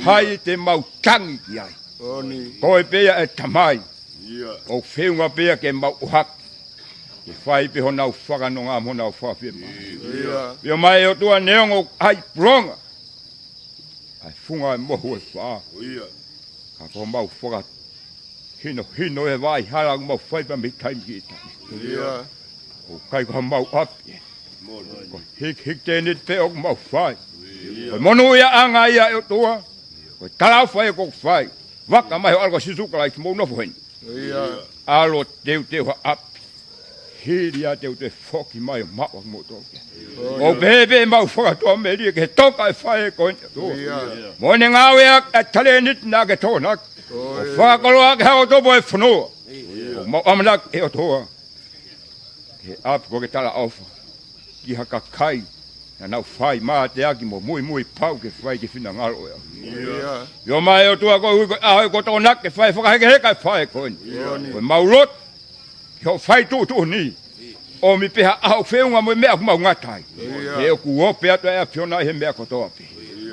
Hai te mau tangi ki ai? Ko e pē ia ʻe Tamai. ʻOku feʻunga pē ia ke mau ʻohake ke fai pē honau fakanonga mo honau fakafiemālie. ʻIo mai ʻOtua neongo ʻa e pulonga ʻa e funga ʻe mohu ʻe fā, ka ko homau fakahinohino he vaʻa hala ʻoku mau fai pē mei taimi ki taimi. ʻOku ʻikai ko homau ʻapi. Ko e hikihiki tēniti pē ʻoku mau fai. Ko e monūʻiaʻanga ia ʻe ʻOtua. Ko e talaʻofa ia ʻoku fai. Vaka mai ho ʻAlo ko Sīsū Kalaisi mo nofo heni. ʻAlo teuteu ha ʻapi. Hili ia teuteu foki mai ʻo maʻu ʻa moutolu. ʻOku pehē pē mau fakatuʻamelie ke toka e faʻē ko eni ʻOtua. Mo ʻene ngāueʻaki ʻa e talēniti naʻa ke tokonaki ʻo fakakoloa ʻaki e hako tupu ʻo e fonua. ʻOku mau ʻamanaki ʻe ʻOtua ke ʻapi ko ke talaʻofa ki ha kakai naʻa nau fai mateaki mo muimui pau ke fai ki he finangalo ʻo e ʻAfiona. ʻIo mai ʻOtua koeʻuhi ko e ʻaho ko ē ʻoku tokonaki ke fai fakahekeheka e faʻē ko eni. Ko e mau lotu ki hoʻo fai tuʻutuʻuni. ʻOmi pē ha ʻaho feʻunga mo e meʻa ʻoku mau ngata ai. He ʻoku ope atu ʻa e ʻAfiona ʻi he meʻa kotoa pē.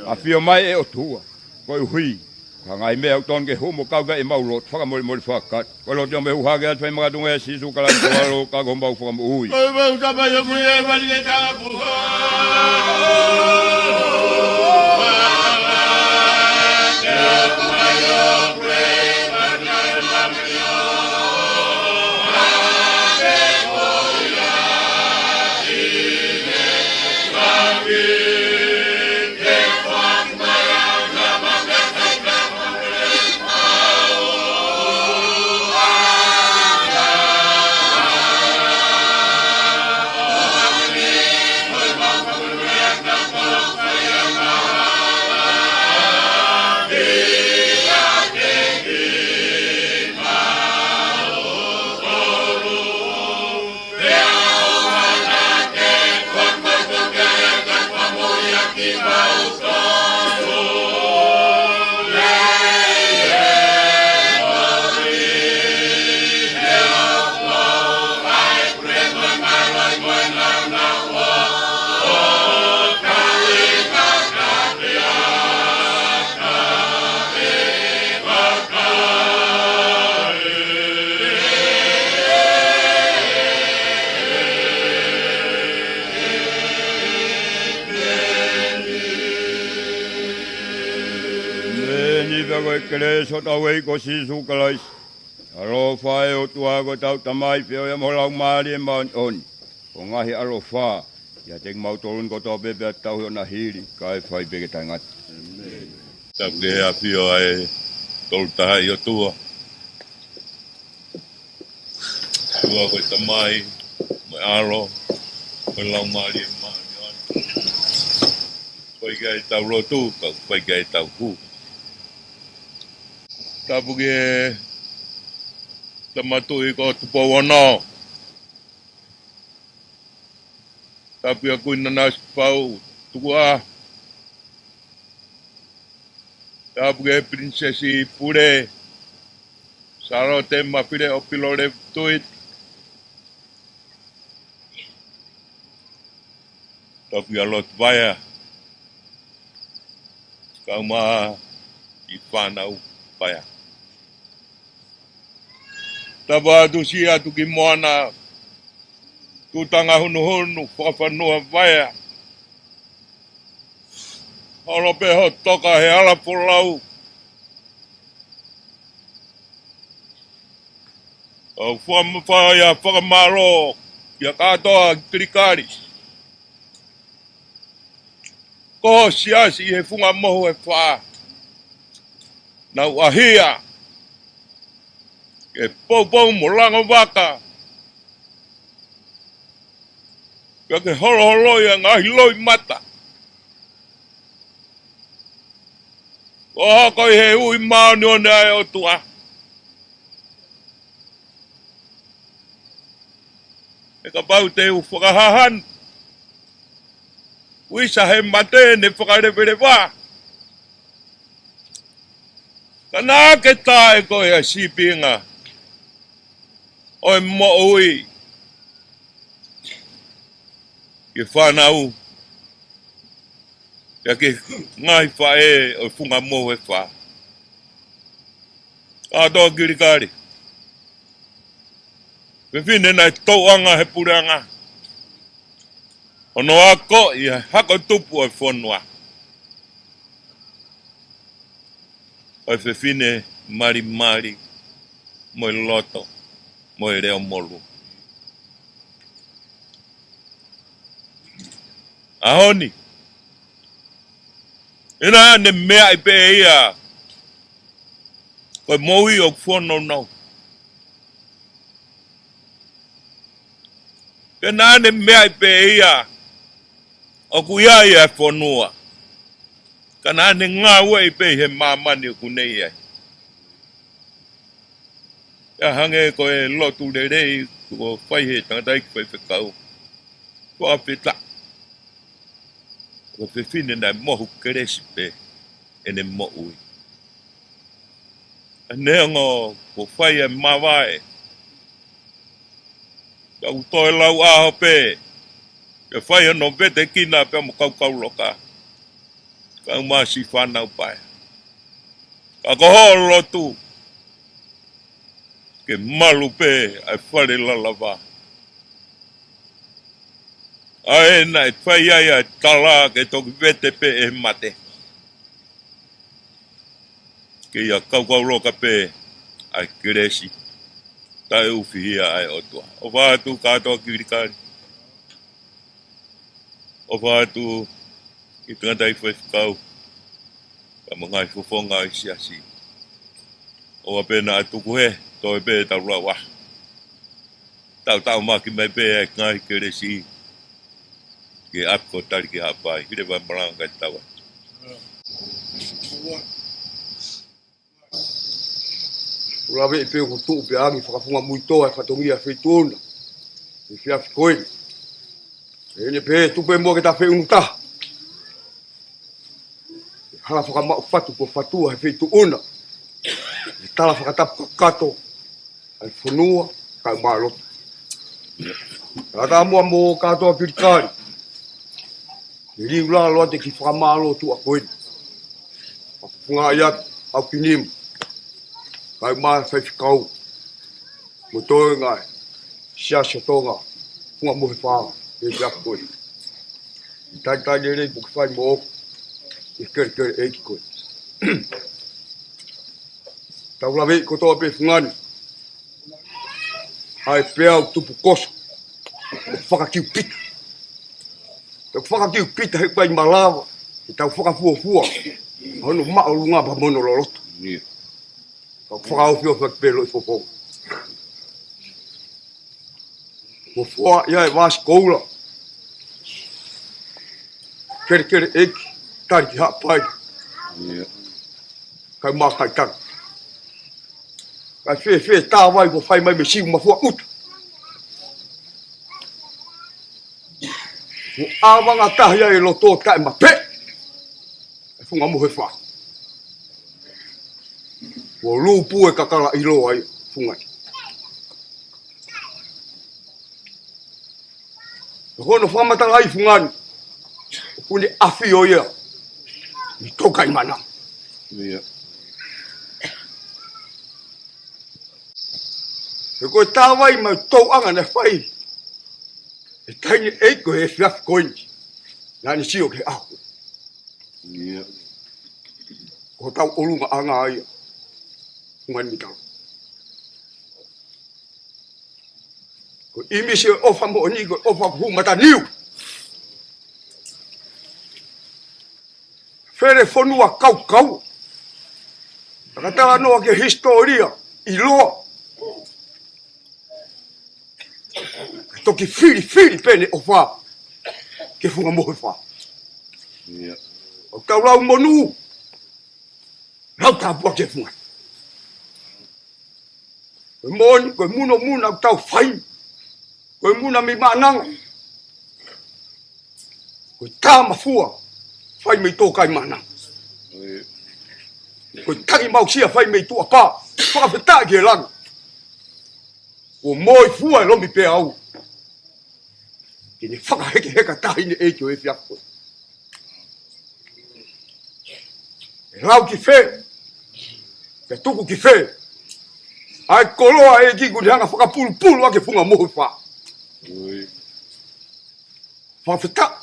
ʻAfio mai ʻe ʻOtua koeʻuhi ko e ngaahi meʻa ʻoku totonu ke hū mo kau ki ai ʻemau lotu fakamolemole fakakata. Ko e lotu ʻoku mau hū hake atu fai makatuʻunga ʻia Sīsū Kalaisi ko e ʻAlo ka ko homau Fakamoʻui. Ko e mau tapa ʻi he moʻui ʻe vali ke tapu. Meni pea ko e kelesi ʻa hotau ʻEiki ko Sīsū Kalaisi, ʻaloʻofa ʻa e ʻOtua ko ʻetau Tamai, feohi mo e Laumālie Māʻoniʻoni, ʻo ngaohi ʻaloʻofa ʻiate kimautolu ni kotoa pē pea tauhi ʻo na hili, kae fai pē ke taʻengata. Tapu ki he ʻafio ʻa e Tolu Tahaʻi ʻOtua. ʻOtua ko e Tamai, mo e ʻAlo, mo e Laumālie Māʻoniʻoni. Fai ki ai ʻetau lotu, ka fai ki ai ʻetau hū. Tapu ki he Tama Tuʻi ko Tupou Ono. Tapu kia Kuini Nanasipauʻu Tukuʻa. Tapu ki he Pilinisesi Pule, Sālote Mafileʻo Pilolevu Tuiti. Tapu kia Lotu Vaea, kae ʻumaʻā e fānau Vaea. Tapu atu siʻi ʻAtuki Moana, Tūtanga Hunuhunu, Fakafanua Vaea. Holo pē hoʻo toka he hala folau. ʻOku fakamafai ʻa e fakamālō kia Katoa Kilikali, ko ho siasi ʻi he Funga Mohu ʻe Fā. Naʻa ku ʻaʻahi ke poupou mo lango vaka, pea ke holoholoʻi ʻa e ngaahi loʻimata. Ko e hoko ʻi he ui māʻoniʻoni ʻa e ʻOtua. He kapau te u fakahahanu, ʻoku ʻi ai ha mate ʻene fakaleveleva. Ka naʻa ke tā ʻe koe ʻa e sīpinga ʻo e moʻui ki he fānau, pea ki he ngaahi faʻē ʻo e Funga Mohu ʻe Fā. Katoa Kilikali, fefine naʻe tōʻonga he puleʻanga, hono akoʻi ʻa e hako tupu ʻo e fonua. Ko e fefine malimali, mo e loto, mo e leʻo molu. ʻAho ni, ʻi heʻene meaʻi pē ʻe ia ko e moʻui ʻoku fōnounou, pe naʻa ne meaʻi pē ʻe ia ʻoku ʻi ai ʻa e fonua, ka naʻa ne ngāueʻi pē ʻi he māmani ʻoku ne ʻi ai. Pea hangē ko e lotu lelei kuo fai ʻe he tangataʻeiki faifekau, fakafetaʻi. Ko e fefine naʻe mohu kelesi pē ʻene moʻui. Neongo kuo fai ʻa e mavae, ka ʻoku toe lau ʻaho pē ke fai hono vetekina pea mo Kaukauloka, kae ʻumaʻā siʻi fānau Paea. Ka ko hoʻo lotu, ke malu pē ʻa e fale lalava, ʻa ē naʻe fai ai ʻa e tala ke toki vete pē ʻe he mate. ke ʻi ai e kaukau loka pē ʻa e kelesi taʻeʻufihia ʻa e ʻOtua. ʻOfa atu kātoa Kilikali. ʻOfa atu ʻi he tangataʻi faifekau, pea mo e ngaahi fofonga ʻo e siasi. ʻOua pē naʻa tuku hē, toe pē tau lau ā. Tautaumaki mai pē ʻa e ngaahi kelesi ki he ʻapi ko Tali ki Haʻapai, hili e vai malanga kae tau atu. ʻOku ou lave pē ʻoku tuʻu pē ange fakafunga muitoa e fatongia feituʻu na ʻi he efiafi ko eni. ʻEne pē tupe mua ke ta feʻunu taha. Hala fakamaʻu fatu ko fatua he feituʻu na. ʻE tala fakatapu kakato ʻa e fonua kae mālō. Tala tā muʻa mo kātoa Kilikali. Ke liu lalo atu e kiʻi fakamālō tuʻa ko eni. Fakafunga ia au ki nimu. Kae ʻumaʻā e faifekau. Mo e toenga e siasi ʻo Tonga, Funga Mohefa, ʻi he efiafi ko eni. Talitali lelei ʻoku ke fai moʻoku ʻi he kelekele ʻeiki ko eni. Tau lave kotoa pē fungani. ʻA e peau tupu koso. ʻOku fakakiupita. ʻOku fakakiupita he ʻikai malava ke tau fakafuofua hono māʻolunga pea mo hono loloto. ʻIo. Ka ʻoku fakaofiofi atu pē loʻi fofonga. Mo foa ia e vasi koula. Kelekele ʻeiki, Tali ki Haʻapai. ʻIo. Kae ʻumaʻā Kaitanga. Kae fēfē tā vai kuo fai mai mei Siumafua ʻUta. Kuo ʻavanga tahi ai e loto taʻemapeʻe. ʻE Funga Mohefa. Kuo lupu e kakala ʻiloa ia, fungani. Ko hono fakamatalaʻi fungani, ʻoku ne ʻafio ia ʻi Toukaimana. ʻIo. He ko e tā vai mo e tōʻonga naʻe fai ʻe he taʻahine ʻeiki ko ē he efiafi ko eni, naʻa ne sio ki he ʻaho. ʻIo. Ko hotau ʻolungaʻanga ia. Fungani Mitalo. Ko e ʻīmisi ʻo e ʻofa moʻoni, ko e ʻofa ʻoku hū mataniu. Fele fonua kaukau. Fakatalanoa ki he hisitōlia ʻiloa. Toki filifili pē ʻene ʻofa ki he Funga Mohefa. ʻIo. ʻOku tau lau monū, lau tāpuaki ki he funga. Ko e moʻoni, ko e munomuna ʻoku tau fai. Ko e muna mei Maʻananga. Ko e tā mafua fai mei Toukaimana. Ko e taki mausia fai mei tuʻa pā. Fakafetaʻi ki he langi. Kuo moifua e lomi peau. Ke ne fakahekeheka taʻahine ʻeiki ʻo e efiafi ko ē. ʻE lau ki fē, ke tuku ki fē ʻa e koloa ʻeiki kuo ne hanga fakapulupulu ʻaki e Funga Mohefa. ʻIo. Fakafetaʻi.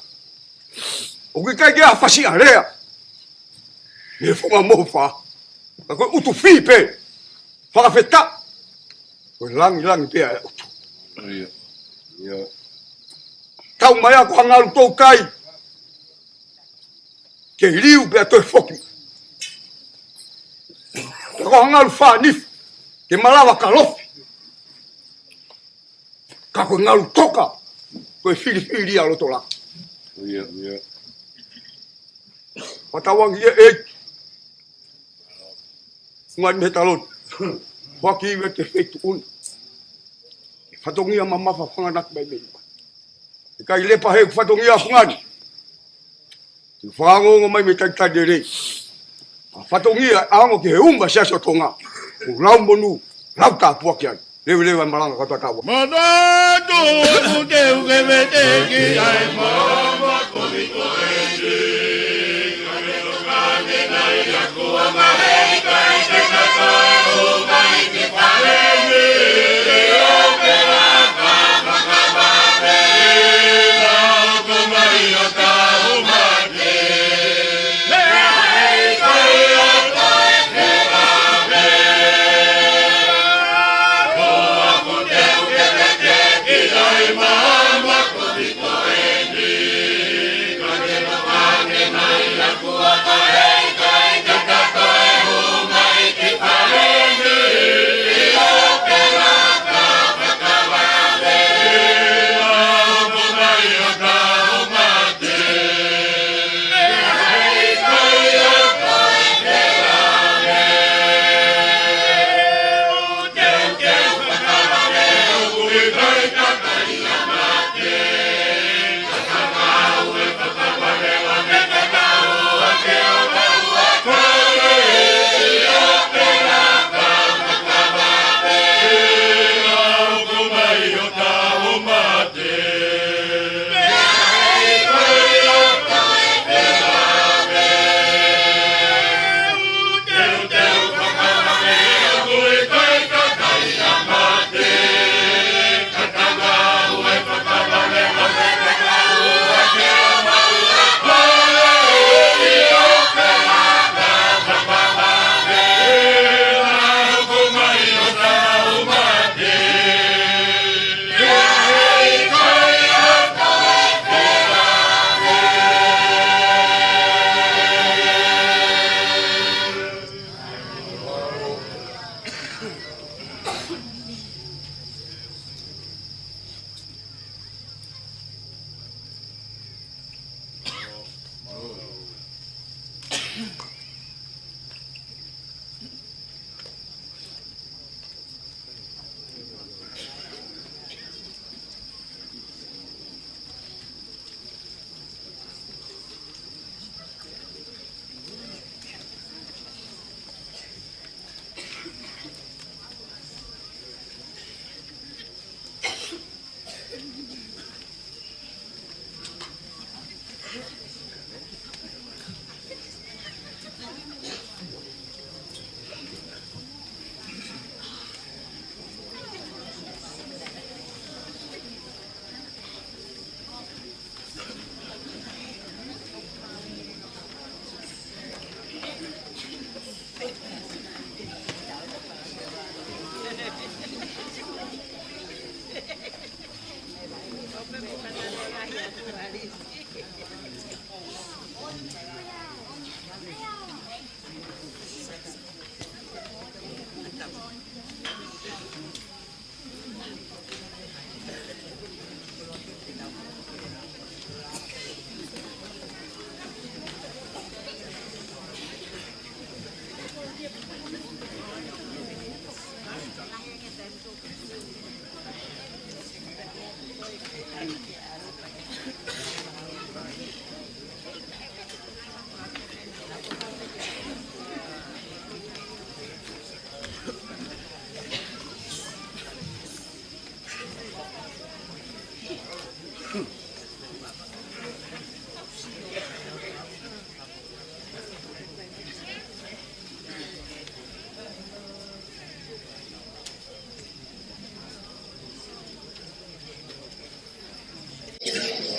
ʻOku ʻikai ke ʻi ai ha fasi alea ʻi he Funga Mohefa. Ka ko e ʻutu fī pē. Fakafetaʻi. Ko e langilangi pē ʻa e ʻOtua. ʻIo. ʻIo. Tau mai ʻa ko ha ngalu toutai. Ke liu pea toe foki. Ko ha ngalu fānifi. Ke malava kalofi. Ka ko e ngalu toka, ko e filifili ʻa loto laka. ʻIo, ʻio. Fakatauange ia ʻEiki. Fungani Metaloni. Huaki ive ke feituʻu na. Fatongia mamafa fanganaki mai mei. ʻIkai lepa he fatongia fungani. Ke fakaongoongo mai mei Talitali Lelei. ʻA e fatongia ʻe ongo ki he uma siasi ʻo Tonga. ʻOku lau monū, lau tāpuaki ai. Leveleva e malanga kātoa tau. Manatu ʻoku te uke veteki ai.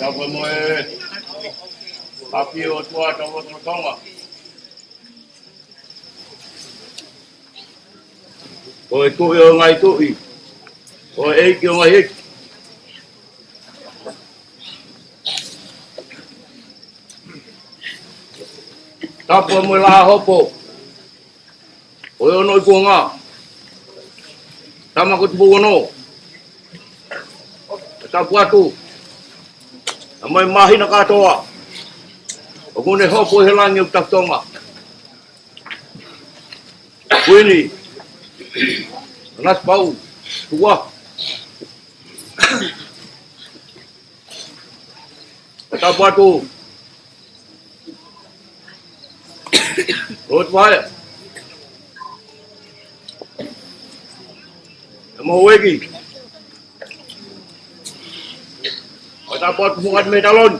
Tapu mo e ʻAfio ʻOtua ʻo e Tonga. Ko e Tuʻi ʻo e ngaahi tuʻi, ko e ʻEiki ʻo e ngaahi ʻeiki. Tapu mo e Laʻā hopo ʻo e ono ikuʻanga, Tama ko Tupou Ono. Tapu atu mo e māhina kātoa ʻoku ne hopo ʻi he langi ʻo e Tafito Tonga. Kuini Nanasipauʻu, Tuʻa. Tapu atu Lord Vaea, mo e ʻEiki. Tapu atu Fungani Metaloni,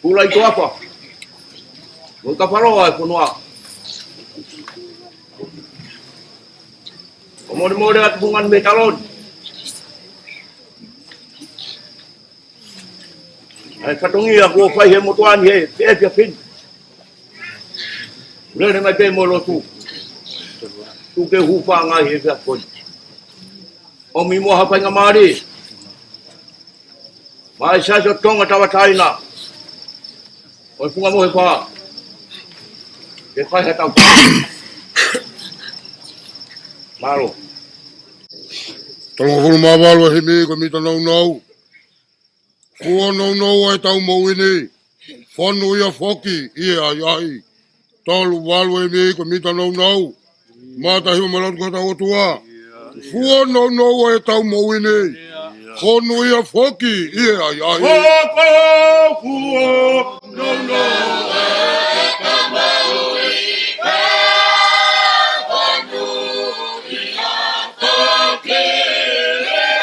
Pula ʻi Toafa, mo e kau fānau ʻa e fonua. Ko e molemole atu Fungani Metaloni, ʻa e fatongia kuo fai he motuʻa ni he efiafi ni. Lele mai pē mo e lotu, tuku ke u hūfanga he efiafi ni. ʻOmi muʻa ha faingamālie maʻa e Siasi ʻo Tonga Tauʻatāina ʻo e Funga Mohefa ke fai ha tau. Mālō. Tolungofulu mā valu e himi, ko e mita nounou. Fuo nounou ʻa e tau moʻui ni, fonu ia foki ʻi he ʻahiʻahi. Tolu valu e himi, ko e mita nounou. Matahiva mo e lotu ki hotau ʻOtua. Fuo nounou ʻa e tau moʻui ni, fonu ia foki ʻi he ʻahiʻahi. Hoko fuo nounou ʻa e tau moʻui ni, fonu ia foki ʻi he ʻahiʻahi.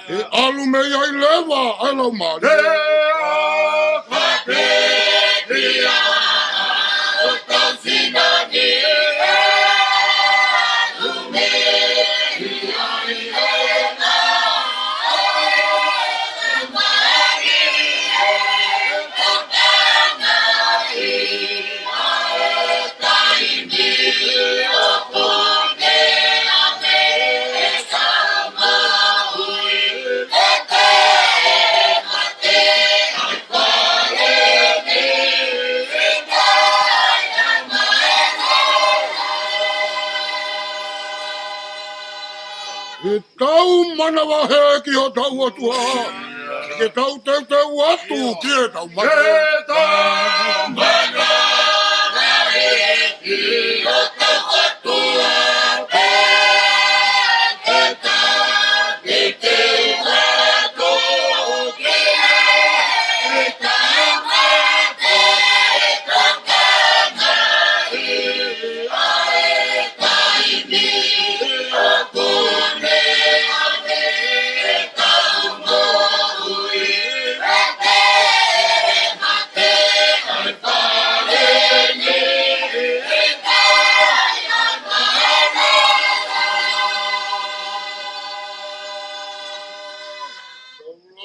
ʻE ʻalu mei ai leva ʻa e Laumālie. ʻE tau manavahē ki hotau ʻOtua, ke tau teuteu atu ki heʻetau mate. ʻE tau manavahē ki hotau ʻOtua, ke tau teuteu atu ki heʻetau mate.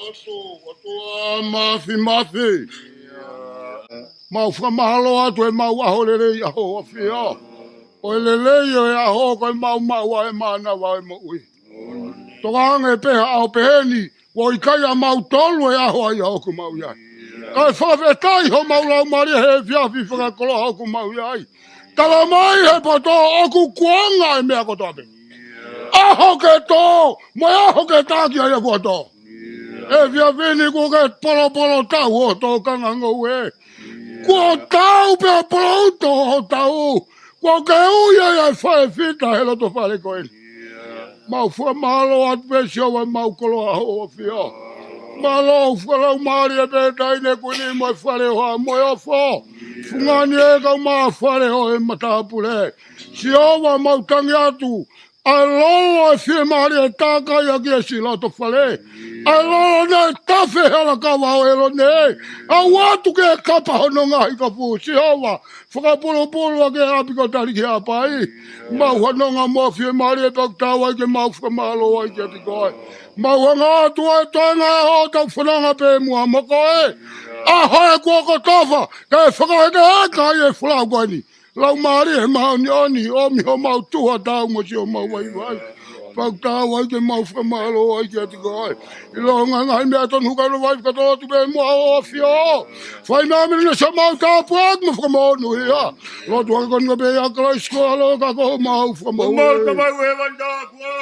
ʻOtua, ʻOtua Māfimafi. Mau fakamālō atu ʻemau ʻaho lelei, ʻaho ʻo e ʻafio. ʻO e lelei ʻo e ʻaho ko ʻemau maʻu ʻa e mānava ʻo e moʻui. Tokanga pē ha ʻaho pehē ni, ʻoku ʻikai ʻa mautolu e ʻaho ʻa ia ʻoku mau ʻi ai. Kae fakafetaʻi homau laumālie he efiafi fakakoloa ʻoku mau ʻi ai. Tala mai he poto ʻoku kuonga e meʻa kotoa pē. ʻAho ke tō, mo e ʻaho ke taki ai ʻa kuo tō. Efiafi ni kuo ke polopolo tau ʻo tō kanga ngoue. Kuo tau pē ʻa polo uto ʻo tau. Kuo ke ui ai ʻa e faifita he loto fale ko eni. Mau fakamālō atu pē Sihova ʻemau koloa ʻaho ʻo e ʻafio. Mālō ʻoku fakalaumālie pē taʻahine ko eni mo e fale ʻo ha mo e ofo. Fungani e kau mā fale ʻo e matāpule. Sihova mau tangi atu. ʻA e lolo ʻe fiemālie ʻe tākai ʻaki e siʻi loto fale. ʻA e lolo naʻe tafe he hala kava ʻo ʻElone. ʻAu atu ke kapa hono ngaahi kapu Sihova. Fakapulupulu ʻa e ʻapi ko Taliki ʻa Haʻapai. Mau hanonga mo fiemālie pea ʻoku tau ai ke mau fakamālō ai kiate koe. Mau hanga atu ʻa e toenga ʻo ʻetau fononga pē muʻa mo koe. ʻAho ē kuo kotofa, kae fakahekeheka ai e folau ko eni. Laumālie Māʻoniʻoni, ʻomi homau tuha tau mo siʻomau vaivai. Pea ʻoku tau ai ke mau fakamālō ai kiate koe. ʻIlonga e ngaahi meʻa tonu ka no vai fakatō atu pē muʻa ʻo e ʻafio. Fai mai mene sa mau tāpuaki mo fakamoʻoni ia. Lotu ake ko eni pē ʻia Kalaisi ko e ʻAlo ka ko homau Fakamoʻui. Mau tamai ʻe vanda kua.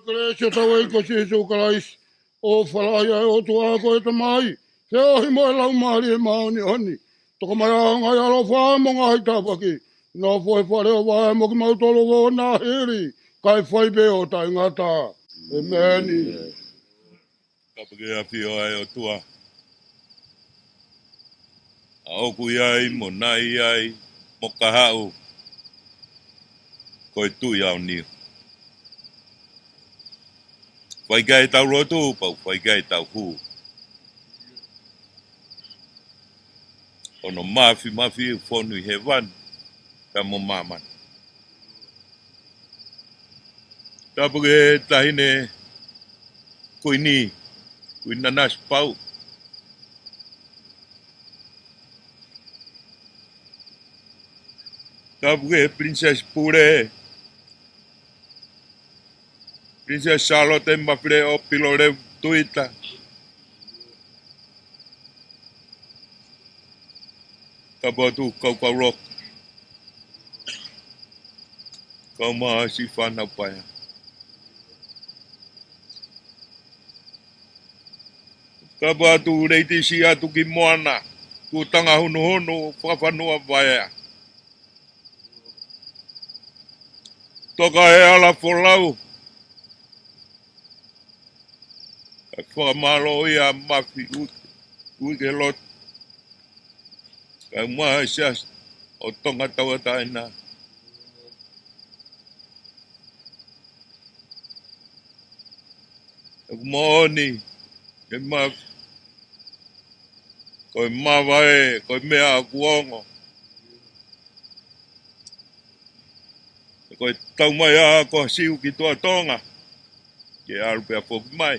Kelesi ʻa hotau ʻEiki ko Sīsū Kalaisi, ʻofa lahi ʻa e ʻOtua ko e Tamai, feohi mo e Laumālie Māʻoniʻoni, tokanga ʻa e ngaahi ʻaloʻofa mo e ngaahi tāpuaki, nofo he fale ʻo e vaʻe mo kimautolu ʻo nā hili, kae fai pē ʻo taʻengata. ʻEmeni. Tapu ki he ʻafio ʻa e ʻOtua. ʻA ʻoku ʻi ai, mo naʻe ʻi ai, mo ka haʻu, ko e Tuʻi ʻaoniu. Fai ki ai ʻetau lotu, pea u fai ki ai ʻetau hū. ʻOno Māfimafi ʻoku fonu ʻi hēvani, pea mo māmani. Tapu ki he taʻahine Kuini, Kuini Nanasipauʻu. Tapu ki he Princess Pule, Princess Charlotte Mafileʻo Pilolevu Tuita. Tapu atu Kaukau Loko. Kau mā siʻi fānau paea. Tapu atu Leitisi atu ki Moana, Tuʻutanga Hunuhunu, Fakafanua Vaea. Toka he hala folau. Kae fakamālō ia Mafi Uike, Uike Lotu. Kae ʻumaʻā e Siasi ʻo Tonga Tauʻatāina. ʻOku moʻoni, ʻe Mafi, Ko e mavae, ko e meʻa ʻoku ongo. Ko e tau mai ʻa Koʻasiu ki Tuʻa Tonga, ke ʻalu pea foki mai.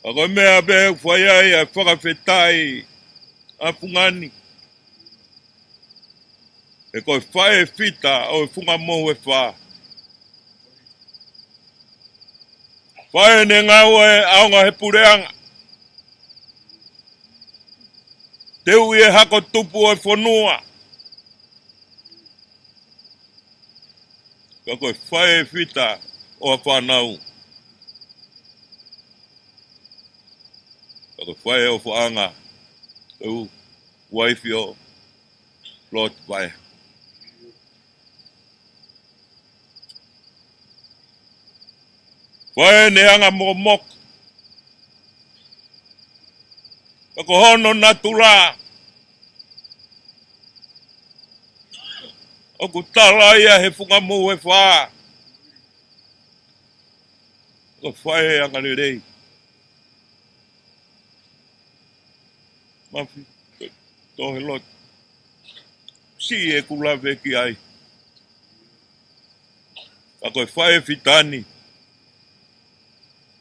Ka ko e meʻa pē ʻoku fai ai ʻa e fakafetaʻi ʻa Fungani, he ko e faʻē fita ʻo e Funga Mohu ʻe Fā. Faʻē ne ngāue ʻaonga he puleʻanga, teuʻi e hako tupu ʻo e fonua. Ka ko e faʻē fita ʻo e fānau. Ka ko e faʻē ʻofaʻanga ʻo e uaifi ʻo Lord Vaea. Faʻē ne anga mokomoko. Ka ko hono natula, ʻoku tala ia he Funga Mohu ʻe Fā, ko e faʻē angalelei. Mafi, tohi lotu. Siʻi ʻeku lave ki ai. Ka ko e faʻē fita ni,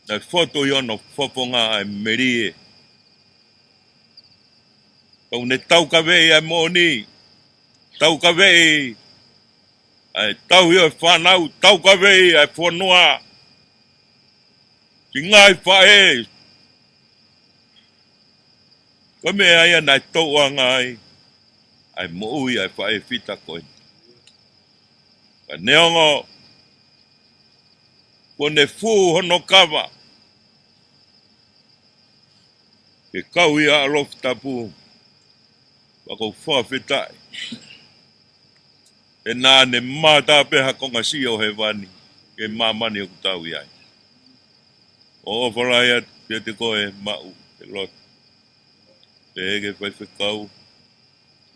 naʻe fotu ʻi hono fofonga ʻa e melie. Ka ʻoku ne taukaveʻi ʻa e moʻoni, taukaveʻi ʻa e tauhi ʻo e fānau, taukaveʻi ʻa e fonua. Ki he ngaahi faʻē, ko e meʻa ia naʻe tauʻanga ai ʻa e moʻui ʻa e faʻē fita ko eni. Ka neongo kuo ne fū hono kava, ke kau ia ʻa Lofi Tapu, pea ʻoku ou fakafetaʻi he naʻa ne mata pē ha konga siʻi ʻo hēvani ki he māmani ʻoku tau ʻi ai. ʻOku ou ʻofa lahi atu kiate koe Maʻu, he lotu, pehē ki he faifekau,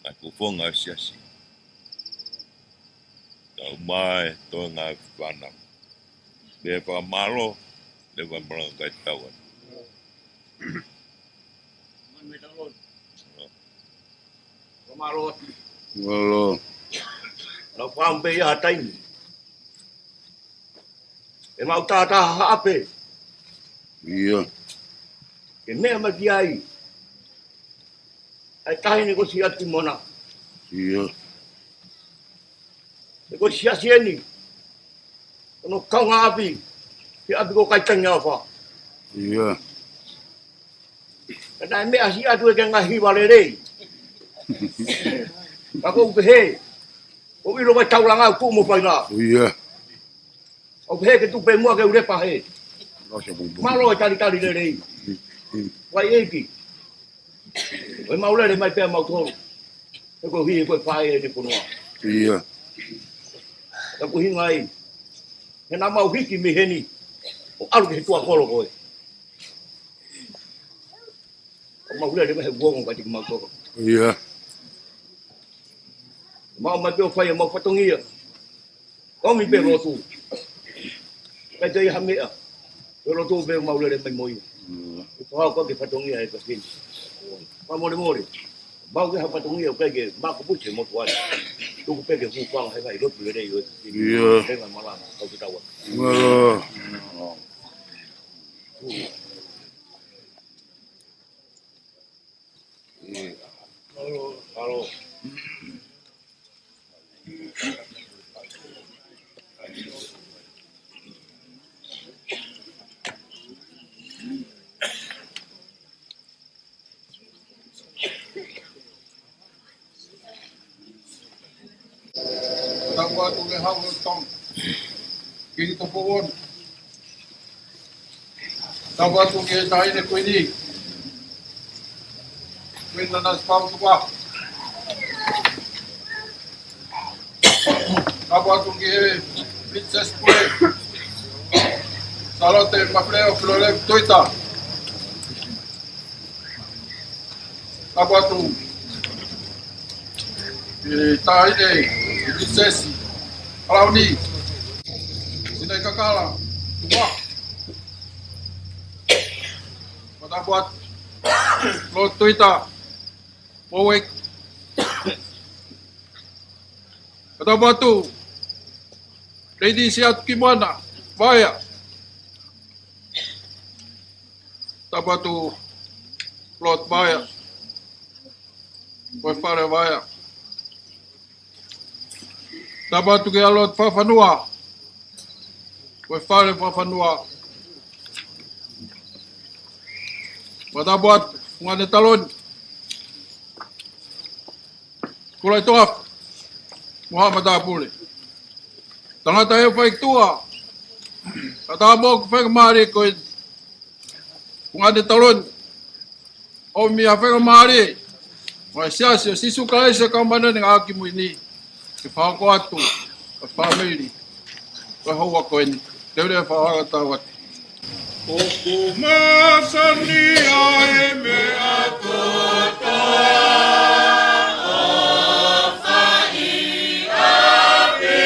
ngaahi fofonga ʻo e siasi, kae ʻumaʻā e toenga ʻo e fānau. Pea fakamālō, leva malanga kai tau atu. Mālō. Mālō. Lau pau pē ia ha taimi. ʻE mau tātā haʻape. ʻIo. Ke meʻa mai ki ai ʻa e taʻahine ko Siʻatumona. ʻIo. He ko e siasi eni, ko hono kaungāʻapi, he ʻapi ko Kaitangi ʻAofa. ʻIo. Ka naʻe meʻa siʻi atu ʻe ke ngaahi hiva lelei. Ka ʻoku ou pehē, ʻoku ʻilo mai taulanga ʻoku mo faila. ʻIo. ʻOku pehē ke tupe muʻa ke u lepa hē. Mālō e talitali lelei. Vai eki. ʻOku mau lele mai pē ʻa mautolu. He ko hi, ko e faʻē ʻene fonua. ʻIo. Ka ko e ʻuhinga ia. He naʻa mau hiki mei heni ʻo ʻalu ki he tuʻa kolo ko ē. ʻOku mau lele mai he uongo ka tiki mau toko. ʻIo. Mau mai pē ʻo fai ʻemau fatongia. ʻOmi pē lotu. Kai te ia ha meʻa. Pē lotu pē mau lele mai mo ia. ʻE pahau ka ke fatongia e ka kini. Fakamolemole. Mau ke ha fatongia ʻoku ʻikai ke mako pusi e motuʻa ni. Tuku pē ke hūfanga he ngaahi lotu lelei ʻo e ka kini. ʻIo. Tenga malanga, kau ke taua. ʻIo. Tapu atu ki he Hau ʻo Tonga, ki he Tupou Ono. Tapu atu ki he Taʻahine Kuini, Kuini Nanasipauʻu Tupou. Tapu atu ki he Princess Pule, Sālote Mafileo Filoleu Tuita. Tapu atu ki he Taʻahine Princess Alauni Sinaikakala Tupou. Tapu atu Lord Tuita Moueki. Fakatapu atu Lady Siatu Kimoana Vaea. Tapu atu Lord Vaea, ko e fale Vaea. Tapu atu kia Lord Fafanua, ko e fale Fafanua. Fakatapu atu Fungani Taloni, Kulaʻi Toafa, mo haʻa matāpule. Tangata ʻi he faituʻa, fakatapu atu ki he faingamālie ko e Fungani Taloni, ʻomi ʻa e faingamālie ʻo e Siasi ʻo Sīsū Kalaisi ʻo e Kau Māʻoniʻoni ʻi he Ngaahi ʻAho Kimui ni, ke fakahoko atu ʻa e fāmili ʻo e houa ko eni. Te u lea fakahoko atu atu. ʻOku masani ʻa e meʻa kotoa ʻoku fai ʻi ʻapi.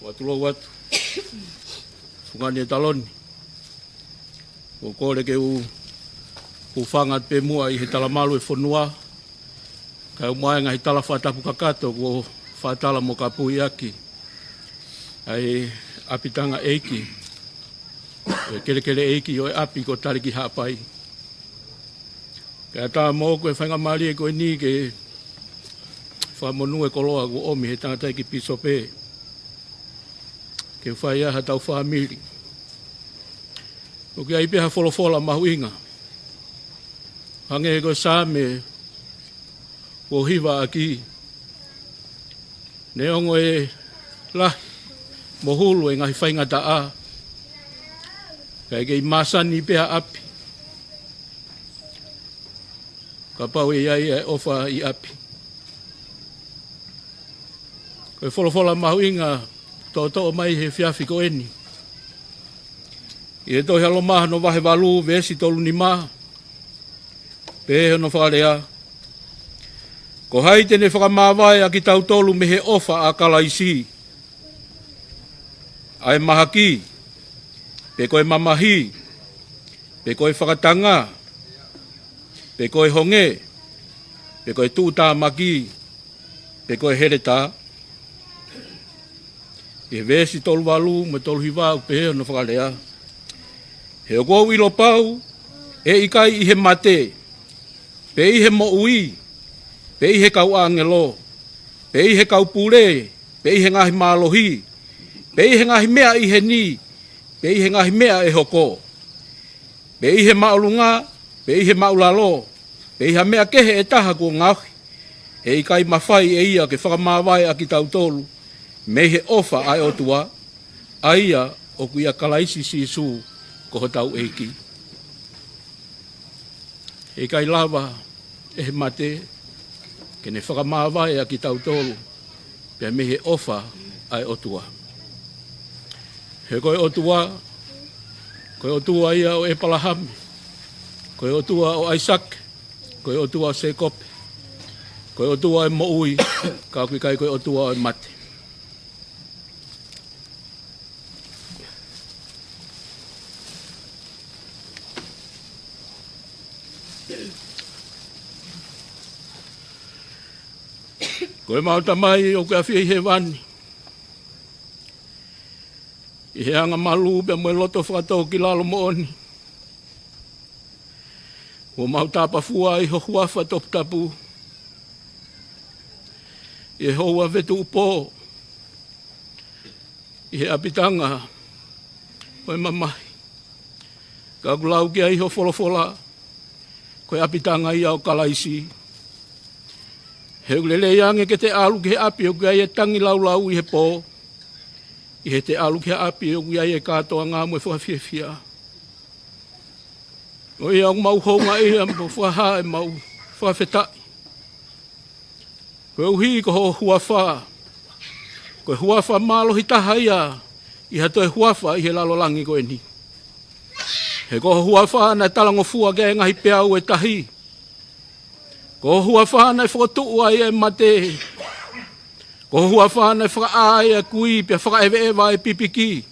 Ua tulou atu. Fungani e Taloni. ʻOku ou kole ke u, u hūfanga pē muʻa ʻi he talamalu e fonua, kae ʻumaʻā e ngaahi tala fakatapu kakato kuo fakatala mo kapuʻi ʻaki ʻa e ʻapitanga ʻeiki, e kelekele ʻeiki ʻo e ʻapi ko Taliki Haʻapai. Kae ʻatā moʻoku e faingamālie ko eni ke fakamonū e koloa kuo ʻomi he tangataʻeiki pīsope ke fai ai haʻatau fāmili. ʻOku ʻi ai pē ha folofola mahuʻinga, hangē ko e Saame kuo hivaʻaki: Neongo e lahi mo hulu e ngaahi faingataʻa, kae kei māsani pē ha ʻapi kapau ʻe ʻi ai e ʻofa ʻi ʻapi. Ko e folofola mahuʻinga toʻotoʻo mai he efiafi ko eni, ʻi he tohi ʻa Loma hono vahe valu veesi tolu nima, pehē hono fakalea: Ko hai te ne fakamāvae ʻa kitautolu mei he ʻofa ʻa Kalaisi? ʻA e mahaki, pe ko e mamahi, pe ko e fakatanga, pe ko e honge, pe ko e tuʻutāmaki, pe ko e heletā? ʻI he veesi tolu valu mo e tolu hiva ʻoku pehē hono fakalea: He ʻoku ou ʻilo pau, ʻe ʻikai ʻi he mate, pe ʻi he moʻui, pe ʻi he kau ʻāngelo, pe ʻi he kau pule, pe ʻi he ngaahi mālohi, pe ʻi he ngaahi meʻa ʻi heni, pe ʻi he ngaahi meʻa ʻe hoko, pe ʻi he māʻolunga, pe ʻi he māʻulalo, pe ʻi ha meʻa kehe ʻe taha kuo ngaohi, ʻe ʻikai mafai ʻe ia ke fakamāvae ʻa kitautolu mei he ʻofa ʻa e ʻOtua, ʻa ia ʻoku ʻia Kalaisi Sīsū ko hotau ʻEiki. ʻE ʻikai lava ʻe he mate ke ne fakamāvae ʻa kitautolu pea mei he ʻofa ʻa e ʻOtua. He ko e ʻOtua, ko e ʻOtua ia ʻo ʻEpalahame, ko e ʻOtua ʻo ʻAisake, ko e ʻOtua ʻo Sēkope, ko e ʻOtua ʻo e moʻui, ka ʻoku ʻikai ko e ʻOtua ʻo e mate. Ko ʻemau Tamai ʻoku ke ʻafio ʻi hēvani, ʻi he angamalū pea mo e loto fakatōkilalo moʻoni, ʻoku mau tāpafua ʻi ho huafa toputapu, ʻi he houa vetuʻu pō, ʻi he ʻapitanga ʻo e mamahi. Ka ʻoku lau ki ai ho folofola, ko e ʻapitanga ia ʻo Kalaisi. He ʻoku lelei ange ke te ʻalu ki he ʻapi ʻoku ʻi ai e tangilāulau ʻi he pō, ʻi heʻete ʻalu ki he ʻapi ʻoku ʻi ai e kātoanga mo e fakafiefia. ʻO ia ʻoku mau houngaʻia mo fakahā ʻemau fakafetaʻi, koeʻuhi ko ho huafa, ko e huafa mālohi taha ia ʻi ha toe huafa ʻi he lalo langi ko eni. He ko ho huafa naʻe talangofua ki ai e ngaahi peau ʻo e tahi. Ko ho huafa naʻe fokotuʻu ai e mate. Ko ho huafa naʻe fakaʻā ai e kui pea fakaʻeveʻeva e pipiki.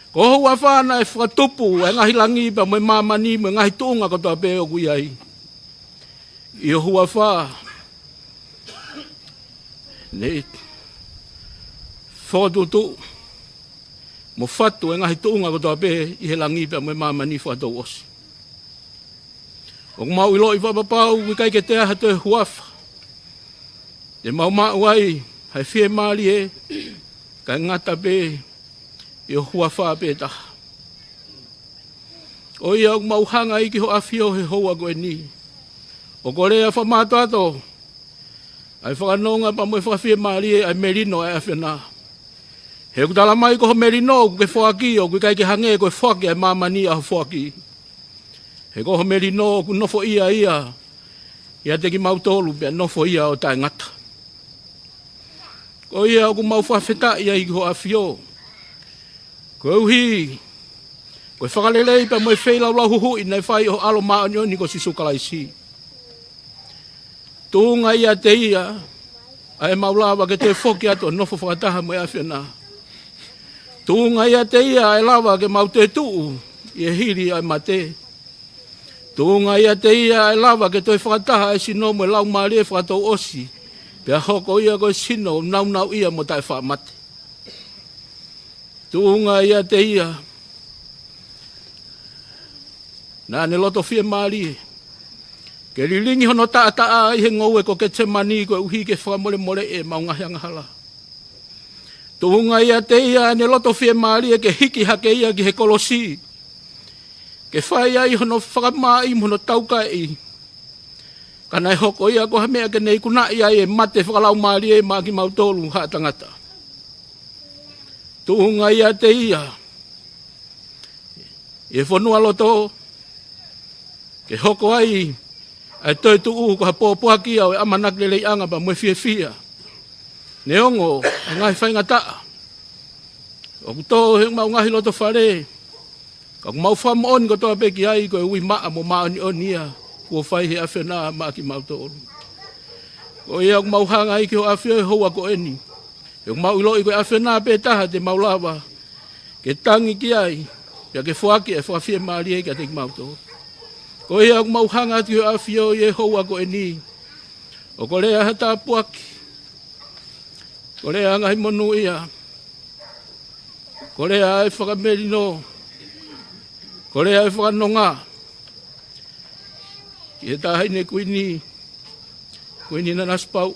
Ko ho huafa naʻe fakatupu e ngaahi langi pea mo e māmani mo e ngaahi tuʻunga kotoa pē ʻoku ʻi ai. ʻI ho huafa ne fokotuʻutuʻu mo fatu e ngaahi tuʻunga kotoa pē ʻi he langi pea mo e māmani fakatouʻosi. ʻOku mau ʻiloʻi fakapapau ʻoku ʻikai ke toe ʻi ai ha toe huafa te mau maʻu ai ha fiemālie kae ngata pē ʻi ho huafa pē taha. ʻO ia ʻoku mau hanga ai ki ho ʻAfio he houa ko eni, ʻo kolea fakamātoato ʻa e fakanonga pea mo e fakafiemālie ʻa e melino ʻa e ʻAfiona. He ʻoku tala mai ko ho melino ʻoku ke foaki, ʻoku ʻikai ke hangē ko e foaki ʻa e māmani ʻa ho foaki. He ko ho melino ʻoku nofoʻia ia ʻiate kimautolu pea nofoʻia ʻo taʻengata. Ko ia ʻoku mau fakafetaʻi ai ki ho ʻAfio, koeʻuhi ko e fakalelei pea mo e feilaulau huhuʻi naʻe fai ʻe ho ʻAlo māʻoniʻoni ko Sīsū Kalaisi. Tuʻunga ʻiate ia ʻa ʻemau lava ke toe foki atu ʻo nofo fakataha mo e ʻAfiona. Tuʻunga ʻiate ia ʻa e lava ke mau toe tuʻu ʻi he hili ʻa e mate. Tuʻunga ʻiate ia ʻa e lava ke toe fakataha ʻa e sino mo e laumālie fakatouʻosi, pea hoko ia ko e sino naunauʻia mo taʻefaʻamate. Tuʻunga ʻiate ia naʻa ne loto fiemālie ke lilingi hono taʻataʻa ʻi he ngoue ko Ketisemani koeʻuhi ke fakamolemoleʻi ʻemau ngaahi angahala. Tuʻunga ʻiate ia ʻa ʻene loto fiemālie ke hiki hake ia ki he kolosi, ke fai ai hono fakamāʻi mo hono taukaeʻi, ka naʻe hoko ia ko ha meʻa ke ne ikunaʻi ai e mate fakalaumālie maʻa kimautolu haʻa tangata. Tuʻunga ʻiate ia ʻi he fonualoto ke hoko ai ʻa e toetuʻu ko ha pōpoaki ia ʻo e ʻamanaki leleiʻanga pea mo e fiefia, neongo ʻa e ngaahi faingataʻa ʻoku tō he ʻemau ngaahi loto fale. Ka ʻoku mau fakamoʻoni kotoa pē ki ai ko e ui maʻa mo māʻoniʻoni ia kuo fai ʻe he ʻAfiona maʻa kimautolu. Ko ia ʻoku mau hanga ai ki hoʻo ʻAfio he houa ko eni. He ʻoku mau ʻiloʻi ko e ʻAfiona pē taha te mau lava ke tangi ki ai, pea ke foaki e fakafiemālie kiate kimautolu. Ko ia ʻoku mau hanga atu ki hoʻo ʻAfio ʻi he houa ko eni, ʻo kolea ha tāpuaki, kolea ngaahi monūʻia, kolea e fakamelino, kolea e fakanonga ki he Taʻahine Kuini, Kuini Nanasipauʻu,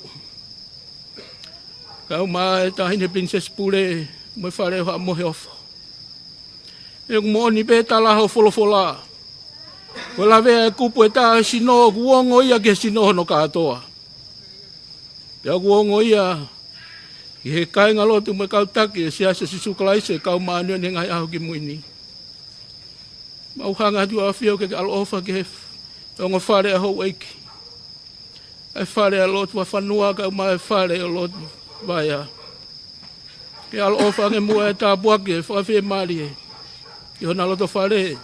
kae ʻumaʻā e Taʻahine Pilinisesi Pule mo e Fale ʻo Haʻa Moheofo. He ʻoku moʻoni pē tala hoʻo folofola, ko e lavea e kupu ʻe taha ʻo e sino, ʻoku ongo ia ki he sino hono kātoa. Pea ʻoku ongo ia ki he kāingalotu mo e kau taki ʻo e Siasi ʻo Sīsū Kalaisi ʻo e Kau Māʻoniʻoni ʻi he Ngaahi ʻAho Kimui Ni. Mau hanga atu ʻAfio ke ke ʻaloʻofa ki he ongo fale ʻa houʻeiki, ʻa e fale ʻa Lotu Vafanua kae ʻumaʻā e fale ʻo Lotu Vaea. Ke ʻaloʻofa ange muʻa e tāpuaki e fakafiemālie ki hona loto fale,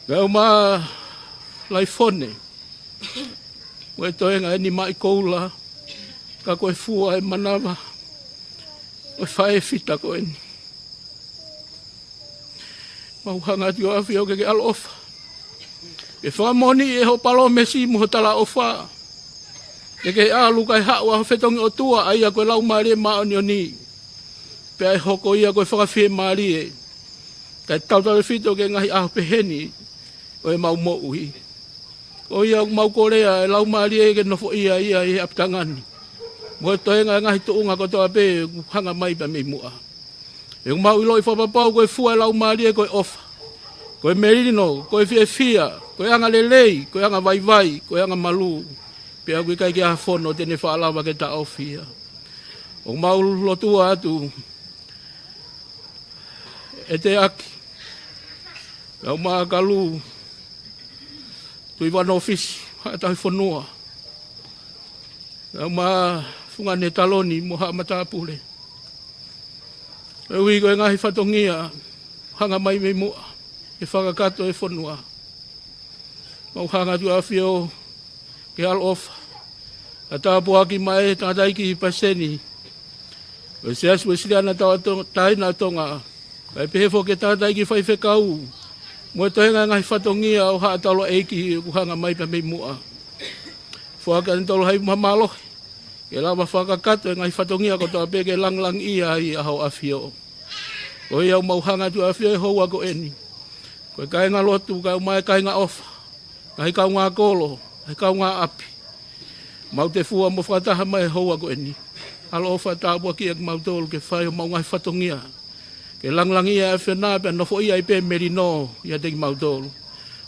kae ʻumaʻā Laifone mo e toenga e nimaʻi koula, ka ko e fua e manava ʻo e faʻē fita ko eni. Mau hanga atu ʻAfio ke ke ʻaloʻofa, ke fakamoʻoniʻi ʻe hoʻo palōmesi mo hoʻo talaʻofa, ke ke ʻalu kae haʻu ʻa hoʻo fetongi ʻOtua, ʻa ia ko e Laumālie Māʻoniʻoni, pea ʻe hoko ia ko e fakafiemālie kae tautefito ki he ngaahi ʻaho peheni ʻo ʻemau moʻui. Ko ia ʻoku mau kolea e Laumālie ke nofoʻia ia ʻi he ʻapitanga ni, mo e toenga e ngaahi tuʻunga kotoa pē ʻoku hanga mai pea mei muʻa. He ʻoku mau ʻiloʻi fakapapau ko e fua e Laumālie ko e ʻofa, ko e melino, ko e fiefia, ko e anga lelei, ko e anga vaivai, ko e anga malū. Pea ʻoku ʻikai ke ʻi ai ha fono te ne faʻa lava ke taʻofi ia. ʻOku mau lotua atu ʻEteaki, kae ʻumaʻā Kalu, Tuʻi Vanofisi, Haʻa Tauhi Fonua, kae ʻumaʻā Fungani Taloni mo haʻa matāpule, koeʻuhi ko e ngaahi fatongia hanga mai mei muʻa ke fakakakato e fonua. Mau hanga atu ʻAfio ke ʻaloʻofa, kae tāpuakiʻi mai e tangataʻeiki palesiteni ʻo e Siasi Uēsiliana Tau-, Taina ʻo Tonga, kae pehē foki e tangataʻeiki faifekau mo e toenga e ngaahi fatongia ʻo haʻa taulaʻeiki ʻoku hanga mai pea mei muʻa. Foaki ʻa kinautolu ha ipu mahamālohi ke lava fakakakato e ngaahi fatongia kotoa pē ke langilangiʻia ai ʻa hoʻo ʻAfio. Ko ia ʻoku mau hanga atu ʻAfio he houa ko eni, ko e kāingalotu kae ʻumaʻā e kāinga ʻofa, ngaahi kaungā kolo, ngaahi kaungā ʻapi, mau tefua mo fakataha mai he houa ko eni. ʻAloʻofa, tāpuakiʻi ʻa kimautolu ke fai homau ngaahi fatongia ke langilangiʻia e ʻAfiona pea nofoʻia ai pē melino ʻiate kimautolu.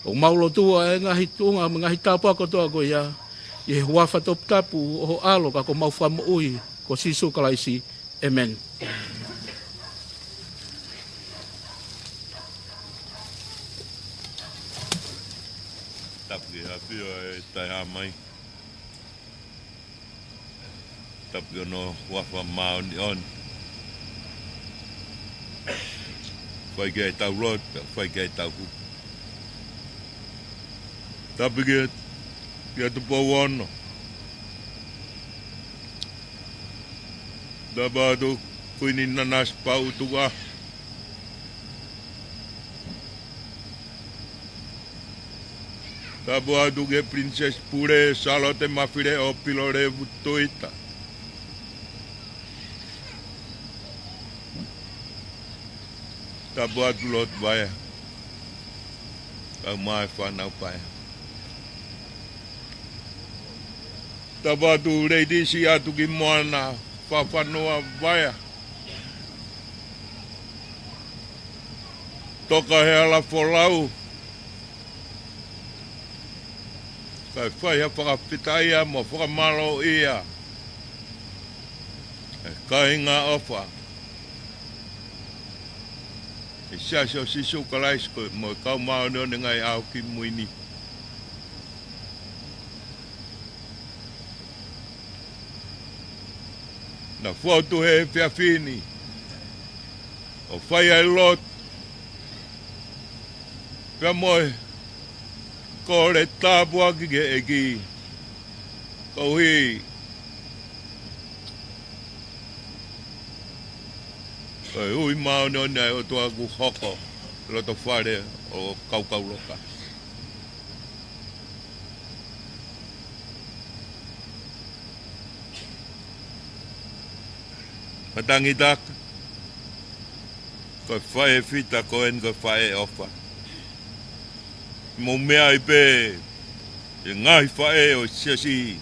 ʻOku mau lotua e ngaahi tuʻunga mo e ngaahi tāpuaki kotoa ko ia ʻi he huafa toputapu ʻo ho ʻAlo ka ko homau Fakamoʻui ko Sīsū Kalaisi. ʻĒmeni. Tapu ki he ʻAfio ʻe taʻeʻaonga mai. Tapu ki hono huafa māʻoniʻoni. Fai ki ai ʻetau lotu, fai ki ai ʻetau kupu. Tapu ki, ki he Tupou Ono. Tapu atu Kuini Nanasipauʻu Tukuʻaho. Tapu atu ki he Pilinisesi Pule Sālote Mafileʻo Pilolevu Tuita. Tapu atu Lotu Vaea, kae ʻumaʻā e fānau Vaea. Tapu atu Lady Siʻatukimuʻa Fafanua Vaea, Tokaheala Folau, kae fai ha fakafetaʻia mo fakamālōʻia e kāinga ʻofa ʻi he Siasi ʻo Sīsū Kalaisi ko e, mo e Kau Māʻoniʻoni ʻi he Ngaahi ʻAho Kimui Ni. Naʻa fotu he efiafi ni ʻo fai ai e lotu pea mo e kole tāpuaki ki he ʻEiki, Koeʻuhi ko e ui māʻoniʻoni ʻa e ʻOtua kuo hoko loto fale ʻo Kaukauloka. Matangitaka, ko e faʻē fita ko eni ko e faʻē ʻofa. Mou meaʻi pē ʻe ngaahi faʻē ʻo e siasi ʻi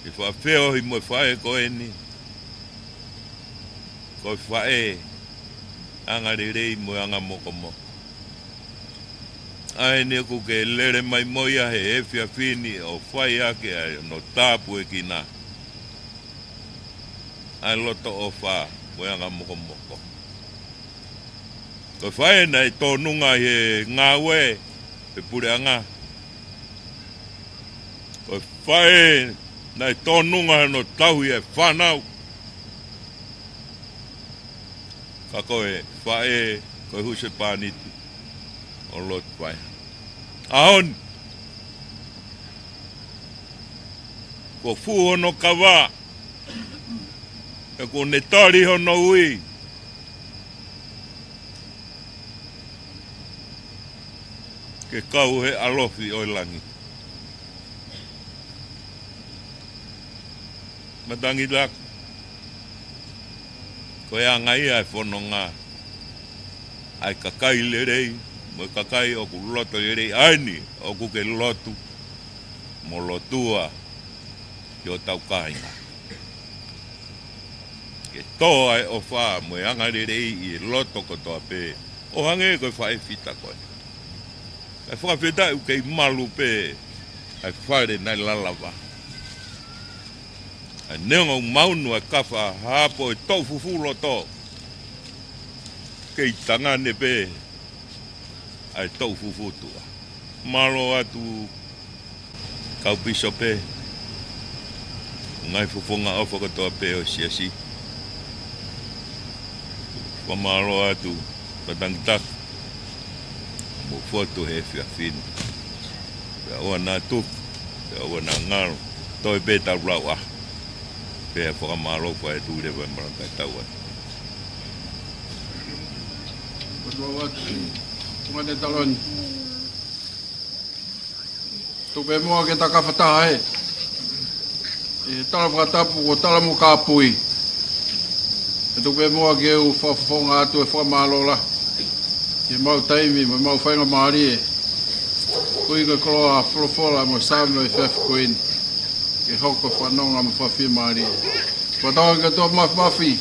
he fakafeohi mo e faʻē ko eni, ko e faʻē anga lelei mo e anga mokomoko. ʻA eni ʻoku ke lele mai mo ia he efiafi ni ʻo fai ʻaki ʻa hono tāpuekina ʻa e loto ʻofa mo e anga mokomoko. Ko e faʻē naʻe tōnunga ʻi he ngāue ʻa e puleʻanga. Ko e faʻē naʻe tōnunga hono tauhi ʻa e fānau. Ka ko e faʻē, ko e husepāniti ʻo Lotu Vaea. ʻAho ni, kuo fuʻu hono kava, he kuo ne tali hono ui ke kau he ʻalofi ʻo e langi. Matangitaka, ko e anga ia ʻa e fononga ʻa e kakai lelei mo e kakai ʻoku loto lelei. ʻA eni ʻoku ke lotu mo lotua ki hotau kāinga, ke tō ʻa e ʻofa mo e anga lelei ʻi he loto kotoa pē, ʻo hangē ko e faʻē fita ko ē. Kae fakafetaʻi ʻoku kei malu pē ʻa e fale naʻe lalava. ʻA e neongo ʻoku maunu ʻa e kafa hapo ʻe toʻu fufū loto, kei tangane pē ʻa e toʻu fufū tuʻa. Mālō atu kau pīsope, ngaahi fofonga ʻofa kotoa pē ʻo e siasi. Fakamālō atu, Matangitaka, mou fotu he efiafi ni. Pea ʻoua naʻa tuku, pea ʻoua naʻa ngalo, toe pē tau lau ʻa. Pea fakamālō, fai atu leva e malanga kae tau atu. Kotoa atu, Tuʻunga Taloni. Tuku pē muʻa ke ta kafataha he ʻe tala fakatapu ko Tala mo Kapui. ʻE tuku pē muʻa ke u fakafofonga atu e fakamālō lahi ki heʻemau taimi mo ʻemau faingamālie. Koeʻuhi ko e koloa folofola mo e saame ʻo e efiafi ko eni, ke hoko e fanongo mo e fakafiemālie. Fakatauange ki he ʻOtua Māfimafi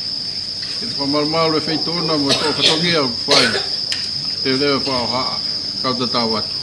ke fakamalumalu e feituʻu na mo e fatongia ʻoku fai. Te u lea fakaʻohoʻa, kau tatau atu.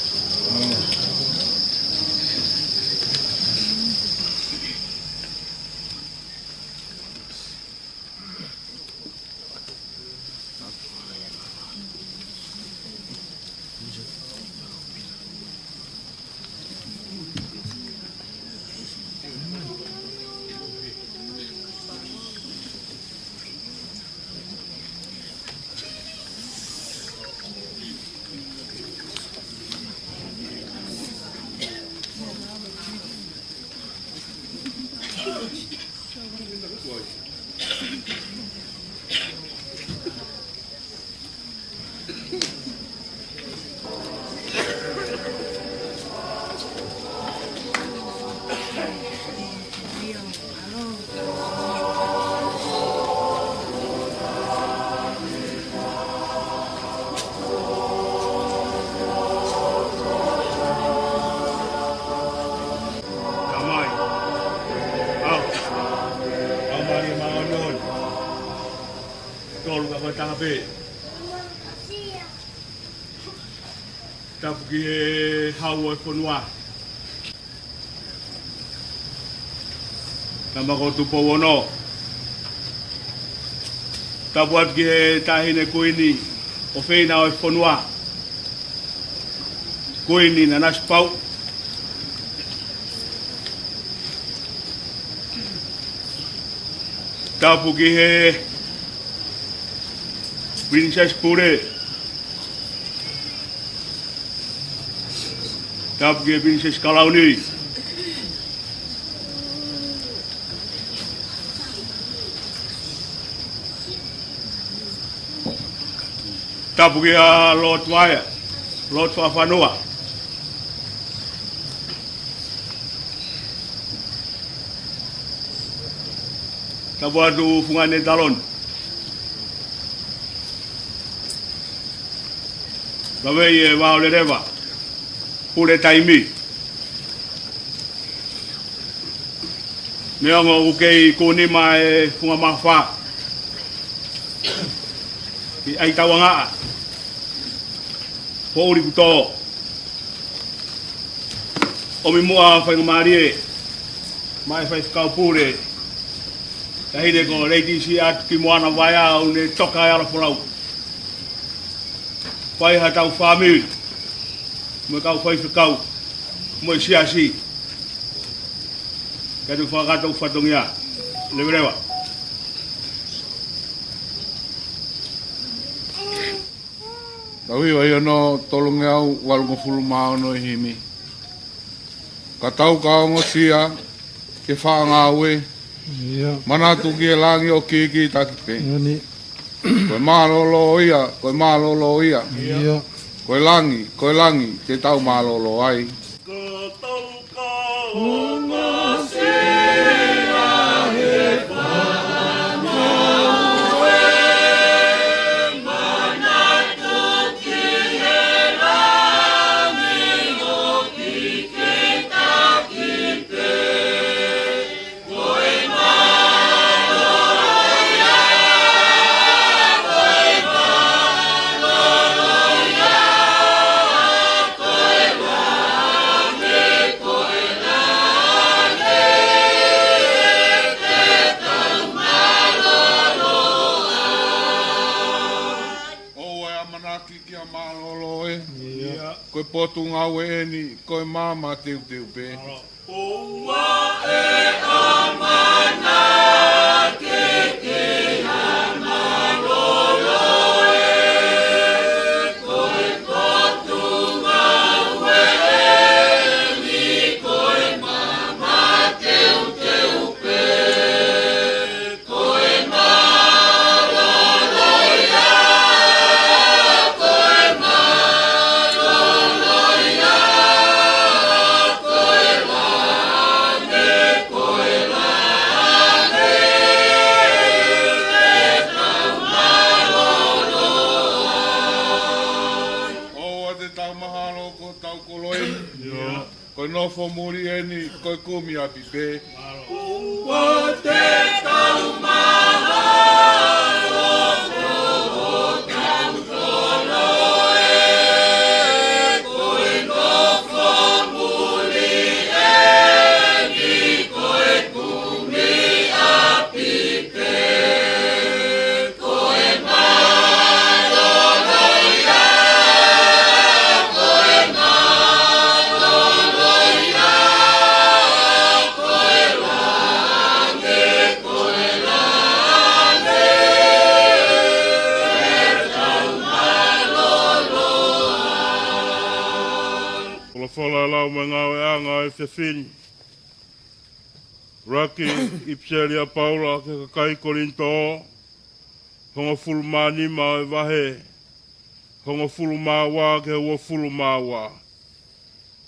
Tamai. ʻAo. ʻAo Malia Māʻoniʻoni. Tolu ka ko e taha pē. Tapu ki he hau ʻo e fonua. Tama ko Tupou Ono. Tapu atu ki he Taʻahine Kuini ʻofeina ʻo e fonua, Kuini Nanasipauʻu. Tapu ki he Pilinisesi Pule. Tapu ki he Pilinisesi Kalauni. Tapu kia Lord Vaea, Lord Fafanua. Tapu atu Fungane Taloni. Kavei e vao leleva, pule taimi. Neongo ʻoku kei kūnima e funga mafa ʻi ʻAitauangaʻa, poʻuli kuo tō. ʻOmi muʻa faingamālie maʻa e faifekau pule, taʻahine ko Lady Siatukimoana Vaea, ʻo ne toka e ʻalofolau. Fai ha tau fāmili, mo e kau faifekau, mo e siasi. Ka te fakakato fatongia. Leveleva. Tau hiva ʻi hono tolungeau valungofulu mā ono ʻi he himi. Ka tau ka ongosia ke faʻa ngāue. Ia. Manatu ki he langi ʻoku kikitaki pē. Ia ni. Ko e mālōlō ia, ko e mālōlō ia. Ia. Ko e langi, ko e langi, te tau mālōlō ai. ʻOua ʻe ʻamanaki ki ha mālōlō ē. Ia. Ko e potungāue ʻeni, ko e maama teuteu pē. ʻOua ʻe ʻamanaki ki ha mālōlō ē, ko e potungāue ʻeni, ko e maama teuteu pē. Ko e mālōlō ia, ko e mālōlō ia, ko e langi, ko e langi, te tau mālōlō ai. ʻOua te tau mahalo ko hotau kolo ē. Ko e nofo muli ʻeni, ko e kumi ʻapi pē. ʻOua te tau mahalo ko hotau kolo ē, ko e nofo muli ʻeni, ko e kumi ʻapi pē. Ko e mālōlō ia, ko e mālōlō ia, ko e langi, ko e langi, te tau mālōlō ai. Folofola lau mo e ngāueʻanga ʻo e efiafi ni. ʻUluaki ʻipiseli ʻa Paula ki he kakai Kolinitō, hongofulu mā nima ʻo e vahe, hongofulu mā ua ki he uofulu mā ua.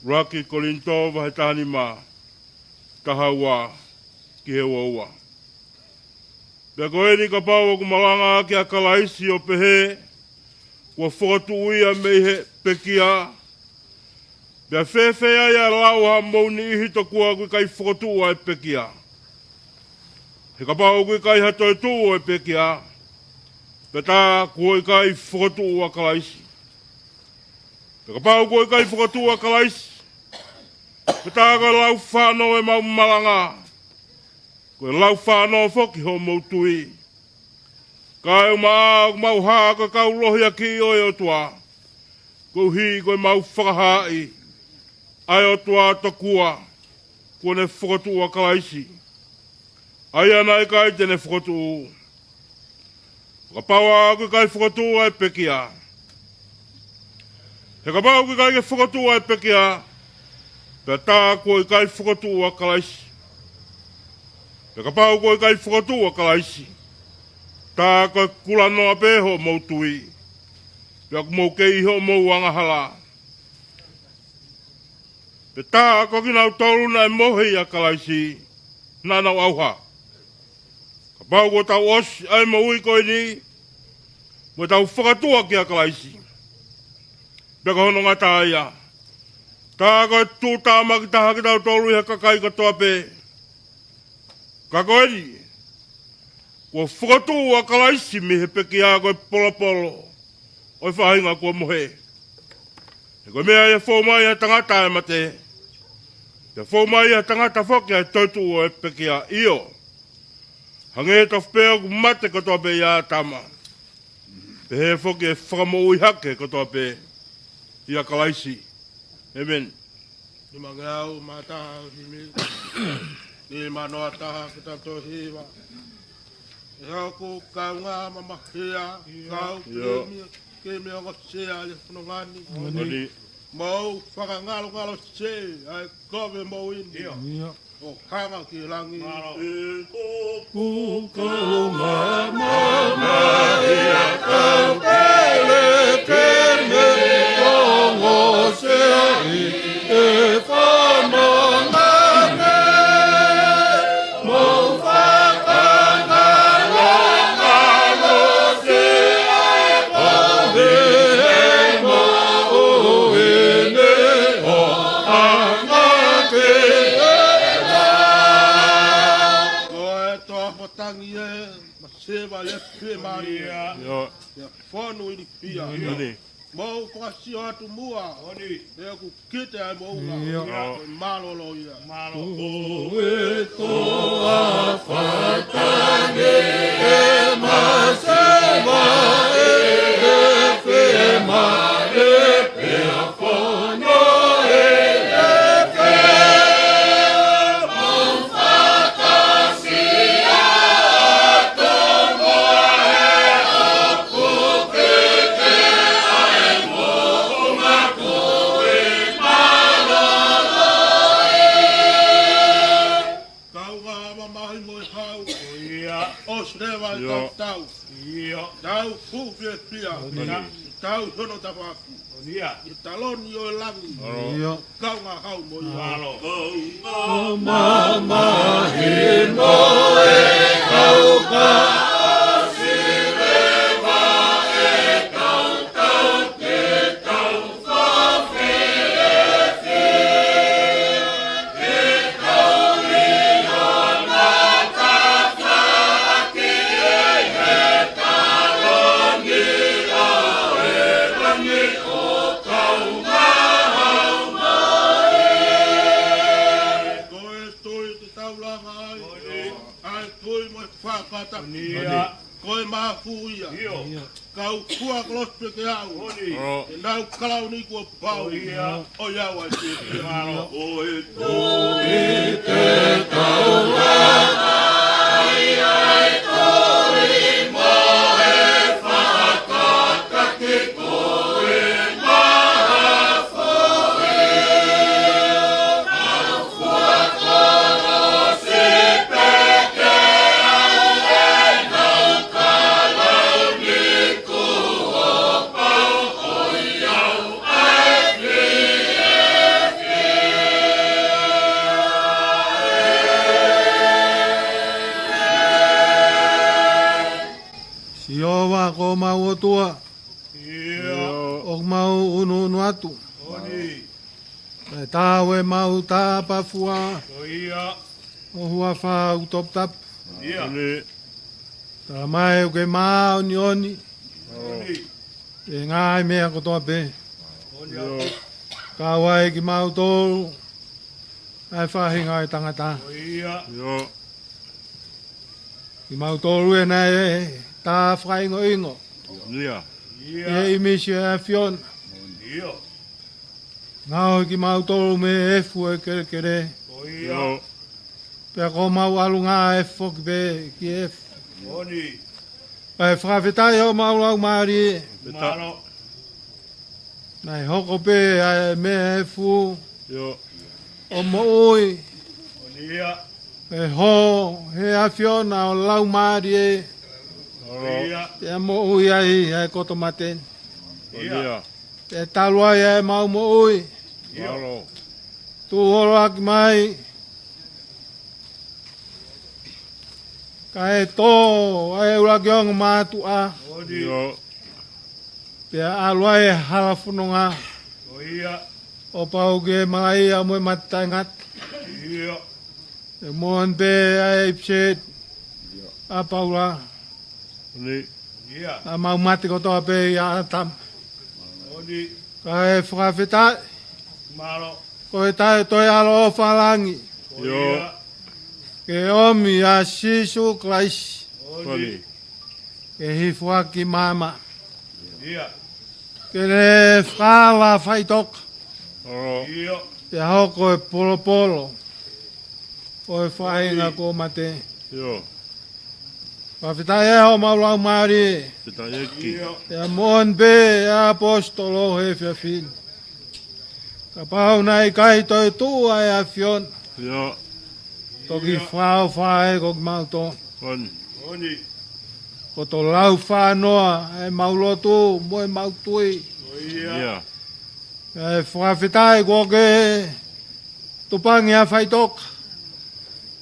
ʻUluaki Kolinitō vahe taha nima, taha ua ki he ua ua. Pea ko eni kapau ʻoku malanga ʻaki ʻa Kalaisi ʻo pehē, kuo fokotuʻu ia mei he pekia, pea fēfē ai ʻa e lau ʻa hoʻomou niʻihi tokua ʻoku ʻikai fokotuʻu ʻa e pekia? He kapau ʻoku ʻikai ha toetuʻu ʻo e pekia, pea tā kuo ʻikai fokotuʻu ʻa Kalaisi. Pea kapau kuo ʻikai fokotuʻu ʻa Kalaisi, pea tā ko e lau fānō ʻemau malanga, ko e lau fānō foki hoʻomou tui. Kaeʻumaʻā ʻoku mau hā ko e kau lohiakiʻi ʻo e ʻOtua, koeʻuhi ko ʻemau fakahaaʻi ʻa e ʻOtua tokua kuo ne fokotuʻu ʻa Kalaisi, ʻa ia naʻe ʻikai te ne fokotuʻu. Kapau ʻoku ʻikai fokotuʻu ʻa e pekia. He kapau ʻoku ʻikai ke fokotuʻu ʻa e pekia, pea tā kuo ʻikai fokotuʻu ʻa Kalaisi. Pea kapau kuo ʻikai fokotuʻu ʻa Kalaisi, tā ko e kulanoa pē hoʻomou tui. Pea ʻoku mou kei ʻi hoʻomou angahala. Pea tā ko kinautolu naʻe mohe ʻia Kalaisi, naʻa nau ʻauha. Kapau kuo tau ʻosi ʻa e moʻui ko eni, mo tau fakatuʻa kia Kalaisi. Pea ko hono ngata ia. Tā ko e tuʻutāmaki taha kitautolu ʻi he kakai kotoa pē. Ka ko eni, kuo fakatuʻu ʻa Kalaisi mei he pekia ko e polopolo ʻo e faʻahinga kuo mohe. He ko e meʻa ia ʻe fou mai ʻa e tangata ʻa e mate. Pea fou mai ʻa e tangata foki ʻa e toetuʻu ʻo e pekia ʻio. Hangē tofu pē ʻoku mate kotoa pē ʻia ʻĀtama. Pehē foki ʻe fakamoʻui hake kotoa pē ʻia Kalaisi. ʻĒmeni. Nima ngeau mā taha himi. Nima noa taha ke tau toe hiva. ʻE hoku kaungā mamahia, kau Io. kei mio, kei mio ngosea le fonongani. Moni. Moni. Mou fakangalongalo se, ʻa e kove mou ini. Io. ʻO hanga ki langi. Mālō. ʻE hoku kaungā mamahia, kau kele ke me ongosia ʻi he fonongani. Mou fakangalongalo se, ʻa e kove mou ini, ʻo hanga ki langi. Ko e toa matangi ē, maseva ʻi he fiemālie. Io. Ia fonu ilifia. Io. Mou fakasio atu muʻa. Moni. ʻE ʻoku kite ai moʻunga. Io. Ko e mālōlō ia. Mālō. Ko e toa matangi ē, maseva ʻi he fiemālie. Pea fonu ʻi he fiemālie. Kaungā mamahi mo e hau. ʻIo. ʻOsi leva e Io. tautau. ʻIo. Tau fuʻu fiefia. ʻIo. Tau hono tafaʻaki. ʻIo. ʻI he taloni ʻo e langi. ʻIo. Kaungā hau mo ia. Mālō. Kaungā mamahi mo e hau ka ʻosi leva e tautau ke tau Ko e tui te tau langa ai, ʻa e tui mo e fakatapu. Ko e mafu ia. Kau fua kolosi pē ke au. Ke nau kalauni kuo pau. ʻOiauē. Ko e tui te tau langa ai, ʻa e tui mo e fakatapu. Ko e mafu ia. Sihova ko homau ʻOtua. ʻIo. ʻOku mau ʻunuʻunu atu. Moni. Kae taau ʻemau tapafua. Ko ia. Ho huafa ʻoku toputapu. Ia. Moni. Talamai ʻoku ke māʻoniʻoni. Moni. ʻI he ngaahi meʻa kotoa pē. Moni. Io. Kau ai kimautolu ʻa e faʻahinga ʻo e tangata. Ko ia. Io. Kimautolu ʻe naʻe tā fakaʻingoʻingo. Ia. ʻI he ʻīmisi ʻo e ʻAfiona. Io. Ngaohi kimautolu mei he efu ʻo e kelekele. Ko ia. Io. Pea ko homau ʻalunga ʻe foki pē ki he efu. Moni. Pea ʻe fakafetaʻi homau laumālie. Mālō. Naʻe hoko pē ʻa e meʻa efu. Io. ʻO moʻui. Moni ia. ʻE hō he ʻAfiona ʻo laumālie. Mālō. Ia. Pea moʻui ai ʻa e koto mate. ʻIo. Pea talu ai ʻemau moʻui. ʻIo. Mālō. Tuʻu holoaki mai. Kae tō ʻa e ʻuluaki ongo mātuʻa. ʻIo. Pea ʻalu ai e hala fononga. ʻO pau ke malaʻia mo e mate taʻengata. ʻIo. ʻE moʻoni pē ʻa e ʻipiseli ʻa Paula. ʻIo. Naʻa mau mate kotoa pē ʻia ʻĀtama. ʻIo. Kae fakafetaʻi. Mālō. Ko e taʻe toe ʻaloʻofa ʻa langi. ʻIo. Ke ʻomi ʻa Sīsū Kalaisi. ʻIo. Ke hifo hake ki māmani. ʻIo. Ke ne fakaava faʻitoka. ʻIo. Pea hoko e polopolo ʻo e faʻahinga kuo mate. ʻIo. Fakafetaʻi ʻe homau laumālie. Fakafetaʻi ʻEiki. ʻIo. Pea moʻoni pē ʻa e ʻaposetolo he efiafi ni. Kapau naʻe ʻikai toe tuʻu ʻa e ʻAfiona. ʻIo. Toki fakaʻofa ē ko kimautolu. ʻIo. Ko e tō lau fānoa ʻemau lotu mo ʻemau tui. ʻIo. ʻE fakafetaʻi kuo ke tupangi ʻa faʻitoka.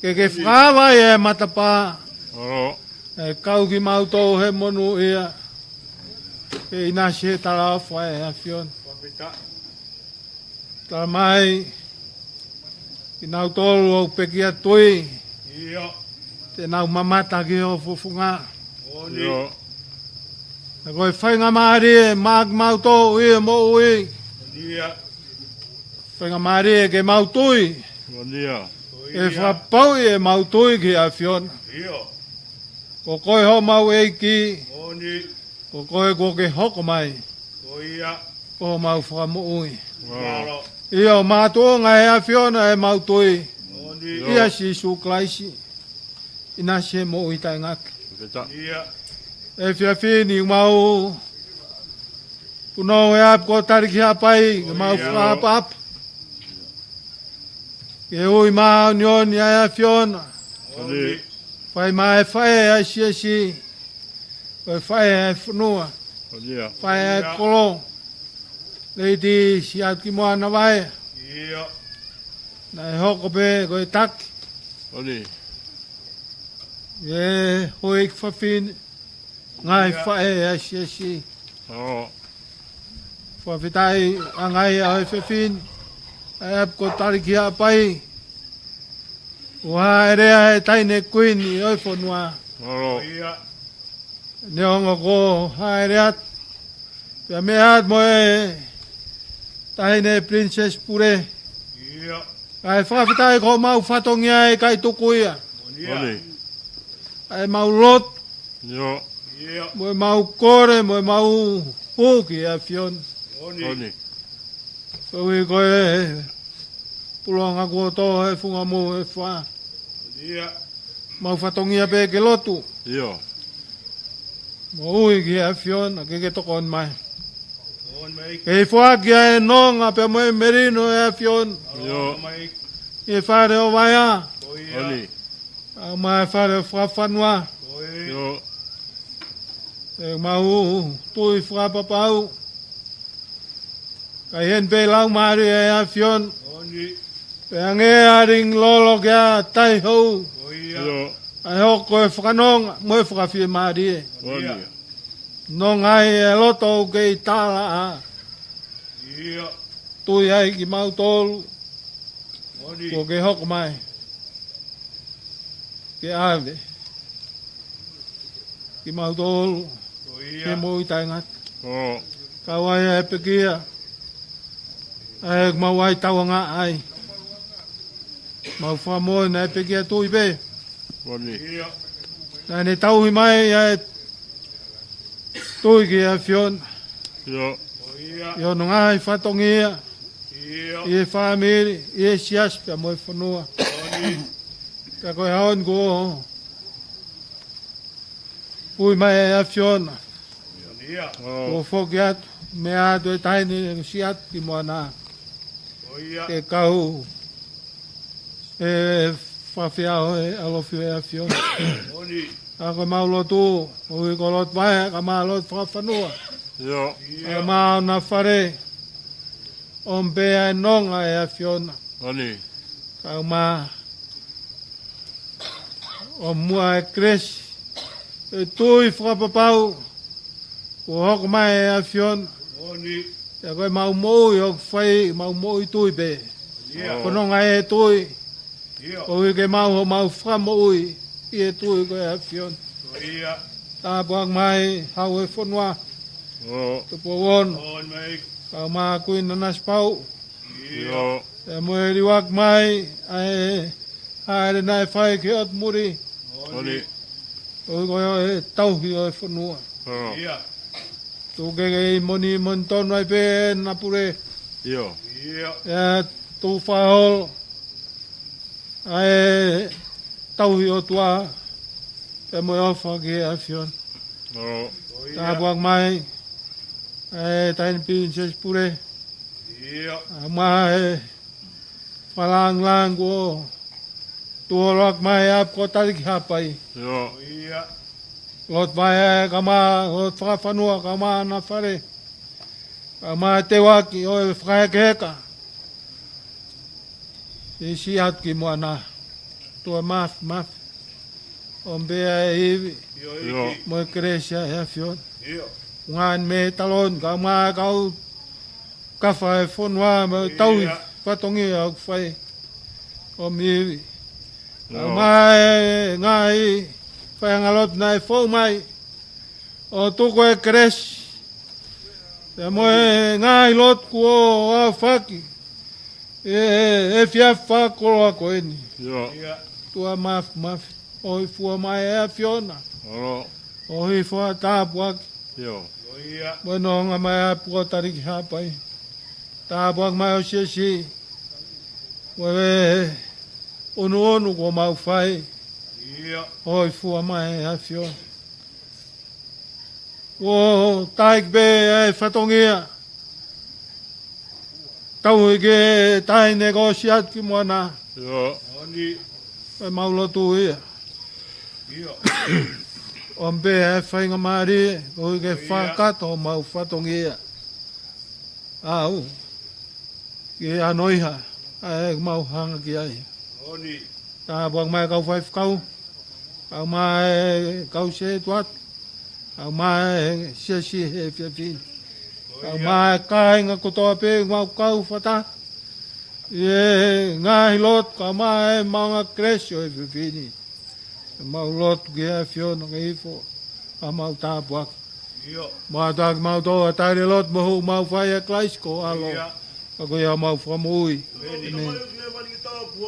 Ke ke fakaava ʻa e matapā. ʻIo. ʻE kau kimautolu he monūʻia. Ke ʻinasi he talaʻofa ʻa e ʻAfiona. Fakafetaʻi. Tala mai, kinautolu ʻoku pekia tui. ʻIo. Te nau mamata ki ho fofonga. ʻIo. Ka ko e faingamālie maʻa kimautolu ʻi he moʻui. ʻIo. Faingamālie ke mau tui. ʻIo. ʻE fakapapauʻi ʻemau tui ki he ʻAfiona. ʻIo. Ko koe homau ʻEiki. Ko koe kuo ke hoko mai. Ko homau fakamoʻui. ʻIo, makatuʻunga he ʻAfiona ʻemau tui. ʻIa Sīsū Kalaisi. ʻInasi he moʻui taʻengata. ʻIo. Efiafi ni mau punou he ʻapi ko Talikihaʻapai, ke mau fakaʻapaʻapa. Ke ui māʻoniʻoni ʻa e ʻAfiona. Fai mai e faʻē ʻa e siasi. Ko e faʻē ʻa e fonua. Faʻē ʻa e kolo. Lady Siatukimoana Vaea. Naʻe hoko pē ko e taki. ʻE houʻeiki fafine. Ngaahi faʻē ʻa e siasi. Fakafetaʻi ʻa e ngaahi ʻa e fefine. ʻA e ʻapi ko Talikihaʻapai. ʻO hāʻele ʻa e taʻahine kuini ʻo e fonua. Neongo ko e hāʻele atu. Pea meʻa atu mo e taʻahine Princess Pule. ʻIo. Kae fakafetaʻi ko homau fatongia ʻe ʻikai tuku ia. ʻA ʻemau lotu. ʻIo. Mo ʻemau kole, mo ʻemau hū ki he ʻAfiona. Koeʻuhi ko e pulonga kuo tō he funga mou ʻe fā. Mau fatongia pē ke lotu. ʻIo. Mo ui ki he ʻAfiona, ke ke tokoni mai. Ke hifo hake ʻa e nonga pea mo e melino ʻo e ʻAfiona. ʻIo. ʻI he fale ʻo Vaea. ʻA mai fale ʻo fakafanua. ʻIo. ʻE mau tui fakapapau. Ka ʻi heni pē laumālie ʻa e ʻAfiona. Pea hangē ʻa e lingi lolo ki ha tahi hou. ʻIo. ʻA e hoko e fakanonga, mo e fakafiemālie. Nonga ai e loto ʻoku kei tālaʻa. Tui ai kimautolu. Kuo ke hoko mai. Ke ʻave kimautolu. Ke moʻui taʻengata. Kau ai ʻa e pekia. ʻA e mau ʻai tauangaʻa ai. Mau fakamoʻoni ʻa e pekia tui pē. Naʻa ne tauhi mai ʻa e tui ki he ʻAfiona. ʻI hono ngaahi fatongia. ʻI he fāmili, ʻi he siasi pea mo e fonua. Ka ko e ʻaho ni kuo ui mai ʻa e ʻAfiona. Kuo foki atu, meʻa atu e taʻahine Siatukimoana. Ke kau e fafia ʻo e ʻalofi ʻo e ʻAfiona. ʻA ko ʻemau lotu, ʻoku ʻi ko e lotu mai, ka mau lotu fakafanua. ʻIo. Kae ʻumaʻā ʻa hona fale, ʻomi pē ʻa e nonga ʻe ʻAfiona. Moʻoni. Kae ʻumaʻā ʻo muʻa ʻa e kelesi ʻo e tui fakapapau kuo hoko mai ʻe ʻAfiona. Moʻoni. Pea ko ʻemau moʻui ʻoku fai, mau moʻui tui pē. ʻIo. Ko e nonga ʻo e tui. ʻIo. ʻOku ʻikai ke maʻu homau fakamoʻui ʻi he tui ko ē ʻa e ʻAfiona. ʻIo. Tāpuaki mai hau ʻo e fonua. ʻIo. Tupou Ono. Moʻoni mai. Kae ʻumaʻā ʻa Kuini Nanasipauʻu. ʻIo. Pea mo e liuaki mai ʻa e hāʻele naʻe fai ki he ʻotu muli. Moʻoni. ʻOku ʻikai ko e tauhi ʻo e fonua. ʻIo. ʻIo. Tuku ke kei monū monū tonu ai pē ʻena pule. ʻIo. ʻIo. ʻIo, tuku fakaholo ʻa e tauhi ʻOtua pea mo e ʻofa ki he ʻAfiona. ʻIo. Tāpuaki mai ʻa e taʻahine Pilinisesi Pule. ʻIo. Kae ʻumaʻā e fakalāngilangi kuo tuʻu holo ʻaki mai ʻa e ʻapi ko Taliki Haʻapai. ʻIo. ʻIo. Lotu Vai ē, kae ʻumaʻā, lotu fakafonua, kae ʻumaʻā ʻa hona fale. Kae ʻumaʻā e teuaki ʻo e fakahekeheka. Siʻisiʻi atu ki muʻa na. ʻOtua Māfimafi, ʻomi pē ʻa e ivi. ʻIo. Mo e kelesi ʻa e ʻAfiona. ʻIo. Ngaahi mētalo ni, kae ʻumaʻā e kau kafa ʻo e fonua, mo e tauhi fatongia ʻoku fai. ʻOmi ivi. ʻIo. Kae ʻumaʻā e ngaahi faiʻanga lotu naʻe fou mai ʻo tuku e kelesi. Pea mo e ngaahi lotu kuo aofaki ʻi he efiafi fakakoloa ko eni. ʻIo. ʻOtua Māfimafi, ʻohifua mai ʻa e ʻAfiona. ʻIo. ʻOhifo ʻa e tāpuaki. ʻIo. Mo e nonga mai ʻa e ʻapi ko Taliki Haʻapai. Tāpuaki mai ho siasi. Mo e ʻunuʻunu kuo mau fai. ʻIo. ʻOhifua mai ʻa e ʻAfiona. ʻO taiki pē ʻa e fatongia. Tauhi ki he taʻahine kuo ʻosi atu ki muʻa na. ʻIo. ʻOmi ʻemau lotu ia. ʻIo. ʻOmi pē ʻa e faingamālie, koeʻuhi ke fakakakato homau fatongia. ʻAu. Ke ʻanoiha ʻa ʻemau hanga ki ai. ʻOmi. Tāpuaki mai kau faifekau. Kae ʻumaʻā e kau sētuata. Kae ʻumaʻā e siasi he efiafi ni. Kae ʻumaʻā e kāinga kotoa pē ʻoku mau kau fakataha ʻi he ngaahi lotu, kae ʻumaʻā e maʻunga kelesi ʻo e efiafi ni. ʻEmau lotu ki he ʻAfiona ke hifo ʻa homau tāpuaki. ʻIo. Mo ʻatā kimautolu ʻa e tali lotu mo e hū mau fai ʻia Kalaisi ko ho ʻAlo. ʻIo. Ka ko ia homau Fakamoʻui. ʻĒmeni. ʻĒmeni.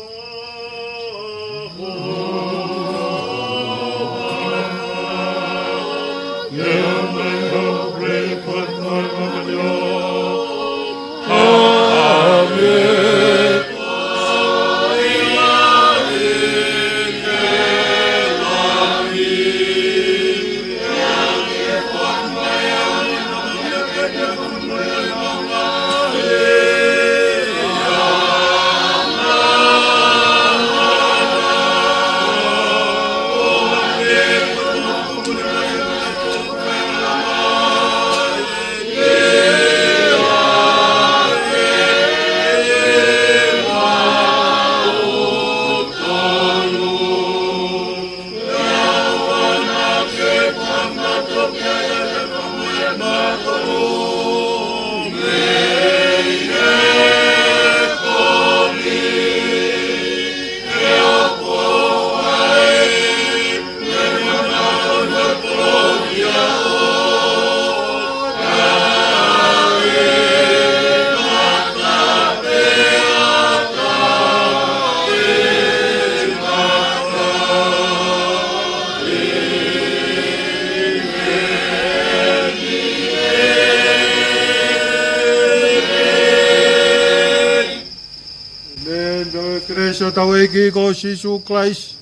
ʻĒmeni. Ko e kelesi ʻa hotau ʻEiki ko Sīsū Kalaisi,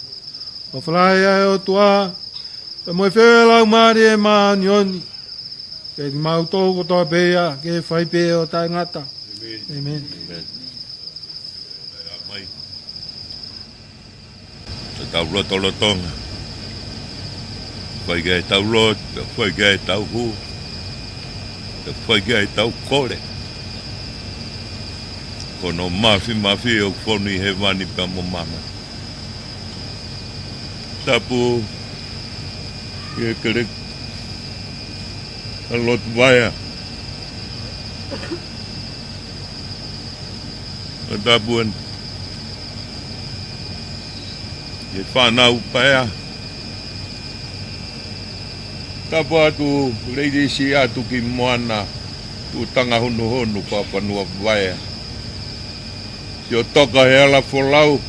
ʻofa lahi ʻa e ʻOtua, pea mo e feohi ʻa e Laumālie Māʻoniʻoni, ke ʻiate kimautolu kotoa pē ia, ke fai pē ʻo taʻengata. ʻĒmeni. ʻĒmeni. ʻĒmeni. Mai. Ko ʻetau lotolotonga. Fai ki ai ʻetau lotu, fai ki ai ʻetau hū. Te fai ki ai ʻetau kole. Ko hono māfimafi ʻoku fonu ʻi hēvani pea mo māmani. Tapu ʻi he kelekele ʻa Lord Vaea. Tapu eni ʻi he fānau Paea. Tapu atu Lady Siʻatu ki Moana, Tuʻutanga Hunuhunu, Fakafanua Vaea. Sio toka he ala folau.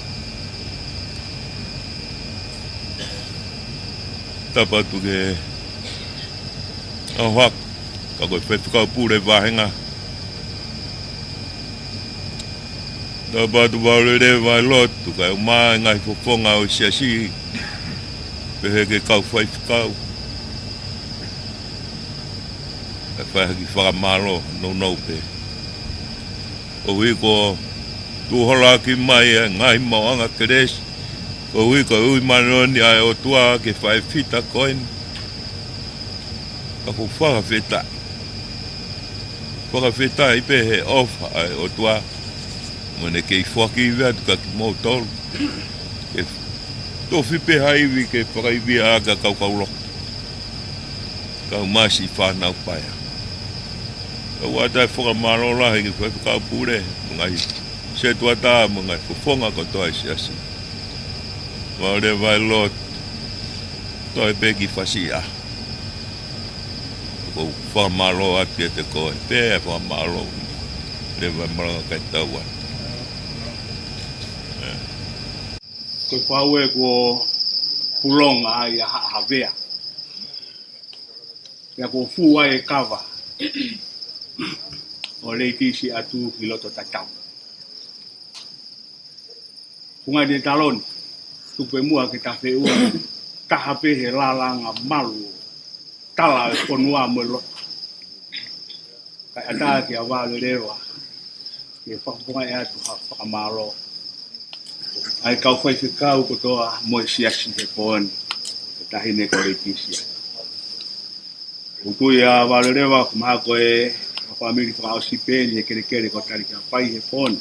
Tapu atu ki he ʻaho hake, ka ko e Faifekau Pule Vāhenga. Tapu atu Vaolele Vaelotu, kae ʻumaʻā e ngaahi fofonga ʻo e siasi, pehē ki he kau faifekau. Kae fai ha kiʻi fakamālō nounou pē. Koeʻuhi ko e tuʻuholaki mai e ngaahi maʻuʻanga kelesi. Koeʻuhi ko e ui māʻoniʻoni ʻa e ʻOtua ki he faifita ko eni. Ka ʻoku ou fakafetaʻi. Fakafetaʻi pē he ʻofa ʻa e ʻOtua. Mo ʻene kei foaki ivi atu kia kimoutolu. Ke tofi pē ha ivi ke fakaivia ʻaki ʻa e kau kau lotu. Kau masi fānau Paea. Kau ʻatā e fakamālō lahi ki he Faifekau Pule, mo e ngaahi setuata, mo e ngaahi fofonga kotoa ʻo e siasi. Vaolele Vaelotu, toe pē ki fasi ā. ʻOku ou fakamālō atu kiate koe, pea fakamālō leva e malanga kae tau atu. Ko e fāue kuo pulonga ai ʻa Haʻa Havea. Pea kuo fū ai e kava ʻo Lady Siʻatu ki loto tatau. Fungani Taloni, tuku pē muʻa ke ta feʻunga, taha pē he lalanga malu, tala e fonua mo e lotu. Kae ʻatā kia Vaolele Vaea ke fakafofongaʻi atu ha fakamālō ʻa e kau faifekau kotoa mo e siasi he pō ni, ʻa e taʻahine ko Lady Siʻatu. ʻOku ou tui ʻa Vaolele Vaea ʻoku mahalo ko e fāmili fakaʻosi pē eni he kelekele ko Talikiapai he pō ni.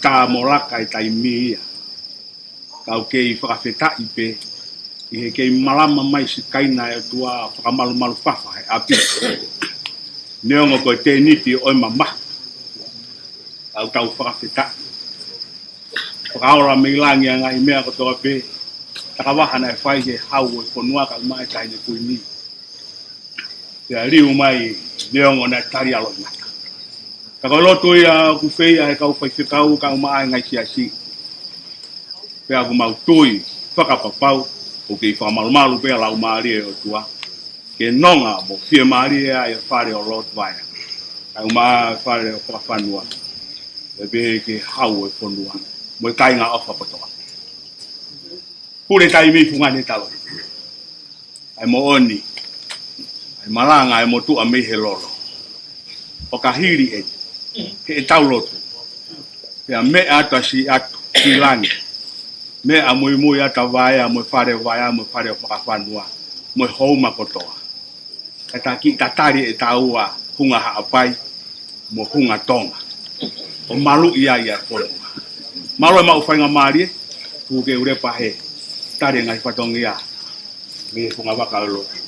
Tā mo laka e taimi ia. Kau kei fakafetaʻi pē ʻi he kei malama mai siʻi kaina ʻa e ʻOtua fakamalumalu fafa he ʻapi. Neongo ko e tēniti ʻo e mamahi. Kau tau fakafetaʻi. Fakaola mei langi ʻa e ngaahi meʻa kotoa pē. Takavaha naʻe fai he hau ʻo e fonua kae ʻumaʻā e taʻahine kuini. Pea liu mai neongo naʻe tali ʻa e loʻimata. Ka ko e lotu ia ʻoku fai ʻe he kau faifekau kae ʻumaʻā e ngaahi siasi. Pea ʻoku mau tui fakapapau ʻoku kei fakamalumalu pē ʻa e Laumālie ʻo e ʻOtua ke nonga mo fiemālie ʻa e fale ʻo Lord Vaea, kae ʻumaʻā e fale ʻo Fakafanua, pea pehē ki he hau ʻo e fonua mo e kāinga ʻofa kotoa. Pule taimi, fungani Taloni. ʻA e moʻoni, ʻa e malanga ʻa e motuʻa mei he lolo. ʻO ka hili eni, heʻetau lotu, pea meʻa atu ʻa Siʻatu ki langi. Meʻa muimui atu ʻa Vaea mo e fale ʻo Vaea mo e fale ʻo Fakafanua mo e houma kotoa. Kae ta kiʻi tatali ʻe taua Hunga Haʻapai mo Hunga Tonga, ʻo maluʻi ai ʻa e fonua. Mālō e maʻu faingamālie, tuku ke u lepa he tali e ngaahi fatongia mei he fungavaka ʻo e lotu.